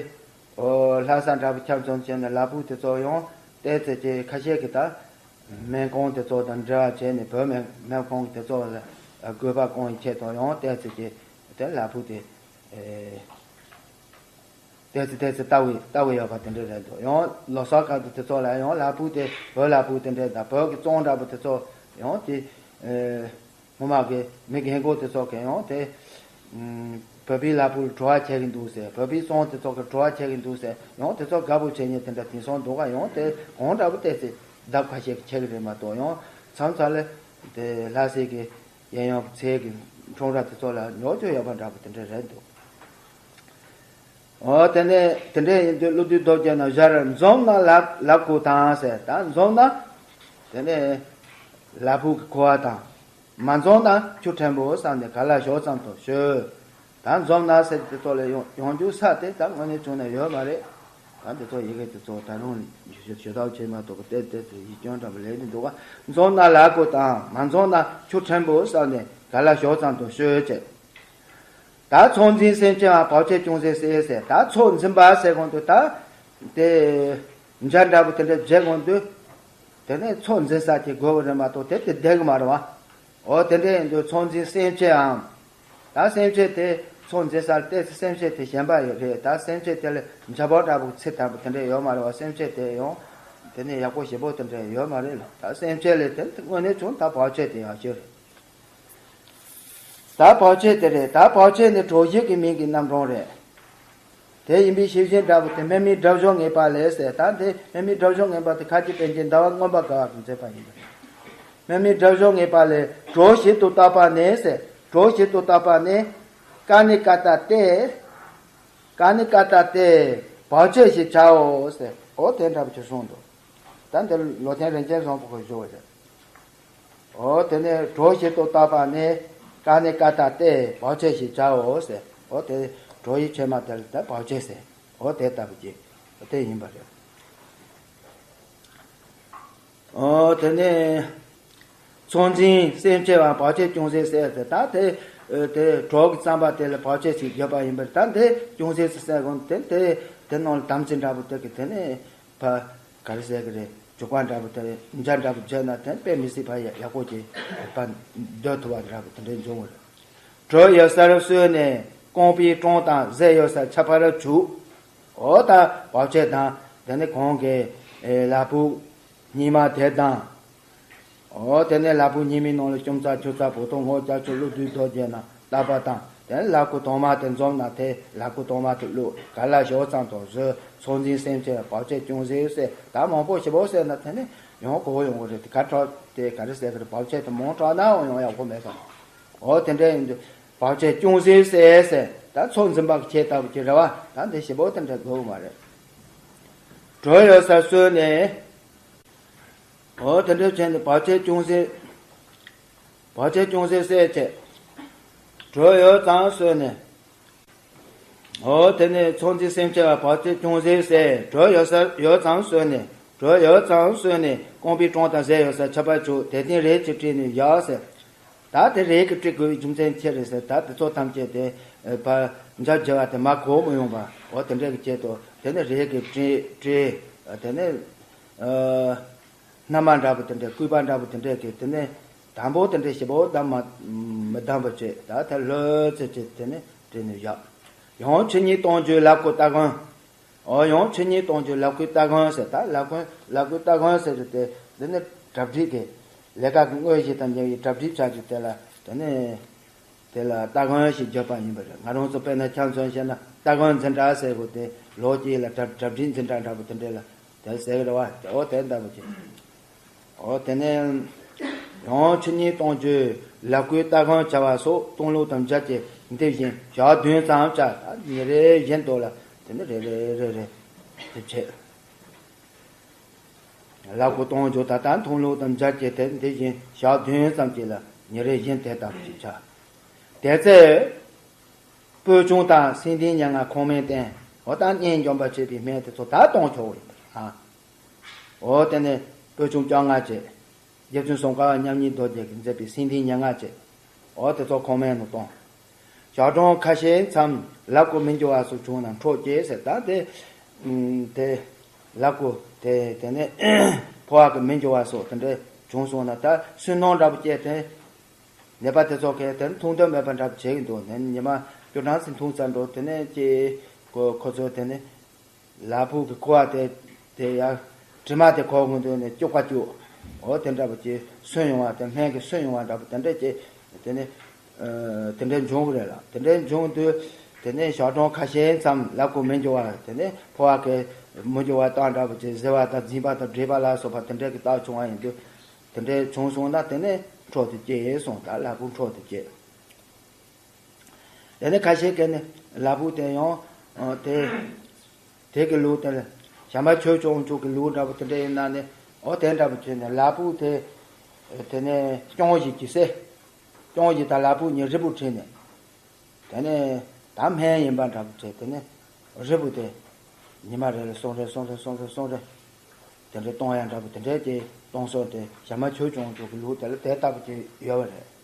ཨོ། ལྷ་ས་འདྲ་པོ་ཁྱབ་ཚོམ་བྱས་ནས་ལ་ཕུག་དེ་ཚོ་ཡང་ཏོག་ཙམ་ཅིག་ཁ་ཤས་ཀྱིས་ད་སྨན་ཁང་དེ་ཚོ་དང་འབྲེལ་བ་བྱས་ནས། བོད་སྨན་སྨན་ཁང་དེ་ཚོ་ལ་ དགོས་པ་སྐོང་བའི་ཆེད་དུ་ཡང་ཏོག་ཙམ་གྱི་དེ་ལ་ཕུག་དེ། ཨེ། ཏོག་ཙམ་ཏོག་ཙམ་ལྟ་བའི་ལྟ་བའི་ཡོད་པ་དེ་འདྲ་རེད་འདུག་ཡང་ལོ་གསར་སྐབས་དུ་དེ་ཚོ་ལ་ཡང་ལ་ཕུག་དེ་བོད་ལ་ཕུག་དེ་འདྲ་དང་བོད་ཀྱི་བཙོང་འདྲ་པོ་དེ་ཚོ་ཡང་དེ། ཨེ། སྔོན་མ་གི་མི་རྒན་གོག་དེ་ཚོ་གིས་ཡང་དེ། ཨུམ། བོད་པའི་ལ་ཕུག་བྲོ་བ་ཆེ་གི་འདུག་ཟེར། བོད་པའི་བཙོང་དེ་ཚོ་གིས་བྲོ་བ་ཆེ་གི་འདུག་ཟེར། ཡང་དེ་ཚོ་དགའ་པོ་བྱེད་ཉེན་དེ་འདྲ་དེང་སང་འདུག་ག་ཡང་དེ་གང་འདྲ་པོ་ཏོག་ཙམ་ལྡབ་ཁ་ཤས་ཆེ་གི་རེད་མ་གཏོགས་ཡང་མཚམས་མཚམས་ལ་དེ་ལྷ་སའི་གི་གཡས་གཡོན་གྱི་ཚལ་གྱི་ཁྲོམ་ར་དེ་ཚོ་ལ་ཉོ་ཆོག་ཡོད་པ་འདྲ་པོ་དེ་འདྲ་རེད་འདུག་འོ་དེ་ནས་དེ་འདྲ་ཡིན་དུས་ཀླུ་བདུད་རྡོ་རྗེ་ན་ཞར་འཛོམས་ན་ལ་ལ་ཀུ་དང་ཟེར། ད་འཛོམས་ན་དེ་ནས་ལ་ཕུག་གི་ཁུ་བ་དང་། མ་འཛོམས་ན་ཆུ་ཕྲན་བུ་བསམས་ནས་ག་ལ་ཞོག་ཙམ་དུ་ཞོལ། ད་འཛོམས་ན་ཟེར་དེ་ཚོ་ལ་ཡོང་ཡོང་རྒྱུ་ས་དེ་ད་དངོས་གནས་བྱུང་ན་ཡོད་མ་རེད། ད་འདི་ཚོ་ཡི་གེ་དེ་ཚོ་ད་རུང་ཞུ་ཞུ་ཐབས་བྱེད་མ་ཐུབ་པ་དེ་དེ་ཚོ་ཡིག་སྐྱོན་འདྲ་པོ་ལས་ཀྱི་འདུག་ག་འཛོམས་ན་ལ་ཀུ་དང་མ་འཛོམས་ན་ཆུ་ཕྲན་བུ་བསམས་ནས་ག་ལ་ཞོག་ཙམ་དུ་ཞོལ་བྱས། ད་ཚོགས་འཛིན་སེམས་ཅན་བ་བར་ཆད་ཅུང་ཟད་སེལ་ཟེར། ད་ཚོགས་འཛིན་པ་ཟེར་གོང་དུ་ད་དེ་འཇའ་འདྲ་པོ་དེ་འདྲ་བྱེད་གོང་དུ་དེ་ནས་ཚོགས་འཛིན་ས་དེ་དགོས་པ་རེད་མ་གཏོགས་དེ་དེ་བསྡད་གི་མ་རེད་བ། འོ་དེ་འདྲ་ཡིན་དུས་ཚོགས་འཛིན་སེམས་ཅན་འམ། ད་སེམས་ཅན་དེ་ཚོགས་འཛིན་ས་ལ་བལྟས་ཚེ་སེམས་ཅན་དེ་གཞན་པ་ཡོད་རེད། ད་སེམས་ཅན་དེ་ལ་འཇའ་པོ་འདྲ་པོ་ཚེ་དང་པོ་དེ་འདྲ་ཡོད་མ་རེད་བ། སེམས་ཅན་དེ་ཡང་དེ་ནས་ཡག་པོ་ཞེ་པོ་དེ་འདྲ་ཡོད་མ་རེད་ལ། ད་སེམས་ཅན་ལས་དེ་དངོས་གནས་བྱུང་ད་བར་ཆད་དེ་ཡག་ཤོས་རེད། ད་བར་ཆད་དེ་རེད། ད་བར་ཆད་ནི་གྲོ་བཞི་གི་མིང་གི་རྣམ་གྲངས་རེད། དེ་ཡིན་པའི་ཤེས་བཞིན་འདྲ་པོ་དེ་སྨན་མིའི་དགྲ་གཞུ་ངེས་པ་ལས་ཟེར། ད་དེ་སྨན་མིའི་དགྲ་གཞུ་ངེས་པ་དེ་ཁ་ཅིག་པཎ་ཆེན་ཟླ་བ་མངོན་པར་དགའ་བ་གིས་མཛད་པ་ཡིན་པ་རེད། སྨན་མིའི་དགྲ་གཞུ་ངེས་པ་ལས་གྲོ་བཞི་དུ་བཏགས་པ་ནི་ཟེར། གྲོ་བཞི་དུ་བཏགས་པ་ནི་ཀ་ནི་ཀ་ཏ་སྟེ། ཀ་ནི་ཀ་ཏ་སྟེ་བར་ཆད་ཞེས་བྱའོ་ཟེར། འོ་དེ་འདྲ་པོ་ཅིག་གསུངས་འདུག་ད་འདིར་ལོ་ཆེན་རིན་ཆེན་བཟང་པོ་གིས་ཞུ་བ་རེད། འོ་དེ་ནས་གྲོ་བཞི་དུ་བཏགས་པ་ནི་ཀ་ནི་ཀ་ཏ་སྟེ་བར་ཆད་ཞེས་བྱའོ་ཟེར། འོ་དེ་གྲོ་ཡི་ཆོས་མ་དེ་ལ་ད་བར་ཆད་ཟེར། འོ་དེ་ལྟ་བུ་ཅིག་དེ་ཡིན་པ་རེད། འོ་དེ་ནས་ཚོགས་འཛིན་སེམས་ཅན་བ་བར་ཆད་ཅུང་ཟད་སེལ་ཟེར། ད་དེ་དེ་གྲོ་གི་རྩམ་པ་དེ་ལ་བར་ཆད་ཞིག་བརྒྱབ་པ་ཡིན་པར། ད་དེ་ཅུང་ཟད་སེལ་གོང་དེ་དེ་དེ་ནང་ལ་དམ་ཚིག་འདྲ་པོ་དེ་གི་དེ་ནས་ཕ་ག་རེ་ཟེར་གི་རེད། འཇུག་པ་འདྲ་པོ་དེ་འཇའ་འདྲ་པོ་བརྗོད་ན་དེ་དཔེ་མི་སྲིད་པ་ཡག་པོ་ཅིག་ཕ་སྡོད་ཐུབ་པ་འདྲ་པོ་དེ་འདྲ་འབྱུང་བ་རེད། གྲོ་ཡོད་སར་སོས་ནས་རྐང་པའི་བྲང་དང་ཟས་ཡོད་སར་ཆ་ཕར་བྱུག་འོ་ད་བར་ཆད་དང་དེ་ནི་གོང་གི་ལ་ཕུག་ཉི་མ་དེ་དང་། འོ་དེ་ནས་ལ་ཕུག་ཉི་མའི་ནང་ལ་ལྕུམ་རྩ་ཆུ་རྩ་བོ་དོ་སྔོ་སྐྱ་ཆུ་ཀླུ་བདུད་རྡོ་རྗེ་ན་ལྟ་བ་དང་། དེ་ནས་ལ་ཀུ་དང་མ་དེ་འཛོམས་ན་དེ་ལ་ཀུ་དང་མ་དེ་བླུག་ག་ལ་ཞོག་ཙམ་དང་བཟོས། ཚོགས་འཛིན་སེམས་ཅན་བར་ཆད་ཅུང་ཟད་སེལ། ད་མང་པོ་ཞེ་པོ་སེལ་ན་དེ་ནས་ཡང་གོ་ཡོང་གི་རེད། དེ་ག་དྲག་དེ་ག་རེ་ཟེར་གི་རེད། བར་ཆད་དེ་མང་དྲགས་ན་ཡང་ཡག་པོ་མེད་དང་། འོ་དེ་འདྲ་ཡིན་དུས་བར་ཆད་ཅུང་ཟད་སེལ་ཟེར། ད་ཚོགས་འཛིན་པ་གི་ཆེད་ལྟ་བུ་ཅིག་རེད་བ། ད་འདི་ཞེ་པོ་དེ་འདྲ་དགོས་མ་རེད། གྲོ་ཡོད་སར་སོས་ནས། འོ་དེ་འདྲ་བྱས་ནས་བར་ཆད་ཅུང་ཟད། བར་ཆད་ཅུང་ཟད་སེལ་བྱས། གྲོ་ཡོད་ཙམ་སོས་ནས། འོ་དེ་ནས་ཚོགས་འཛིན་སེམས་ཅན་བ་བར་ཆད་ཅུང་ཟད་སེལ། གྲོ་ཡོད་སར་ཡོད་ཙམ་སོས་ནས། གྲོ་ཡོད་ཙམ་སོས་ནས་རྐང་པའི་བྲང་དང་ཟས་ཡོད་སར་ཆ་ཕར་བྱུག་དེ་སྟེང་རས་ཀྱིས་བྲིས་ནས་བཞག་ཟེར། ད་དེ་རས་ཀྱིས་བྲི་དགོས་པའི་རྒྱུ་མཚན་ཅི་རེད་ཟེར། ད་དེ་ཚོ་ཐམས་ཅད་དེ་ཕར་འཇའ་བརྗེ་བ་དེ་མར་གོ་མི་ཡོང་བ། འོ་དེ་འདྲ་གི་ཆེད་དུ་དེ་ནས་རས་ཀྱིས་བྲིས་བྲིས། དེ་ནས་སྣ་མ་འདྲ་པོ་དེ་འདྲས་སྐུད་པ་འདྲ་པོ་དེ་འདྲས་ཀྱིས་དེ་ནས་དང་པོ་དེ་འདྲས་ཞེ་པོ་བསྡམས་མ་མི་བསྡམས་པ་བྱས། ད་དེ་ལྷོད་ཙེ་ཙེ་དེ་ནས་བྲིས་ནས་བཞག་ཡང་ཆུ་གཉིས་གཏོང་རྒྱུའི་ལ་ཀུ་སྟ་གོན། འོ་ཡང་ཆུ་གཉིས་གཏོང་རྒྱུའི་ལ་ཀུའི་སྟ་གོན་ཟེར། ད་ལ་ཀུ་ལ་ཀུའི་སྟ་གོན་ཟེར་རྒྱུ་དེ་འདི་ནི་གྲ་སྒྲིག་གི་ལས་ཀ་གི་དངོས་གཞི་དང་འབྲེལ་བའི་གྲ་སྒྲིག་བྱ་རྒྱུ་དེ་ལ་དེ་ནི་དེ་ལ་སྟ་གོན་ཞེས་བརྗོད་པ་ཡིན་པ་རེད། ང་རང་ཚོ་དཔེར་ན་ཆ་མཚོན་བཤད་ན་སྟ་གོན་འཛིན་གྲྭ་ཟེར་དགོས་དེ་ལོ་གཅིག་ལ་གྲ་གྲ་སྒྲིག་འཛིན་གྲྭ་འདྲ་པོ་དེ་འདྲས་ལ་དེ་ཟེར་གི་རེད་བ། དེ་འོ་དེ་འདྲ་པོ་ཅིག་འོ་དེ་ནས་ཡང་ཆུ་གཉིས་གཏོང་རྒྱུའི་ལ་ཀུའི་སྟ་གོན་བྱ་བ་སོགས་གཏོང་ལུགས་དང་སྦྱར་ཏེ་འདི་བཞིན་ཞག་བདུན་ཙམ་བྱ། ཉིན་རེ་བཞིན་དུ་ལ་དེ་ནི་རེ་རེ་རེ་རེ་དེ་བྱེད། ལ་ཀུ་གཏོང་རྒྱུ་ད་ལྟ་གཏོང་ལུགས་དང་སྦྱར་ཏེ་དེ་འདི་བཞིན་ཞག་བདུན་ཙམ་ཅིག་ལ་ཉིན་རེ་བཞིན་དེ་ལྟ་བུ་ཅིག་བྱ། དེ་ཚེ་སྤོས་ཆུང་དང་སེང་ལྡེང་ཉེར་ལྔ་ཁོང་སྨན་བསྟེན། འོ་ད་གཉེན་འཇོམས་པར་བྱེད་པའི་སྨན་དེ་ཚོ་ད་གཏོང་ཆོག་ཡིན་པ་རེད། ཨ། འོ་དེ་ནས་སྤོས་ཆུང་བཅོ་ལྔ་བྱས། རྗེ་བཙུན་སྲོང་བཀའ་བ་མཉམ་ཉིད་རྡོ་རྗེ་གིས་མཛད་པའི་སེང་ལྡེང་ཉེར་ལྔ་བྱས། འོ་དེ་ཚོ་ཁོང་སྨན་ནང་གཏོང་། ཞག་གྲངས་ཁ་ཤས་མཚམས་ལ་ཀུ་མི་འགྱུར་བ་སོགས་བྱུང་ན་འཕྲོག་བྱེད་ཟེར། ད་དེ་དེ་ལ་ཀུ་དེ་དེ་ནས་འཕོ་བ་གི་མི་འགྱུར་བ་སོགས་དེ་འདྲ་བྱུང་སོང་ན་ད་སུན་སྣང་འདྲ་པོ་སྐྱེས་ཏེ། ནད་པ་དེ་ཚོ་གས་དེ་ནི་འཐུང་འདོད་མེད་པ་འདྲ་པོ་བྱེད་ཀྱི་འདུག་ནས་ཉི་མ་བཅུ་གྲངས་ཙམ་འཐུང་ཚར་འགྲོ། དེ་ནས་ཀྱེ་ཁོ་ཁོ་ཚོས་དེ་ནི་ལ་ཕུག་གི་ཁུ་བ་དེ་དེ་ཡ་དྲི་མ་དེ་གོ་གི་འདུག་ནས་སྐྱུག་པ་སྐྱུག་འོ་དེ་འདྲ་པོ་ཀྱི་སོན་ཡོང་བ་དེ་སྨན་གྱི་སོན་ཡོང་བ་འདྲ་པོ་དེ་འདྲ་ཀྱི་དེ་ནི་དེ་འདྲའི་འབྱུང་གི་རེད་ལ། དེ་འདྲའི་འབྱུང་དུས་དེ་ནས་ཞག་གྲངས་ཁ་ཤས་ཙམ་ལ་ཁུག་མི་འགྱུར་བ་དེ་ནས་ཕོ་བ་གི་མི་འགྱུར་བ་བཏང་འདྲ་པོ་ཀྱི་གཟེར་བ་དང་རྫིང་བ་དང་འདྲེས་པ་ལ་སོགས་པ་དེ་འདྲ་གི་རྟགས་བྱུང་བ་ཡིན་དུས། དེ་འདྲའི་བྱུང་སོང་ན་དེ་ནས་འཕྲོ་དེ་སྐྱེས་སོང་། ད་ལ་ཕུག་འཕྲོ་དེ་སྐྱེས། དེ་ནས་ཁ་ཤས་ཀྱིས་ནི་ལ་ཕུག་དེ་ཡང་དེ་དེ་གི་ལུགས་དེ་ལ་ཞྭ་དམར་ཆོས་སྐྱོང་མཆོག་གི་ལུགས་འདྲ་པོ་དེ་འདྲ་ཡིན་ན་ནི་འོ་དེ་འདྲ་པོ་བྱས་ནས་ལ་ཕུག་དེ་དེ་ནས་སྐྱོང་བཞིན་གྱི་སེ་སྐྱོང་བཞིན་དང་ལ་ཕུག་གཉིས་རིལ་བུ་བྲིས་ནས། དེ་ནས་ད་སྨན་ཡིན་པ་འདྲ་པོ་བྱས། དེ་ནས་རིལ་བུ་དེ་ཉི་མ་རེ་ལ་གསུམ་རེ་གསུམ་རེ་གསུམ་རེ་གསུམ་རེ་དེ་འདྲའི་གཏོང་ཡ་འདྲ་པོ་དེ་འདྲའི་དེ་གཏོང་སྲོལ་དེ་ཞྭ་དམར་ཆོས་སྐྱོང་མཆོག་གི་ལུགས་དེ་ལ་དེ་ལྟ་བུ་ཅིག་ཡོད་པ་རེད།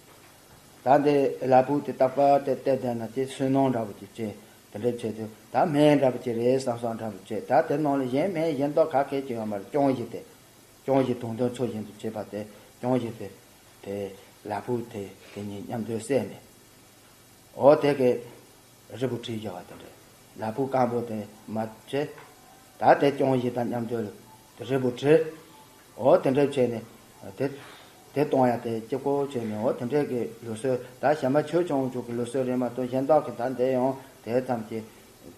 ད་འདི་ལ་ཕུག་དེ་རྟག་པར་དེ་བལྟས་བསྡད་ན་དེ་སུན་སྣང་འདྲ་པོ་ཅིག་བྱས། དེ་འདྲ་བྱས་དུས་ད་སྨན་འདྲ་པོ་ཅིག་རེད་བསམ་བསམ་འདྲ་པོ་བྱས། ད་དེ་ནང་ལ་གཞན་སྨན་གཞན་དག་ག་གེ་ཅིག་ཡོད་མ་རེད། སྐྱོང་བཞིན་དེ་སྐྱོང་བཞིན་དུང་འདོན་ཚུལ་བཞིན་དུ་བྱས་པ་དེ་སྐྱོང་བཞིན་དེ་དེ་ལ་ཕུག་དེ་དེ་གཉིས་མཉམ་དུ་བསྲེས་ནས། འོ་དེ་གི་རིལ་བུ་བྲིས་བཞག་པ་དེ་འདྲ། ལ་ཕུག་སྐམ་པོ་དེ་མ་བྱས། ད་དེ་སྐྱོང་བཞིན་དང་མཉམ་དུ་རིལ་བུ་བྲིས། འོ་དེ་འདྲ་བྱས་ནས་དེ་དེ་གཏོང་ཡ་དེ་གཅིག་པོ་བྱས་ནས། འོ་དེ་འདྲའི་གི་ལུགས་སྲོལ་ད་ཞྭ་དམར་ཆོས་སྐྱོང་མཆོག་གི་ལུགས་སྲོལ་རེད་མ་གཏོགས་གཞན་དག་གི་ད་འདི་ཡང་དེ་ཙམ་གྱི་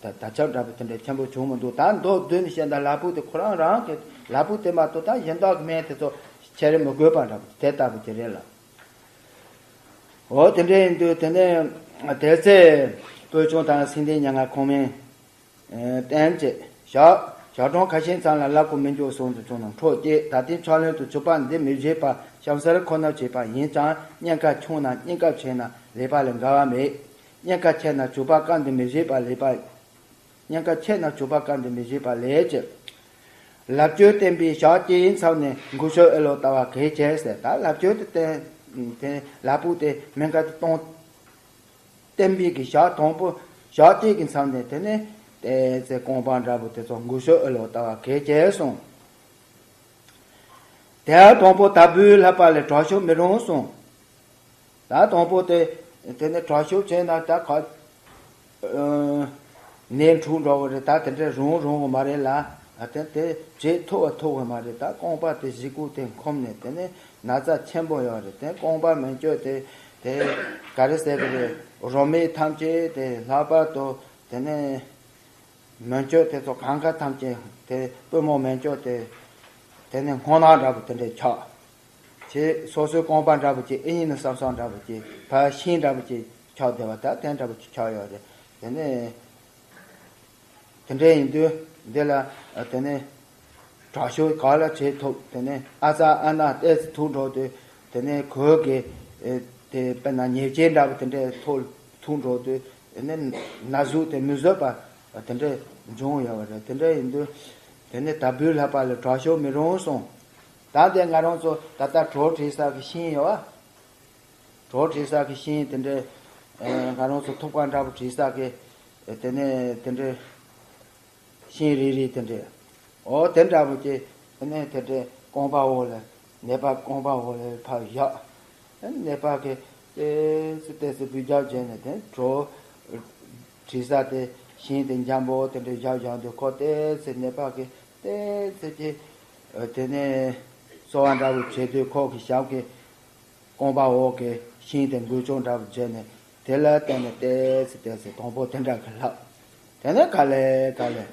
ད་ད་ཆ་འདྲ་པོ་དེ་འདྲ་ཆེན་པོ་བྱུང་མི་འདུག་ད་མདོར་བསྡུས་ནས་བཤད་ན་ལ་ཕུག་དེ་ཁོ་རང་རང་གི་ལ་ཕུག་དེ་མ་གཏོགས་ད་གཞན་དག་གི་སྨན་དེ་ཚོ་ཁྱེར་མི་དགོས་པ་འདྲ་པོ་དེ་ལྟ་བུ་དེ་རེད་ལ། འོ་དེ་འདྲ་ཡིན་དུས་དེ་ནས་དེ་ཚེ་སྤོས་ཆུང་དང་སེང་ལྡེང་མྱ་ངན་ཁོང་མིན་བསྟན་བཅས་ཞག་ཞག་གྲངས་ཁ་ཤས་ཙམ་ལ་ལ་ཁུག་མི་འགྱུར་སོང་དུ་བྱུང་ན་འཕྲོ་སྐྱེས། ད་ལྟའི་ཕྱག་ལེན་དུ་བྱུག་པ་འདི་མི་བཞེས་པ་ཤམ་སར་ཁོ་ནར་བྱེད་པ་ཡིན་ཀྱང་། གཉན་ཁ་ཆུང་ན་གཉན་ཁ་ཆེ་ན་ལེགས་པ་ལས་འགལ་བ་མེད། གཉན་ཁ་ཆེ་ན་བྱུག་པ་སྐབས་འདི་མི་བཞེས་པ་ལེགས་པ། གཉན་ཁ་ཆེ་ན་བྱུག་པ་སྐབས་འདི་མི་བཞེས་པ་ལེགས་ཀྱི། ལབ་ཅོལ་བསྟན་པའི་ཞག་གཅིག་མཚམས་ནས་འགུལ་སྐྱོད་ཨེ་ལོ་ལྟ་བ་གལ་ཆེ་ཟེར། ད་ལབ་ཅོལ་དེ་བསྟན་དེ་ལ་ཕུག་དེ་སྨན་ཁང་དུ་གཏོང་བསྟན་པའི་གི་ཞག་དང་པོ་ཞག་གཅིག་གི་མཚམས་ནས་དེ་ནས་དེ་ཚེ་རྐང་པ་འདྲ་པོ་དེ་ཚོ་འགུལ་སྐྱོད་ཨེ་ལོ་ལྟ་བ་གལ་ཆེ་གསུངས། དེ་དང་པོ་དལ་བུས་ལྷགས་པ་ལས་དྲག་ཤུགས་མི་རུང་གསུངས། ད་དང་པོ་དེ་དེ་ནས་དྲག་ཤུགས་བྱས་ན་ད་ག་ནད་འཁྲུགས་འགྲོ་གི་རེད། ད་དེ་འདྲ་རུང་རུང་གི་མ་རེད་ལ། དེ་དེ་བྱེད་ཐུབ་པ་ཐུབ་གི་མ་རེད། ད་རྐང་པ་དེ་གཞིས་ཁུག་དེ་འཁུམས་ནས་དེ་ནས་ན་ཚ་ཆེན་པོ་ཡོད་རེད། དེ་རྐང་པ་མི་སྐྱོད་དེ་དེ་ག་རེ་ཟེར་གི་རེད། རོ་མེད་ཐམས་ཅད་དེ་ལྷག་པར་དུ་དེ་ནས་མི་སྐྱོད་དེ་ཚོ་གང་ག་ཐམས་ཅད་དེ་པུས་མོ་མི་སྐྱོད་དེ་དེ་ནས་སྔོ་ནག་འདྲ་པོ་དེ་འདྲས་ཆགས། ཅེས་སོ་སོའི་རྐང་པ་འདྲ་པོ་ཅིག་ཨེ་ཡིན་ན་བསམ་བསམ་འདྲ་པོ་ཅིག་ཕར་ཤིང་འདྲ་པོ་ཅིག་ཆགས་བསྡད་པ་ད་དེ་འདྲ་པོ་ཅིག་ཆགས་ཡོད་རེད། དེ་ནས་དེ་འདྲ་ཡིན་དུས་འདི་ལ་དེ་ནས་དྲག་ཤུགས་ག་ལ་བྱེད་ཐུབ། དེ་ནས་ཨ་ཙ་ཨ་ན་ཏོག་ཙམ་ཐུག་འགྲོ་དུས་དེ་ནས་གོས་གི་དེ་དཔེར་ན་ཉེས་ཅན་འདྲ་པོ་དེ་འདྲ་ཐུག་ཐུག་འགྲོ་དུས་དེ་ནས་ན་ཟུག་དེ་མི་བཟོད་པ་དེ་འདྲ་འབྱུང་ཡོད་པ་རེད། དེ་འདྲ་ཡིན་དུས་དེ་ནས་དལ་བུས་ལྷགས་པ་ལས་དྲག་ཤུགས་མི་རུང་གསུངས། ད་ལྟའི་ང་རང་ཚོ་ད་ལྟ་གྲོ་བྲིས་ས་གི་ཤིང་ཡོད་པ། གྲོ་བྲིས་ས་གི་ཤིང་དེ་འདྲའི་ང་རང་ཚོ་ཐུག་པ་འདྲ་པོ་བྲིས་ས་གི་དེ་ནས་དེ་འདྲའི་ཤིང་རིལ་རིལ་དེ་འདྲའི་འོ་དེ་འདྲ་པོ་ཅིག་དེ་ནས་དེ་འདྲའི་རྐང་པ་འོག་ལ་ནད་པ་རྐང་པ་འོག་ལ་ཕར་བཞག་ནད་པ་གི་ཏོག་ཙམ་ཏོག་ཙམ་འབུད་རྒྱག་བྱས་ནས་དེ་གྲོ་བྲིས་ས་དེ་ཤིང་དེ་འཇམ་པོ་དེ་འདྲའི་བཞག་བཞག་འདུག་ཁོ་ཏོག་ཙམ་ནད་པ་གི་ཏོག་ཙམ་ཅིག་དེ་ནས་གསོ་བ་འདྲ་པོ་བྱེད་དུས་ཁོ་གི་ཞབས་ཀྱི་རྐང་པ་འོག་གི་ཤིང་དེ་འགུལ་སྐྱོད་འདྲ་པོ་བྱས་ནས་དེ་ལ་བརྟེན་ནས་ཏོག་ཙམ་ཏོག་ཙམ་དང་པོ་དེ་འདྲ་གི་ལྷག་དེ་ནས་ག་ལེ་ག་ལེ།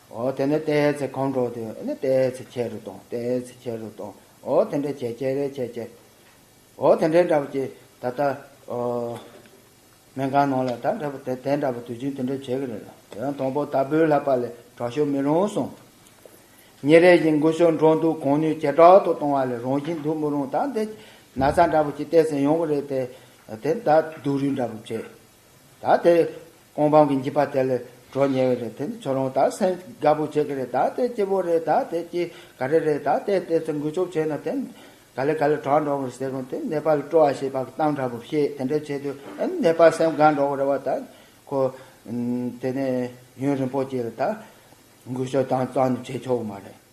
འོ་དེ་ནས་ཏོག་ཙམ་གོམས་འགྲོ་དུས་ཨ་ནི་ཏོག་ཙམ་ཆེ་རུ་གཏོང་། ཏོག་ཙམ་ཆེ་རུ་གཏོང་། འོ་དེ་འདྲ་བྱས་བྱས་རེ་བྱས་བྱས། འོ་དེ་འདྲའི་འདྲ་པོ་ཅིག་ད་ལྟ་འོ། སྨན་ཁང་ནང་ལ་ད་འདྲ་པོ་དེ་དེ་འདྲ་པོ་དུས་རྒྱུན་དེ་འདྲ་བྱེད་ཀྱི་རེད་ལ། དེ་ཡང་དང་པོ་དལ་བུས་ལྷགས་པ་ལས་དྲག་ཤུགས་མི་རུང་གསུངས། ཉིན་རེ་བཞིན་འགུལ་སྐྱོད་འགྲོ་འདུག་གང་ནུས་ཇེ་དྲག་ཏུ་གཏོང་བ་ལས་རང་བཞིན་འདུག་མི་རུང་། ད་འདི་ན་ཚ་འདྲ་པོ་ཅིག་ཏོག་ཙམ་ཡོང་གི་རེད་དེ། དེ་ད་སྡུག་རུས་འདྲ་པོ་བྱེད། ད་དེ་རྐང་པའི་འཇིགས་པ་དེ་ལས་གྲོལ་ཉེ་བ་རེད། དེ་ནི་ཁྱོད་རང་ད་སེམས་དགའ་པོ་བྱེད་ཀྱི་རེད། ད་དེ་སྐྱིད་པོ་རེད། ད་དེ་ཅི་ག་རེ་རེད། ད་དེ་དེ་ཚོ་འགུལ་སྐྱོད་བྱས་ན་དེ་ག་ལེ་ག་ལེ་དྲག་འགྲོ་གི་རེད་ཟེར་གོང་དེ་ནད་པ་ལ་སྤྲོ་བ་བྱེད་པ་གི་གཏམ་འདྲ་པོ་བཤད། དེ་འདྲ་བྱས་དུས་ཨ་ནི་ནད་པ་སེམས་དགའ་འགྲོ་གི་རེད་བ། ད་ཁོ་དེ་ནས་ཡུན་རིང་པོ་ཅིག་ལ་ད་འགུལ་སྐྱོད་དང་རྩ་ནས་བྱེད་ཆོག་གི་མ་རེད།